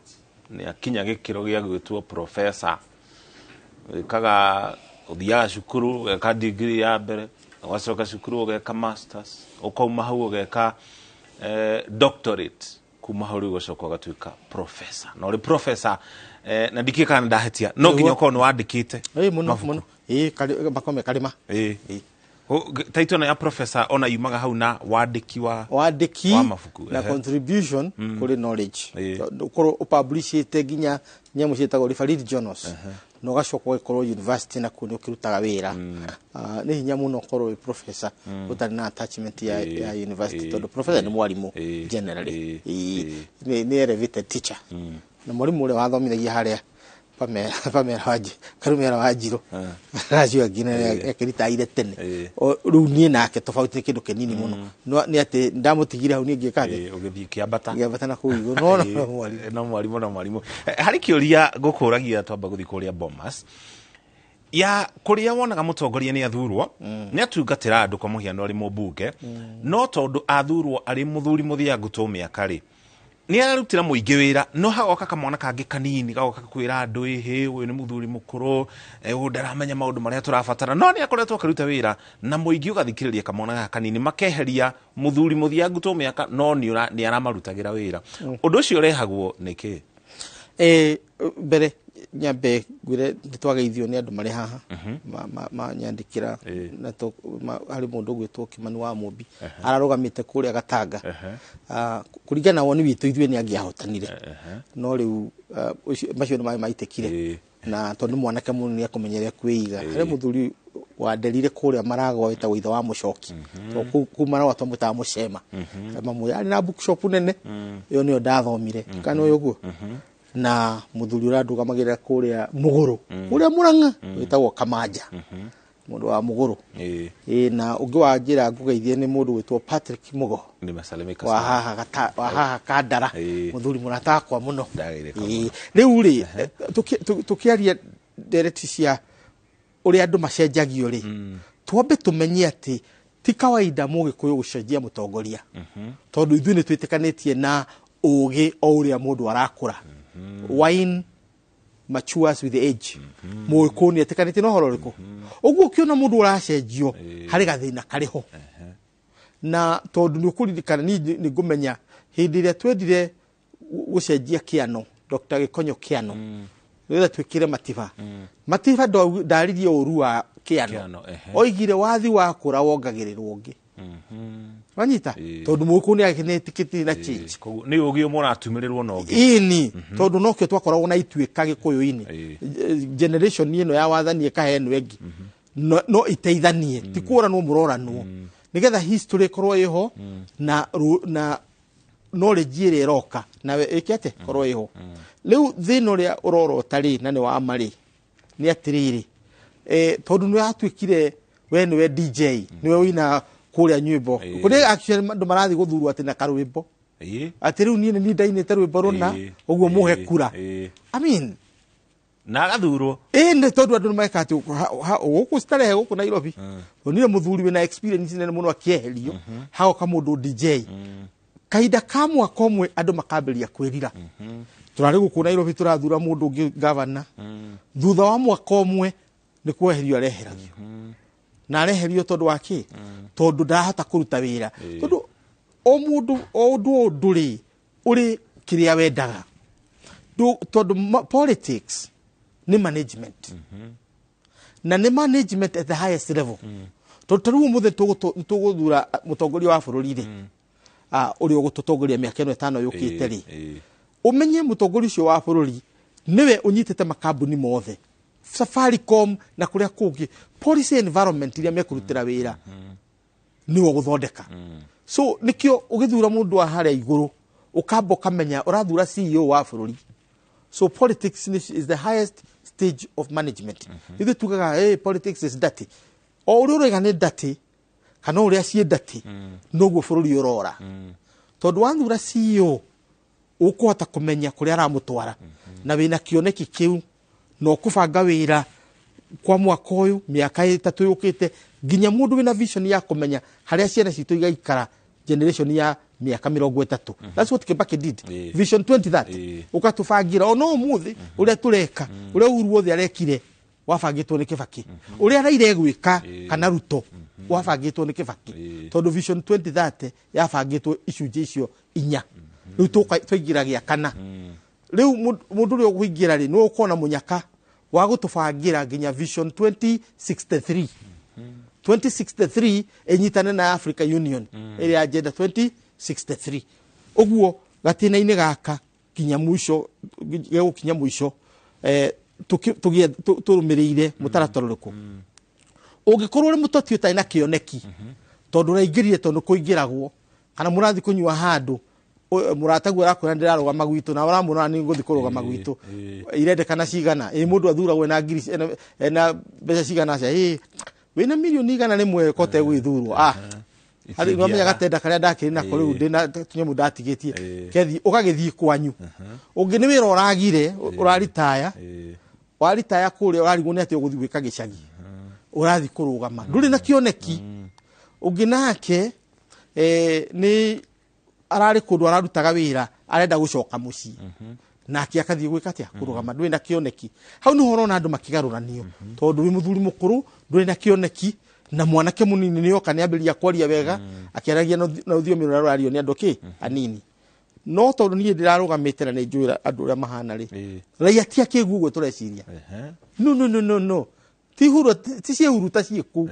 nĩ akinya gĩkĩro gĩa gwĩtwo professor, wĩkaga ũthiaga cukuru ũgeka degree ya mbere, ũgacoka cukuru ũgeka masters, ũkauma hau ũgeka doctorate, kuma hau rĩu ũgacoka ũgatuĩka professor. Na ũrĩ professor na ndikĩĩ kana ndahĩtia, no nginya ũkorwo nĩ wandĩkĩte mũno mũno. Makome karima. Taito na ya professor ona yumaga hau na wandĩki wa mabuku na contribution kũrĩ knowledge. Ũkorwo ũpublishĩte nginya nyamũ ciĩtagwo refereed journals, na ũgacoka ũgakorwo university na kũu nĩ ũkĩrutaga wĩra. Nĩ hinya mũno ũkorwo wĩ professor ũtarĩ na attachment ya university, tondũ professor nĩ mwarimũ generally, nĩ elevated teacher. Na mwarimũ ũrĩa wathomithagia harĩa Pamela Wanji, Karumera Wanjiru, acio angĩ akĩritaire tene. Rĩu niĩ nake tofauti nĩ kĩndũ kĩnini mũno. Nĩ atĩ ndamũtigire hau niĩ ngĩka atĩa? Ũgĩthiĩ kĩambata. Ngĩambata na kũu igũrũ. No no mwarimũ. No mwarimũ, no mwarimũ. Harĩ kĩũria ngũkũragia twamba gũthiĩ kũrĩa Bomas. Ya kũrĩa wonaga mũtongoria nĩ athurwo, nĩ atungatĩra andũ kwa mũhiano arĩ mũmbunge, no tondũ athurwo arĩ mũthuri mũthiangu tũ mĩaka rĩ, nĩ ararutĩra mũingĩ wĩra, no hagoka kamwana kangĩ kanini gagoka kwĩra andũ ĩhĩ ũyũ nĩ mũthuri mũkũrũ, ũyũ ndaramenya maũndũ marĩa tũrabatara, no nĩ akoretwo akĩruta wĩra na mũingĩ ũgathikĩrĩria kamwana gaka kanini, makeheria mũthuri mũthiangu tũ mĩaka, no nĩ aramarutagĩra wĩra. Ũndũ ũcio ũrehagwo nĩkĩ? Mbere nyambe ngwĩre nĩ twageithio nĩ andũ marĩ haha manyandĩkĩra, na harĩ mũndũ ũgwĩtwo Kimani wa Mũmbi ararũgamĩte kũrĩa Gatanga. Kũringana na woni witũ ithuĩ nĩ angĩahotanire, no rĩu macio nĩ maĩ maitĩkire, na tondũ nĩ mwanake mũno nĩ akũmenyere kwĩiga. Harĩ mũthuri wanderire kũrĩa Maragwa wĩtagwo ithe wa Mũcoki, kũu Maragwa twamwĩtaga Mũcema, mamwe arĩ na bookshop nene, ĩyo nĩyo ndathomire kana ũyũ ũguo. Na mũthuri ũrĩa ndũgamagĩrĩra kũrĩa Mũgũrũ, kũrĩa Mũrang'a, wĩtagwo Kamanja, mũndũ wa Mũgũrũ. Na ũngĩ wa njĩra ngũgeithie nĩ mũndũ wĩtwo Patrick Mugo wa haha Kandara, mũthuri mũrata wakwa mũno. Rĩu rĩ, tũkĩaria ndereti cia ũrĩa andũ macenjagio rĩ, twambe tũmenye atĩ Ti kawaida Mũgĩkũyũ gũcenjia mũtongoria, tondũ ithuĩ nĩ twĩtĩkanĩtie na ũgĩ o ũrĩa mũndũ arakũra. Wine matures with age. Mũgĩkũyũ nĩ etĩkanĩtie na ũhoro ũrĩkũ? Ũguo ũkĩona mũndũ ũracenjio, harĩ gathĩna karĩ ho. Na tondũ nĩ ũkũririkana, niĩ nĩ ngũmenya hĩndĩ ĩrĩa twendire gũcenjia Kĩano, Dr. Gĩkonyo Kĩano, nĩgetha twĩkĩre Matiba. Matiba ndaririe ũru wa Kĩano. Kĩano, ehe. Oigire wathi wakũra wongagĩrĩrwo ũngĩ. Wanyita? Tondũ Mũgĩkũyũ nĩ agĩtĩkĩtie na change. Koguo nĩ ũgĩ ũmwe ũratumĩrĩrwo na ũngĩ. Ĩni, tondũ nokĩo twakoragwo na ituĩka Gĩkũyũ-inĩ. Generation ĩno ya wathani ĩkahe ĩno ĩngĩ, no iteithanie, ti kũranwo mũroranwo, nĩgetha history ĩkorwo ĩho na knowledge ĩrĩa ĩroka nawe ĩke atĩa, korwo ĩho. Rĩu thĩna ũrĩa ũrorota rĩ, na nĩ wa ma rĩ, nĩ atĩrĩrĩ, tondũ nĩ watuĩkire we nĩwe DJ, nĩwe ũina kũrĩa nywĩmbo kũrĩ actually andũ marathiĩ gũthurwo atĩ na karwĩmbo, atĩ rĩu niĩ nĩ niĩ ndainĩte rwĩmbo rũna, ũguo mũhe kura. I mean, Na agathurwo. Ĩ nĩ tondũ andũ nĩ meka atĩ gũkũ starehe, gũkũ Nairobi onire mũthuri wĩna experience nene mũno akĩeherio, hagoka mũndũ DJ. Kahinda ka mwaka ũmwe andũ makambĩrĩria kwĩrira. Tũrarĩ gũkũ Nairobi tũrathura mũndũ ũngĩ gavana, thutha wa mwaka ũmwe nĩ kweherio areheragio, na areherio tondũ wa kĩ? Tondũ ndarahota kũruta wĩra. Tondũ o mũndũ, o ũndũ, o ũndũ rĩ, ũrĩ kĩrĩa wendaga. Tondũ politics nĩ management, na nĩ management at the highest level. Tondũ ta rĩu ũmũthĩ tũgũthura mũtongoria wa bũrũri rĩ, ũrĩa ũgũtũtongoria mĩaka ĩno 5 yũkĩte rĩ, ũmenye mũtongoria ũcio wa bũrũri nĩwe ũnyitĩte makambuni mothe, Safaricom na kũrĩa kũngĩ, policy environment iria mekũrutĩra wĩra nĩwe ũgũthondeka. So nĩkĩo ũgĩthura mũndũ wa harĩa igũrũ, ũkamba ũkamenya ũrathura CEO wa bũrũri. So politics is the highest stage of management. Ithuĩ tugaga, hey, politics is dirty. O ũrĩa ũraiga nĩ dirty, kana ũrĩa ciĩ dirty, noguo bũrũri ũrora. Tondũ wathura CEO, ũkũhota kũmenya kũrĩa aramũtwara, na wĩna kĩoneki kĩu, na ũkũbanga wĩra kwa mwaka ũyũ, mĩaka 3 yũkĩte, nginya mũndũ wĩna vision ya kũmenya harĩa ciana citũ igaikara generation ya mĩaka 30. That's what Kibaki did. Vision 2030, ũgatũbangĩra ona ũmũthĩ ũrĩa tũreka, ũrĩa Uhuru wothe arekire wabangĩtwo nĩ Kibaki, ũrĩa Raila egwĩka kana Ruto wabangĩtwo nĩ Kibaki, tondũ vision 2030 yabangĩtwo icunjĩ icio inya. Rĩu twaingĩra gĩa kana. Rĩu mũndũ ũrĩa ũkũingĩra rĩ, nĩwe ũkona mũnyaka wa gũtũbangĩra nginya vision 2063. 2063 ĩnyitane na Africa Union ĩrĩa agenda 2063. Ũguo gatĩna-inĩ gaka nginya mũico, gĩgũkinya mũico, tũrũmĩrĩire mũtaratara ũrĩkũ? Ũngĩkorwo ũrĩ mũteti ũtarĩ na kĩoneki, tondũ ũraingĩrire tondũ kũingĩragwo, kana mũrathiĩ kũnyua handũ, mũrataguo arakwĩra ndĩrarũgama gwitũ, na ũramwĩra nĩ ngũthiĩ kũrũgama gwitũ, irendekana cigana? Ĩ mũndũ athuragwo ena ngiri ena mbeca cigana? Aca, ĩ wĩna mirioni 100 kote gwĩthurwo. Harĩ wamenya gatenda karĩa ndakĩrĩ nako rĩu ndĩna tũnyamũ ndatigĩtie kethi, ũgagĩthiĩ kwanyu. Ũngĩ nĩ wĩra ũragire, ũraritaya, waritaya kũrĩa ũrarigwo nĩ atĩ ũgũthiĩ gwĩka gĩcagi, ũrathiĩ kũrũgama, ndũrĩ na kĩoneki. Ũngĩ nake, nĩ ararĩ kũndũ ararutaga wĩra, arenda gũcoka mũciĩ, nake akathiĩ gwĩka atĩa? Kũrũgama. Ndũrĩ na kĩoneki. Hau nĩho ũrona andũ makĩgarũranio, tondũ wĩ mũthuri mũkũrũ, ndũrĩ na kĩoneki, na mwanake mũnini nĩ oka, nĩ ambĩrĩria kwaria wega, akĩaragia na rũthiomi rũrĩa rũrario nĩ andũ kĩ anini. No tondũ niĩ ndĩrarũgamĩte na nĩ njũĩ andũ ũrĩa mahana rĩ, raia ti akĩgu ũguo tũreciria. No, no, no, no, no, ti huro, ti ciĩhuruta ciĩ kũu.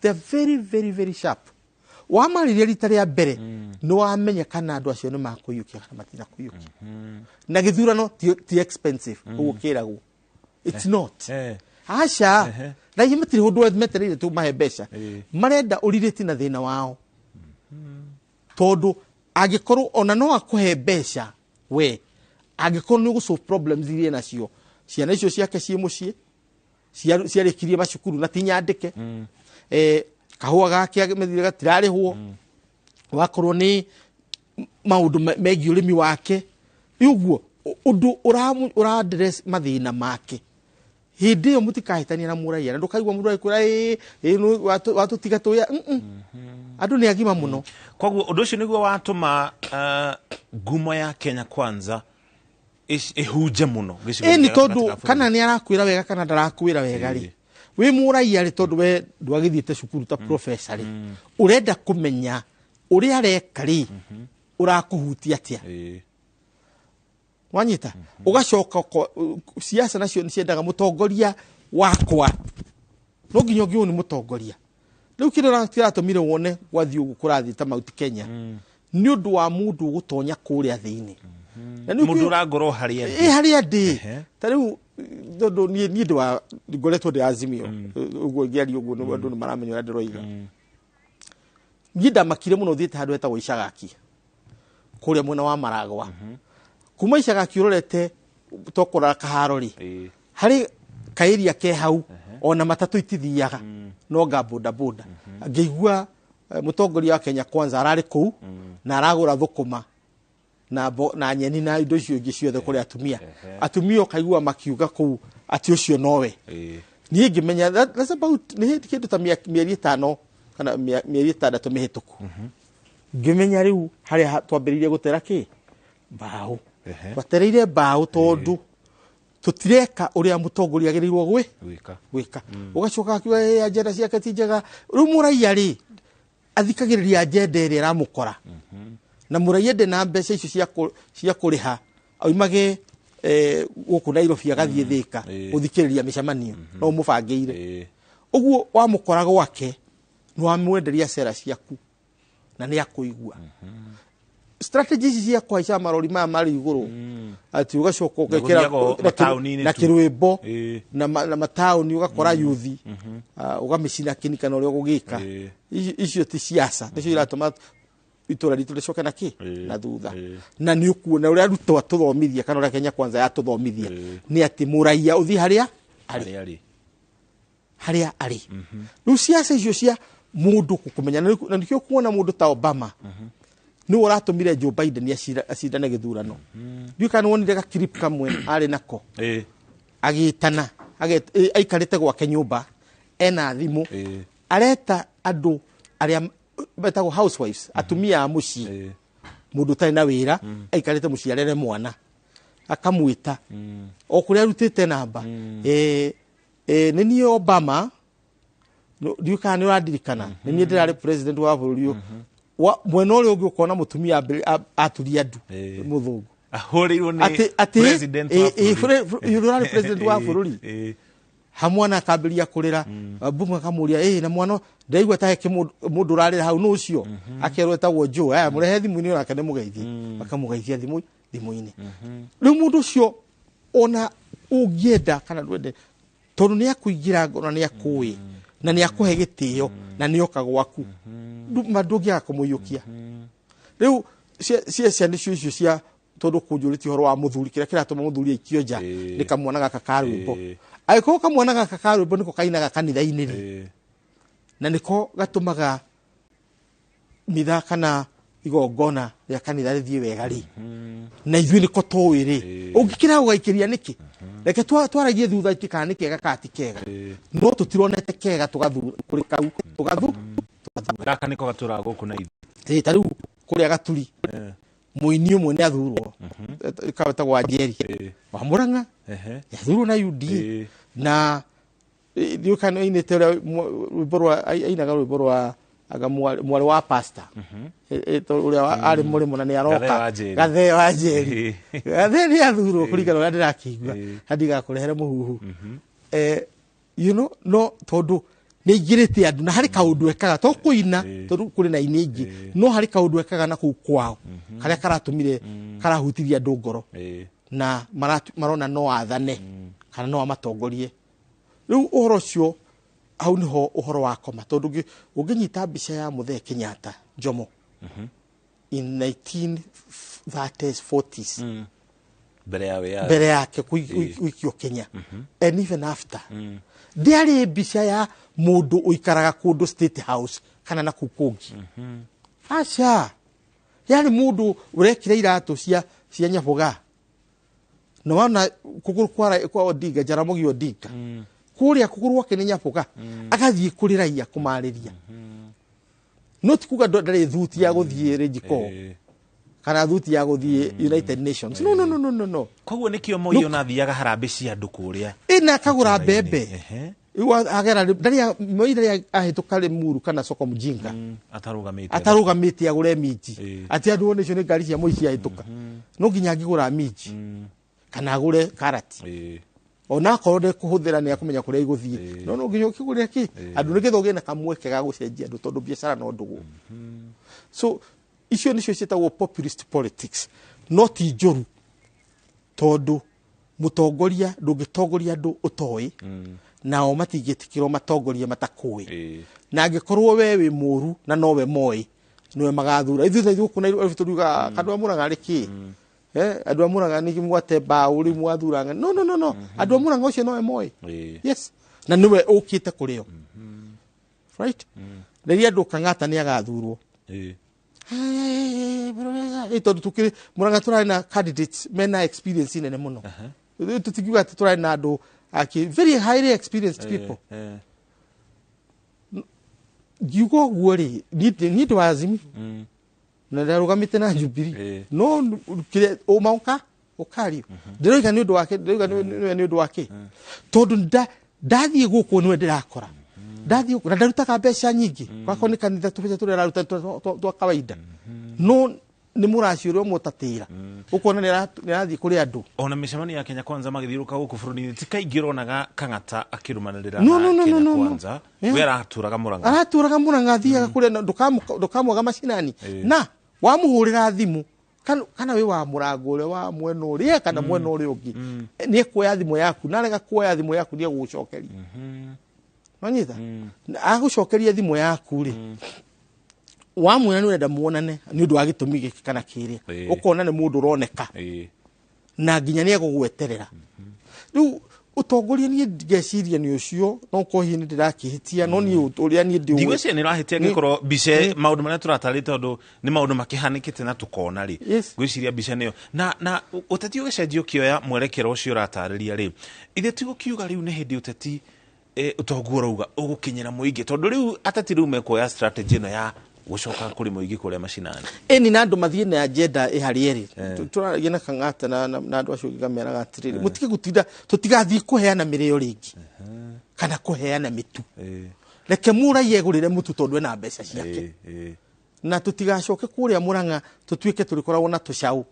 They're very, very, very sharp. Wamarĩria rita rĩa mbere, nĩ wamenya kana andũ acio nĩ makũiyũkia kana matina kũiyũkia. Na gĩthurano ti expensive ũguo kĩragwo. It's not. Aca, raia matirĩ ũndũ metereire tũmahe mbeca. Marenda ũrirĩti na thĩna wao, tondũ angĩkorwo ona no akũhe mbeca we, angĩkorwo nĩ ũgũ solve problems iria nacio, ciana icio ciake ciĩ mũciĩ ciarĩkirie macukuru na ti nyandĩke, kahũa gake methire gatirarĩhwo, wakorwo nĩ maũndũ megiĩ ũrĩmi wake, ũguo ũndũ ũra address mathĩna make. Hĩndĩ ĩyo mũtikahĩtania na mũraia na ndũkaigua mũndũ agĩkwĩra ĩĩ ĩĩ nũ- watũtiga tũya. Andũ nĩ agima mũno. Koguo ũndũ ũcio nĩguo watũma ngumo ya Kenya Kwanza ĩhunje mũno gĩcigo Ĩni gĩa tondũ gatagatĩ ka bũrũri. Kana nĩ arakwĩra wega kana ndarakwĩra wega rĩ, wĩ mũraia rĩ, tondũ we ndwagĩthiĩte cukuru ta professor rĩ, ũrenda kũmenya ũrĩa areka rĩ ũrakũhutia atĩa. Wanyita ũgacoka siasa nacio nĩ ciendaga mũtongoria wakwa, no nginya ũngĩũũ nĩ mũtongoria. Rĩu kĩrĩa kĩratũmire wone gwathiĩ ũguo kũrathiĩ ta Mount Kenya nĩ ũndũ wa mũndũ ũgũtonya kũrĩa thĩinĩ. Na nĩ Mũndũ ũrangorwo harĩa ĩ harĩa ndĩ. Ta rĩu tondũ niĩ ndĩ wa ngoretwo ndĩ Azimio ũguo, ngĩaria ũguo andũ nĩ maramenya ũrĩa ndĩroiga. Niĩ ndamakire mũno thiĩte handũ hetagwo Icagaki kũrĩa mwena wa Maragwa. Kuma Icagaki ũrorete tokũrora Kaharo rĩ, harĩ kaĩria ke hau ona matatũ itithiaga no nga boda boda. Ngĩigua mũtongoria wa Kenya Kwanza ararĩ kũu na aragũra thũkũma na, na nyeni na indo icio ingĩ ciothe kũrĩ atumia. Atumia ũkaigua makiuga kũu atĩ ũcio nowe. Niĩ ngĩmenya that's about nĩ kĩndũ ta mĩeri 5 kana mĩeri 6 mĩhĩtũku. Ngĩmenya rĩu harĩa twambĩrĩirie gũtera kĩ mbaũ. Twatereire mbaũ tondũ tũtireka ũrĩa mũtongoria agĩrĩirwo gwĩka. Gwĩka. Ũgacoka akiuga "Ĩ, agenda ciake ti njega." Rĩu mũraia rĩ athikagĩrĩria agenda ĩrĩa ĩramũkora, na mũraia ndĩ na mbeca icio cia kũrĩha oimage gũkũ Nairobi agathiĩ Thĩka gũthikĩrĩria mĩcemanio no ũmũbangĩire. Ũguo wamũkora gwake nĩ wamwenderia cera ciaku na nĩ akũigua. Strategy ici cia kũhaica marori maya marĩ igũrũ atĩ ũgacoka Na ũgekĩra gũthiaga o mataũni-inĩ na tu. kĩrwĩmbo na na mataũni ũgakora yuthi ũgamĩcina kĩni kana ũrĩa ũgũgĩka. Icio ti siasa, nĩcio iratũma itũra ritũ rĩcoke na kĩ na thutha. Na nĩ ũkuona ũrĩa Ruto atũthomithia kana ũrĩa Kenya Kwanza yatũthomithia nĩ atĩ mũraia ũthiĩ harĩa arĩ. Harĩa arĩ. Harĩa arĩ. Rĩu siasa icio cia mũndũ kũkũmenya na nĩkĩo kuona mũndũ ta Obama nĩwe ũratũmire Joe Biden acindane gĩthurano. Ndiũĩ kana nĩwonire gaclip kamwe arĩ nako agĩtana aikarĩte gwake nyũmba ena thimũ areta andũ arĩa metagwo housewives, atumia a mũciĩ, mũndũ ũtarĩ na wĩra aikarĩte mũciĩ arere mwana, akamwĩta o kũrĩa arutĩte namba, nĩ niĩ Obama, ndiũĩ kana nĩ ũrandirikana, nĩ niĩ ndĩrarĩ president wa bũrũri ũyũ. Mwena ũrĩa ũngĩ ũkona mũtumia aturia ndu mũthũngũ ahũrĩirwo nĩ atĩ president wa bũrũri. Ũrĩa ũrarĩ president wa bũrũri hamwana akambĩrĩria kũrĩra. Mbunge akamũria, ĩ na mwana ndaigua ta he mũndũ ũrarĩra hau, nũ ũcio? Akerwo etagwo Joe. Aya mũrehe thimũ-inĩ onake nĩ mũgeithie. Akamũgeithia thimũ-inĩ. Rĩu mũndũ ũcio ona ũngĩenda kana ndwende, tondũ nĩ akũingĩra ngoro na nĩ akũĩ na nĩ akũhe gĩtĩo na nĩ oka gwaku, ma ndũngĩaga kũmũiyũkia. Rĩu cia nĩcio icio cia tondũ kũnjũrĩtie ũhoro wa mũthuri, kĩrĩa kĩratũma mũthuri aikio nja nĩ kamwana gaka ka rwĩmbo. Angĩkorwo kamwana gaka ka rwĩmbo nĩko kainaga kanitha-inĩ rĩ, na nĩko gatũmaga mitha kana igongona rĩa kanitha rĩthiĩ wega rĩ, na ithuĩ nĩko tũĩ rĩ, ũngĩkĩra ũgaikĩria nĩkĩ? Reke twaragie thutha itĩ kana nĩ kega kana ti kega, no tũtironete kega tũgathu kũrĩ kau tũgathu. Gaka nĩko gatũraga gũkũ na ithuĩ. Ĩ ta rĩu kũrĩa Gaturi mũini ũmwe nĩ athurwo kawetagwo Wanjeri wa Murang'a, athurwo na UDA na ndiũĩ kana ainĩte ũrĩa rwĩmbo rwa ainaga rwĩmbo rwa anga mwarĩ wa pastor ũrĩa arĩ mũrĩmo na nĩ aroka. Gathee wa Njeri. Gathee wa Njeri. Gathee nĩ athurwo kũringana ũrĩa ndĩrakĩigua na ndigakũrehere mũhuhu. No tondũ nĩ aingĩrĩte andũ na harĩ kaũndũ ekaga to kũina, tondũ kũrĩ na aini aingĩ, no harĩ kaũndũ ekaga na kũu kwao karĩa karatũmire karahutirie andũ ngoro na marona no athane kana no amatongorie. Rĩu ũhoro ũcio hau nĩho ũhoro wa koma, tondũ ũngĩnyita mbica ya Mũthee Kenyatta Jomo in 1930s 40s mbere ya wĩyathi, mbere yake gũikio Kenya and even after, ndĩarĩ mbica ya mũndũ ũikaraga kũndũ State House kana na kũu kũngĩ. Aca, yarĩ mũndũ ũrekĩra iratũ cia nyaboga Na wana kũgũrũ kwa Odinga, Jaramogi Odinga, kũrĩa kũgũrũ gwake nĩ nyaboga, agathiĩ kũrĩ raia kũmarĩria. No ti kuga ndarĩ thuti ya gũthiĩ Rĩnjiko kana thuti ya gũthiĩ United Nations. No, no, no, no, no, no. Koguo nĩkĩo Moi ona athiaga harambĩ cia andũ kũrĩa. Ĩna akagũra mbembe. Agera ndarĩ Moi ndarĩ ahĩtũka Limuru kana soko mjinga atarũgamĩte agũre minji. Atĩ andũ one icio nĩ ngari cia Moi ciahĩtũka. No nginya angĩgũra minji kana agũre karati. Ona akorwo ndekũhũthĩra nĩ akũmenya kũrĩa igũthiĩ. No no nginya ũkĩgũre kĩ? Andũ nĩgetha ũgĩe na kamweke ga gũcenjia andũ tondũ biacara no ndũgũ. So icio nĩcio ciĩtagwo populist politics. No ti njũru tondũ mũtongoria ndũngĩtongoria andũ ũtoĩ, nao matingĩtĩkĩrwo matongorie matakũĩ. Na angĩkorwo we wĩ mũru na nowe moĩ, nĩwe magathura. Ithuĩ thaa gũkũ Nairobi tũriuga andũ a Mũrang'a rĩ kĩ? Andũ a Mũrang'a nĩ mwate mbaũ rĩu mwathuranga. No, no, no, no. Andũ a Mũrang'a ũcio nowe moĩ. Yes. Na nĩwe ũkĩte kũrĩ o. Right? Rĩrĩa andũ Kang'ata nĩ agathurwo. Tondũ tũkĩrĩ Mũrang'a tũrarĩ na candidates mena experience nene mũno. Tũtingiuga atĩ tũrarĩ na andũ very highly experienced people. Ngiuga ũguo rĩ, niĩ ndĩ wa Azimio. Na ndarũgamĩte na Jubilee. No kĩrĩa ũma ũkario. Ndĩroiga nĩ ũndũ wake, ndĩroiga nĩ ũndũ wake. Tondũ ndathiĩ gũkũ nĩwe ndĩrakora. Ndathiĩ gũkũ na ndarutaga mbeca nyingĩ. Gwakorwo nĩ kanitha tũbeca tũrĩa araruta twa kawaida. No nĩ mũraci ũrĩa ũmũtatĩra. Ũkona nĩ arathiĩ kũrĩ andũ. Ona mĩcemanio ya Kenya Kwanza magĩthiũrũrũka gũkũ bũrũri-inĩ ti kaingĩ ũronaga Kang'ata akĩrũmanĩrĩra na Kenya Kwanza. We aratũraga Mũrang'a. Aratũraga Mũrang'a, athiaga kũrĩa ndũkamwaga macinani. Na wamũhũrĩra thimũ kana wĩ wa mũrango ũrĩa wa mwena ũrĩa kana mwena ũrĩa ũngĩ, nĩ ekuoya thimũ yaku, na arega kuoya thimũ yaku nĩ egũgũcokeria. Wanyita? Agũcokeria thimũ yaku rĩ, wamwĩra nĩ ũrenda muonane nĩ ũndũ wa gĩtũmi gĩkĩ kana kĩrĩa, ũkona nĩ mũndũ ũroneka na nginya nĩ egũgweterera. Rĩu ũtongoria niĩ ngeciria nĩ ũcio, no ũkorwo hihi nĩ ndĩrakĩhĩtia, no niĩ ũrĩa niĩ ndĩũĩ. Ndigwĩciria nĩ ũrahĩtia angĩkorwo mbica maũndũ marĩa tũratarĩria tondũ nĩ maũndũ makĩhanĩkĩte na tũkona rĩ. Ngwĩciria mbica nĩyo. Na ũteti ũgĩcenjia ũkĩoya mwerekero ũcio ũratarĩria rĩ, ithe ti gũkiuga rĩu nĩ hĩndĩ ũteti ũtongoria ũrauga ũgũkinyĩra mũingĩ, tondũ rĩu ateti rĩu mekuoya strategy ĩno ya gũcoka kũrĩ mũingĩ kũrĩa macinani. Ĩni na andũ mathiĩ na agenda ĩharĩa ĩrĩ. Tũraragia na Kang'ata na andũ acio angĩ ngameraga atĩrĩrĩ, mũtige gũtinda, tũtigathiĩ kũheana mĩrĩo rĩngĩ kana kũheana mĩtu. Reke mũraiya egũrĩre mũtu tondũ ena mbeca ciake. Na tũtigacoke kũrĩa Mũrang'a tũtuĩke tũrĩkoragwo na tũcaũ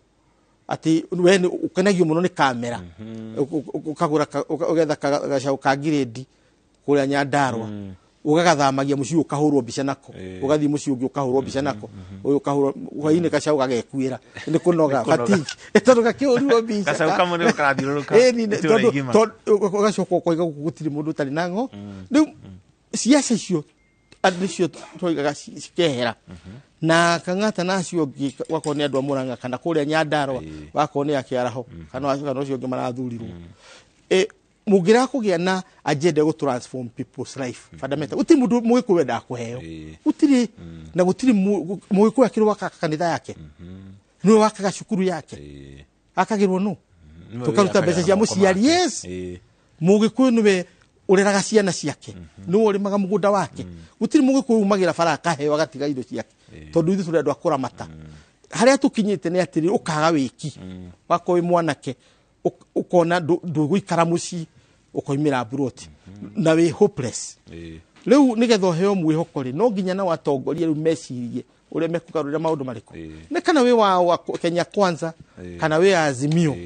atĩ we nĩ ũkenagio mũno nĩ kamera, ũkagũra ũgetha gacaũ ka ngirĩndi kũrĩa Nyandarua, ũgagathamagia mũciĩ ũkahũrwo mbica nako, ũgathiĩ mũciĩ ũngĩ ũkahũrwo mbica nako, ũyũ ũkahũrwo hwainĩ gacaũ gagekuĩra nĩ kũnoga fatigue, tondũ gakĩhũrirwo mbica. Gacaũ kamwe nĩko karathiũrũrũka itũũra igima. Tondũ ũgacoka ũkoiga gũkũ gũtirĩ mũndũ ũtarĩ na ng'o. Rĩu ciaca icio andũ icio twoigaga cikehera. Na Kang'ata na acio angĩ wakorwo nĩ andũ a Mũrang'a kana kũrĩa Nyandarua wakorwo nĩ a Kĩaraho kana acio angĩ marathurirwo. Mũngĩrega kũgĩa na agenda ya transform people's life fundamental, gũtirĩ mũndũ mũgĩkũyũ wendaga kũheo. Gũtirĩ. Na gũtirĩ mũgĩkũyũ akĩrĩ wakaga kanitha yake, nĩwe wakaga cukuru yake, akagĩrwo nũ? Tũkaruta mbeca cia mũciari. Yes. Mũgĩkũyũ nĩwe ũreraga ciana ciake, nĩwe ũrĩmaga mũgũnda wake. Gũtirĩ mũgĩkũyũ umagĩra bara akaheo agatiga indo ciake, tondũ ithuĩ tũrĩ andũ a kũramata. Harĩa tũkinyĩte nĩ atĩrĩ, ũkaga wĩki wakorwo wĩ mwanake, ũkona ndũgũikara mũciĩ, ũkoimĩra mburoti na wĩ hopeless. Rĩu nĩgetha ũheo mwĩhoko rĩ, no nginya nao atongoria rĩu mecirie ũrĩa mekũgarũrĩra maũndũ marĩkũ. Nĩ kana wĩ wa Kenya Kwanza kana wĩ Azimio,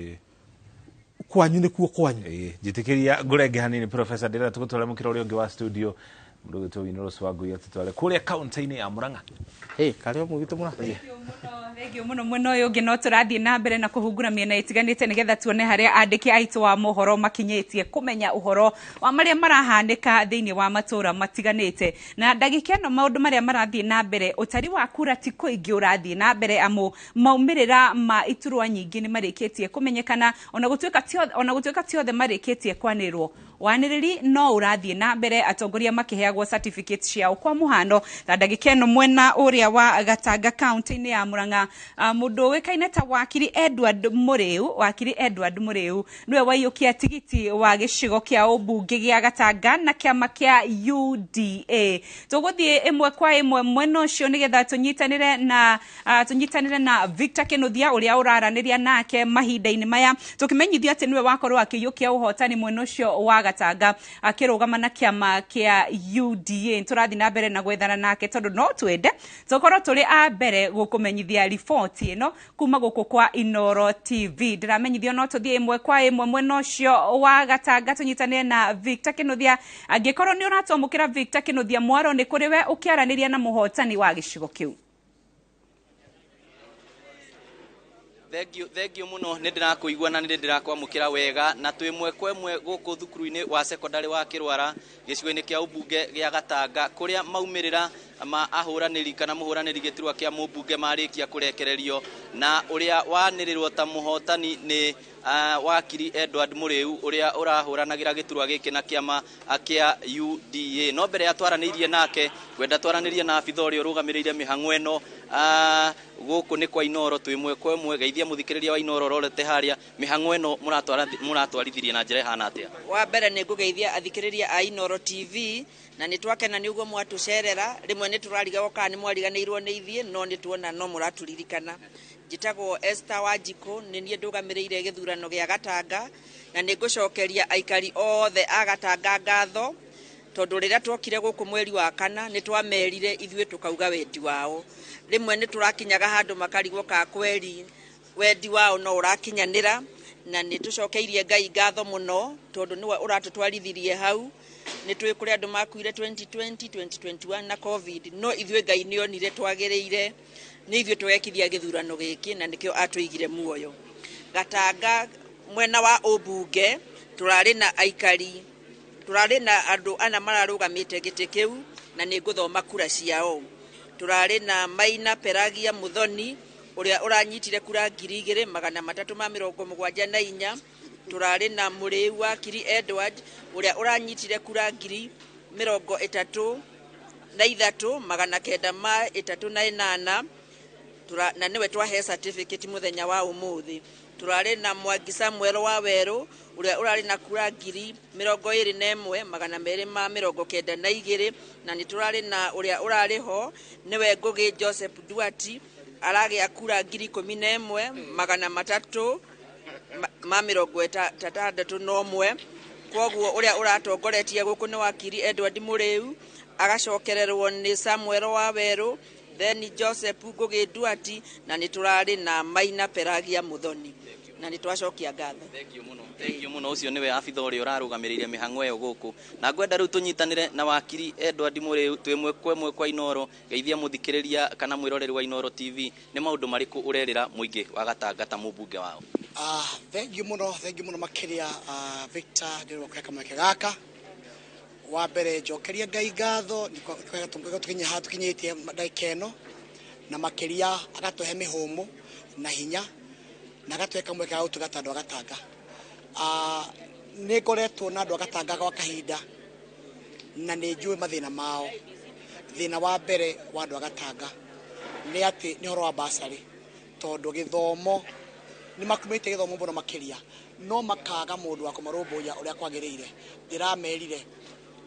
kwanyu nĩkuo kwanyu. Njĩtĩkĩria ngũrenge hanini Professor, ndĩrenda tũgũtware mũkĩra ũrĩa ũngĩ wa studio, mũndũ ũgwĩtwo Winnie Rose Wangui atũtware kũrĩa kaunti-inĩ ya Murang'a. Karĩa mũgĩtwo Murang'a. Thengiũ mũno mwena ũyũ ũngĩ, no tũrathiĩ na mbere na kũhungura mĩena ĩtiganĩte nĩgetha tuone harĩa andĩki aitũ a mohoro makinyĩtie kũmenya ũhoro wa marĩa marahanĩka thĩinĩ wa matũũra matiganĩte. Na ndagĩka ĩno maũndũ marĩa marathiĩ na mbere, ũtari wa kura ti kũingĩ ũrathiĩ na mbere, amu maumĩrĩra ma iturwa nyingĩ nĩ marĩkĩtie kũmenyekana, ona gũtuĩka ti othe marĩkĩtie kwanĩrĩrwo. Wanĩrĩri no ũrathiĩ na mbere, atongoria makĩheagwo certificate ciao. Kwa mũhano, ta ndagĩka ĩno mwena ũrĩa wa Gatanga kaunti-inĩ ya Murang'a, mũndũ ũĩkaine ta wakiri Edward Mũrĩu, wakiri Edward Mũrĩu nĩwe waiyũkia tigiti wa gĩcigo kĩa ũmbunge gĩa Gatanga na kĩama kĩa UDA. Tũgũthiĩ ĩmwe kwa ĩmwe mwena ũcio nĩgetha tũnyitanĩre na Victor Kinuthia ũrĩa ũraranĩria nake mahinda-inĩ maya, tũkĩmenyithio atĩ nĩwe wakorwo akĩiyũkia ũhotani mwena ũcio wa Gatanga akĩrũgama na kĩama kĩa UDA. Tũrathiĩ na mbere na gwethana nake tondũ no twende tũkorwo tũrĩ a mbere gũkũmenyithia riboti ĩno kuma gũkũ kwa Inoro TV. Ndĩramenyithio no tũthiĩ ĩmwe kwa ĩmwe mwena ũcio wa Gatanga tũnyitanĩre na Victor Kinuthia. Angĩkorwo nĩ ũratwamũkĩra, Victor Kinuthia, mwaro nĩ kũrĩ we ũkĩaranĩria na mũhotani wa gĩcigo kĩu. Thengiũ, thengiũ mũno. Nĩ ndĩrakũigua na nĩ ndĩrakwamũkĩra wega, na twĩ mwe kwa ĩmwe gũkũ thukuru-inĩ wa sekondarĩ wa Kĩrwara, gĩcigo-inĩ kĩa ũmbunge gĩa Gatanga, kũrĩa maumĩrĩra ma ahũranĩri kana mũhũranĩri gĩturwa kĩa mũmbunge marĩkia kũrekererio, na ũrĩa wanĩrĩrwo ta mũhotani nĩ wakiri Edward Mũrĩu, ũrĩa ũrahũranagĩra gĩturwa gĩkĩ na kĩama kĩa UDA. No mbere ya twaranĩirie nake, ngwenda twaranĩrie na abitha ũrĩa ũrũgamĩrĩire mĩhang'o ĩno. Gũkũ nĩ kwa Inoro, twĩ ĩmwe kwa ĩmwe. Geithia mũthikĩrĩria wa Inoro ũrorete harĩa. Mĩhang'o ĩno mũratwarithirie na njĩra ĩhana atĩa? Wa mbere nĩ ngũgeithia athikĩrĩria a Inoro TV, na nĩ twakena nĩ ũguo mwatũcerera. Rĩmwe nĩ tũrarigagwo kana nĩ mwariganĩirwo nĩ ithuĩ, no nĩ tuona no mũratũririkana. Njĩtagwo Esther Wanjikũ, nĩ niĩ ndũgamĩrĩire gĩthurano gĩa Gatanga, na nĩ ngũcokeria aikari othe a Gatanga ngatho, tondũ rĩrĩa twokire gũkũ mweri wa kana nĩ twamerire ithuĩ tũkauga wendi wao. Rĩmwe nĩ tũrakinyaga handũ makarigwo ka kweri wendi wao no ũrakinyanĩra, na nĩ tũcokeirie Ngai ngatho mũno tondũ nĩwe ũratũtwarithirie hau. Nĩ tũĩ kũrĩ andũ makuire 2020, 2021 na COVID, no ithuĩ Ngai nĩ onire twagĩrĩire nĩ ithuĩ twekithia gĩthurano gĩkĩ, na nĩkĩo atũigire muoyo. Gatanga mwena wa ũmbunge tũrarĩ na aikari, tũrarĩ na andũ ana mararũgamĩte gĩtĩ kĩu, na nĩ ngũthoma kura ciao. Tũrarĩ na Maina Pelagia Muthoni, ũrĩa ũranyitire kura 2374. Tũrarĩ na Mũrĩu Wakiri Edward, ũrĩa ũranyitire kura 33,938, na nĩwe twahe certificate mũthenya wa ũmũthĩ. Tũrarĩ na Mwangi Samuel wa Werũ, ũrĩa ũrarĩ na kura 21,292, na nĩ tũrarĩ na ũrĩa ũrarĩ ho, nĩwe Ngũgĩ Joseph Duati, aragĩa kura 11,361. Koguo ũrĩa ũratongoretie gũkũ nĩ wakiri Edward Mũrĩu, agacokererwo nĩ Samuel wa Werũ, then Joseph Ngũgĩ Duati, na nĩ tũrarĩ na Maina Pelagia Muthoni, na nĩ twacokia ngatho. Thengiũ mũno, thengiũ mũno. Ũcio nĩwe abitha ũrĩa ũrarũgamĩrĩire mĩhang'o ĩyo gũkũ, na ngwenda rĩu tũnyitanĩre na wakiri Edward Mũrĩu, twĩ ĩmwe kwa ĩmwe kwa Inoro. Geithia mũthikĩrĩria kana mwĩroreri wa Inoro TV. Nĩ maũndũ marĩkũ ũrerĩra mũingĩ wa Gatanga ta mũmbunge wao? Thengiũ mũno, thengiũ mũno makĩria, Victor, nĩ ũndũ wa kũhe kamweke gaka. Wa mbere njokerie Ngai ngatho nĩ tũkinye haha tũkinyĩtie ndagĩka ĩno, na makĩria agatũhe mĩhũmũ na hinya na agatũhe kamweke ga gũtungata andũ a Gatanga. Nĩ ngoretwo na andũ a Gatanga gwa kahinda na nĩ njũĩ mathĩna mao. Thĩna wa mbere wa andũ a Gatanga nĩ atĩ nĩ ũhoro wa basarĩ, tondũ gĩthomo nĩ makumĩte gĩthomo mũno makĩria, no makaga mũndũ wa kũmarũmbũiya ũrĩa kwagĩrĩire. Ndĩramerire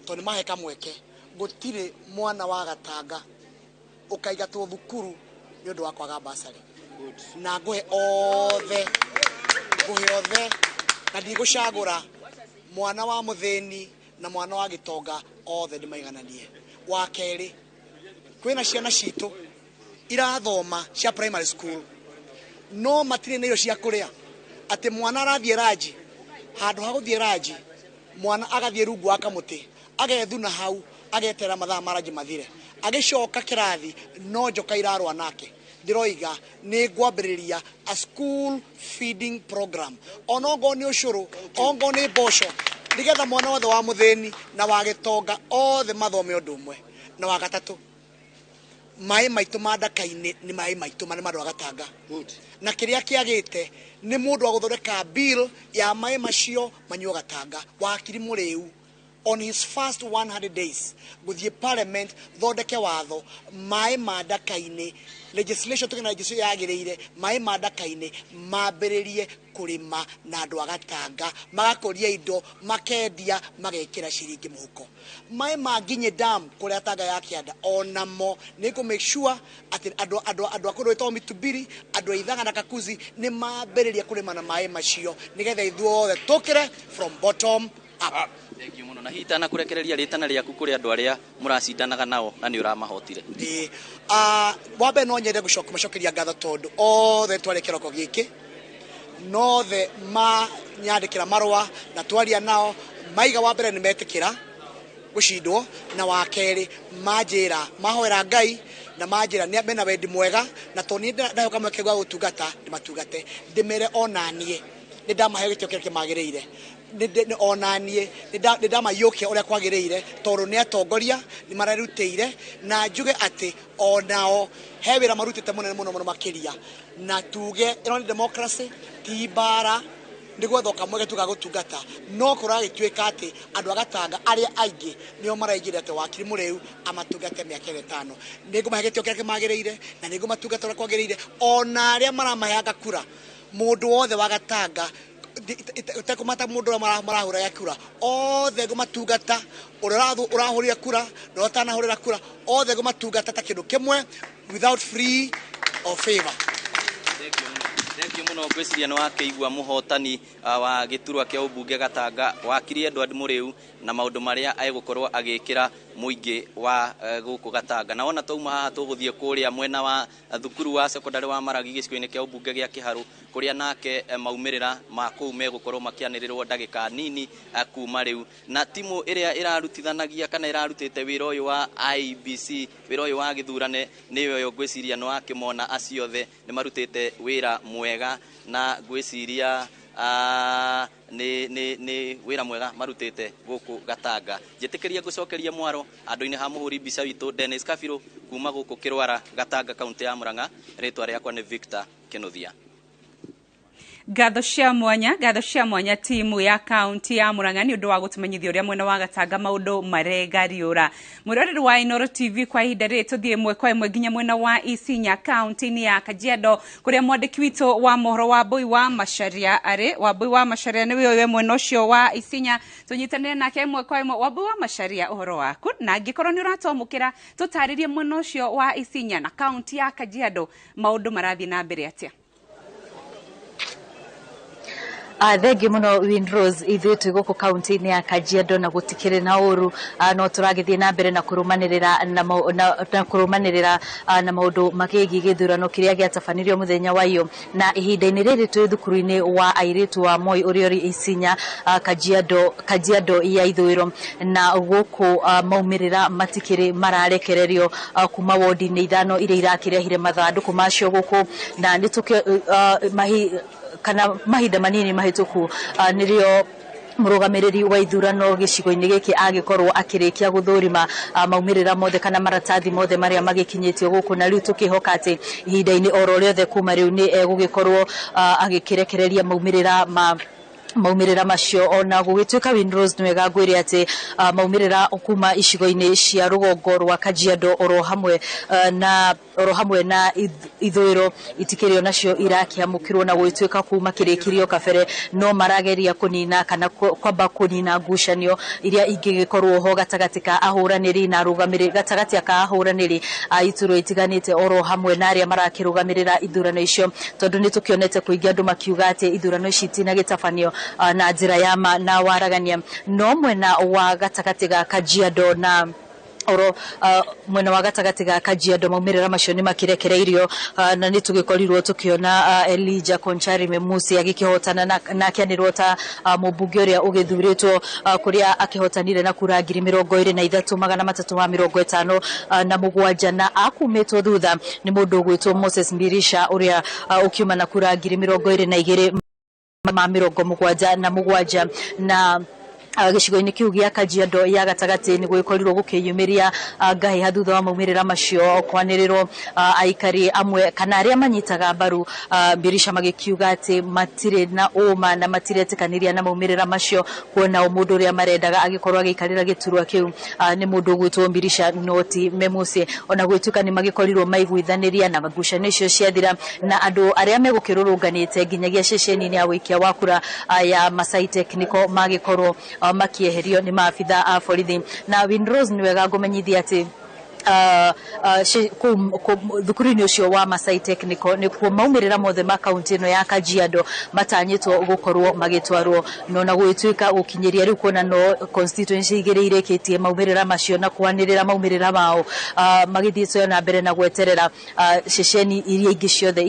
tondũ nĩ mahe kamweke, gũtirĩ mwana wa Gatanga ũkaingatwo thukuru nĩ ũndũ wa kwaga basarĩ, na ngũhe othe, ngũhe othe, na ndigũcagũra mwana wa mũthĩni na mwana wa gĩtonga, othe ndĩmaigananie. Wa kerĩ, kwĩna ciana citũ irathoma cia primary school no matirĩ na irio cia kũrĩa, atĩ mwana arathiĩ ranji, handũ ha gũthiĩ ranji mwana agathiĩ rungu wa kamũtĩ agethuna hau, ageterera mathaa ma ranji mathire, agĩcoka kĩrathi no njoka irarũa nake. Ndĩroiga nĩ ngwambĩrĩria a school feeding program, onongorwo nĩ ũcũrũ, ongorwo nĩ mboco, nĩgetha mwana wothe wa mũthĩni na wa gĩtonga othe mathome ũndũ ũmwe. Na wa gatatũ, Maĩ maitũ ma Ndaka-inĩ nĩ maĩ maitũ marĩa ma andũ a Gatanga. Na kĩrĩa kĩagĩte nĩ mũndũ wa gũthondeka bill ya maĩ macio manyuo Gatanga. Wakiri Mũrĩu on his first 100 days gũthiĩ parliament thondeke watho maĩ ma Ndaka-inĩ, legislation, tũgĩe na legislation yagĩrĩire, maĩ ma Ndaka-inĩ mambĩrĩrie kũrĩma na andũ a Gatanga magakũria indo, makendia, magekĩra ciringi mũhuko. Maĩ ma Nginyi Dam kũrĩa Tanga ya Kĩanda onamo nĩ ngũ make sure atĩ andũ a kũndũ gwĩtagwo Mitubiri, andũ a Ithaga na Kakuzi nĩ mambĩrĩria kũrĩma na maĩ macio nĩgetha ithuothe tũkĩre from bottom up. Thengiũ mũno. Na hihi itanakũrekereria, rĩtana rĩaku kũrĩ andũ arĩa mũracindanaga nao na nĩ ũramahotire? Ĩĩ, wa mbere no nyende kũmacokeria ngatho tondũ othe twarĩ kĩroko gĩkĩ nothe manyandĩkĩra marũa na twaria nao, maiga wa mbere nĩ metĩkĩra gũcindwo, na wa kerĩ manjĩra mahoera Ngai na manjĩra nĩ mena wendi mwega, na tondũ niĩ ndaheo kamweke ga gũtungata ndĩmatungate, ndĩmere onaniĩ nĩ ndamahe gĩtĩo kĩrĩa kĩmagĩrĩire, onaniĩ nĩ ndamaiyũkia ũrĩa kwagĩrĩire tondũ nĩ atongoria nĩ marerutĩire, na njuge atĩ onao he wĩra marutĩte mũnene mũno mũno makĩria, na tuge ĩno nĩ democracy, ti mbara, nĩ gwetha kamweke tu ga gũtungata, no kũragĩtuĩka atĩ andũ a Gatanga arĩa aingĩ nĩo maraigĩrĩra atĩ Wakiri Mũrĩu amatungate mĩaka ĩno 5. Nĩ ngũmahe gĩtĩo kĩrĩa kĩmagĩrĩire na nĩ ngũmatungata ũrĩa kwagĩrĩire, ona arĩa maramaheanga kura, mũndũ wothe wa Gatanga ũtekũmata mũndũ ũrĩa marahũraga kura, othe ngũmatungata, ũrĩa ũrahũrire kura na ũrĩa ũtanahũrĩra kura, othe ngũmatungata ta kĩndũ kĩmwe without free or favor. Thengiũ mũno. Ngwĩciria nĩ wakĩigua mũhotani wa gĩturwa kĩa ũmbunge Gatanga, Wakiri Edward Mũrĩu, na maũndũ marĩa egũkorwo agĩkĩra mũingĩ wa gũkũ Gatanga. Na wona twauma haha tũgũthiĩ kũrĩa mwena wa thukuru wa secondary wa Maragi gĩcigo-inĩ kĩa ũmbunge gĩa Kĩharũ, kũrĩa nake maumĩrĩra ma kũu megũkorwo makĩanĩrĩrwo ndagĩka nini kuma rĩu. Na timu ĩrĩa ĩrarutithanagia kana ĩrarutĩte wĩra ũyũ wa IEBC, wĩra ũyũ wa gĩthurane, nĩyo ĩyo ngwĩciria nĩ wakĩmona acio othe nĩ marutĩte wĩra mwega, na ngwĩciria nĩ wĩra mwega marutĩte gũkũ Gatanga. Njĩtĩkĩria ngũcokeria mwaro andũ-inĩ ha mũhũri mbica witũ Dennis Kabirũ kuma gũkũ Kĩrwara, Gatanga, kaunti ya Murang'a. Rĩtwa rĩakwa nĩ Victor Kĩnuthia. Ngatho cia mwanya, ngatho cia mwanya timu ya kaunti ya Murang'a nĩ ũndũ wa gũtũmenyithia ũrĩa mwena wa Gatanga maũndũ maregariũra. Mwĩroreri wa Inooro TV, kwa ihinda rĩrĩ tũthiĩ ĩmwe kwa ĩmwe nginya mwena wa Isinya, kaunti-inĩ ya Kajiado, kũrĩa mwandĩki witũ wa mohoro Wambui wa Macharia arĩ. Wambui wa Macharia nĩwe ũyũ mwena ũcio wa Isinya, tũnyitanĩre nake ĩmwe kwa ĩmwe. Wambui wa Macharia, ũhoro waku? Na angĩkorwo nĩ ũratwamũkĩra, tũtarĩrie mwena ũcio wa Isinya na kaunti ya Kajiado maũndũ marathiĩ na mbere atĩa? Thengiũ mũno Winrose, ithuĩ twĩ gũkũ kaunti-inĩ ya Kajiado na gũtikĩrĩ na ũru, no tũragĩthiĩ na mbere na kũrũmanĩrĩra na kũrũmanĩrĩra na maũndũ makĩgiĩ gĩthurano kĩrĩa gĩatabanirio mũthenya wa iyo. Na ihinda-inĩ rĩrĩ twĩ thukuru-inĩ wa airĩtu wa Moi ũrĩa ũrĩ Isinya, Kajiado ya ithũĩro, na gũkũ maumĩrĩra matikĩrĩ mararekererio kuma wodi-inĩ 5 iria irakĩrehire mathandũkũ macio gũkũ, na nĩ tũkĩ kana mahinda manini mahĩtũku nĩrĩo mũrũgamĩrĩri wa ithurano gĩcigo-inĩ gĩkĩ agĩkorwo akĩrĩkia gũthũrima maumĩrĩra mothe kana maratathi mothe marĩa magĩkinyĩtio gũkũ, na rĩu tũkĩhoka atĩ ihinda-inĩ oro rĩothe kuma rĩu nĩ egũgĩkorwo agĩkĩrekereria maumĩrĩra macio. Ona gũgĩtuĩka Winrose, nĩ wega ngwĩre atĩ maumĩrĩra kuma icigo-inĩ cia rũgongo rwa Kajiado oro hamwe na ithũĩro itikĩrĩ onacio irakĩamũkĩrwo, na gũgĩtuĩka kuma kĩrĩkĩrio kabere no marageria kũnina kana kwamba kũnina ngucanio iria ingĩgĩkorwo ho gatagatĩ ka ahũranĩri na arũgamĩrĩri, gatagatĩ ka ahũranĩri a iturwa itiganĩte oro hamwe na arĩa marakĩrũgamĩrĩra ithurano icio, tondũ nĩ tũkĩonete kũingĩ andũ makiuga atĩ ithurano ici itinagĩtabanio na njĩra ya ma na waragania. No mwena wa gatagatĩ ga Kajiado na oro mwena wa gatagatĩ ga Kajiado maumĩrĩra macio nĩ makĩrekereirio, na nĩ tũgĩkorirwo tũkĩona Elijah Konchari Memusi agĩkĩhotana na akĩanĩrwo ta mũmbunge ũrĩa ũgĩthurĩtwo, kũrĩa akĩhotanire na kura 23,357, na akumĩtwo thutha nĩ mũndũ ũgwĩtwo Moses Mbirisha ũrĩa ũkiuma na kura 22,077. Na Gĩcigo-inĩ kĩu gĩa Kajiado ya gatagatĩ nĩ gwĩkorirwo gũkĩyumĩria ngahĩha thutha wa maumĩrĩra macio kwanĩrĩrwo, aikari amwe kana arĩa manyitaga mbaru Mbirisha magĩkiuga atĩ matirĩ na ũma na matiretĩkanĩria na maumĩrĩra macio, kuona o mũndũ ũrĩa marendaga agĩkorwo agĩikarĩra gĩturwa kĩu nĩ mũndũ ũgwĩtwo Mbirisha noti Memusi. Ona gwĩtuĩka nĩ magĩkorirwo maiguithanĩria na ngucanio icio ciathira, na andũ arĩa megũkĩrũrũnganĩte nginyagia ceceni-inĩ ya wĩikia wa kura ya Masai Technical magĩkorwo makĩeherio nĩ maabitha a borithi. Na Winrose, nĩ wega ngũmenyithia atĩ thukuru-inĩ ũcio wa Masai Technical nĩkuo maumĩrĩra mothe ma kaunti ĩno ya Kajiado matanyĩtwo gũkorwo magĩtwarwo, no na gũgĩtuĩka gũkinyĩria rĩu kuona no constituency igĩrĩ irĩkĩtie maumĩrĩra macio na kwanĩrĩra maumĩrĩra mao, magĩthiĩte na mbere na gweterera ceceni iria ingĩ ciothe.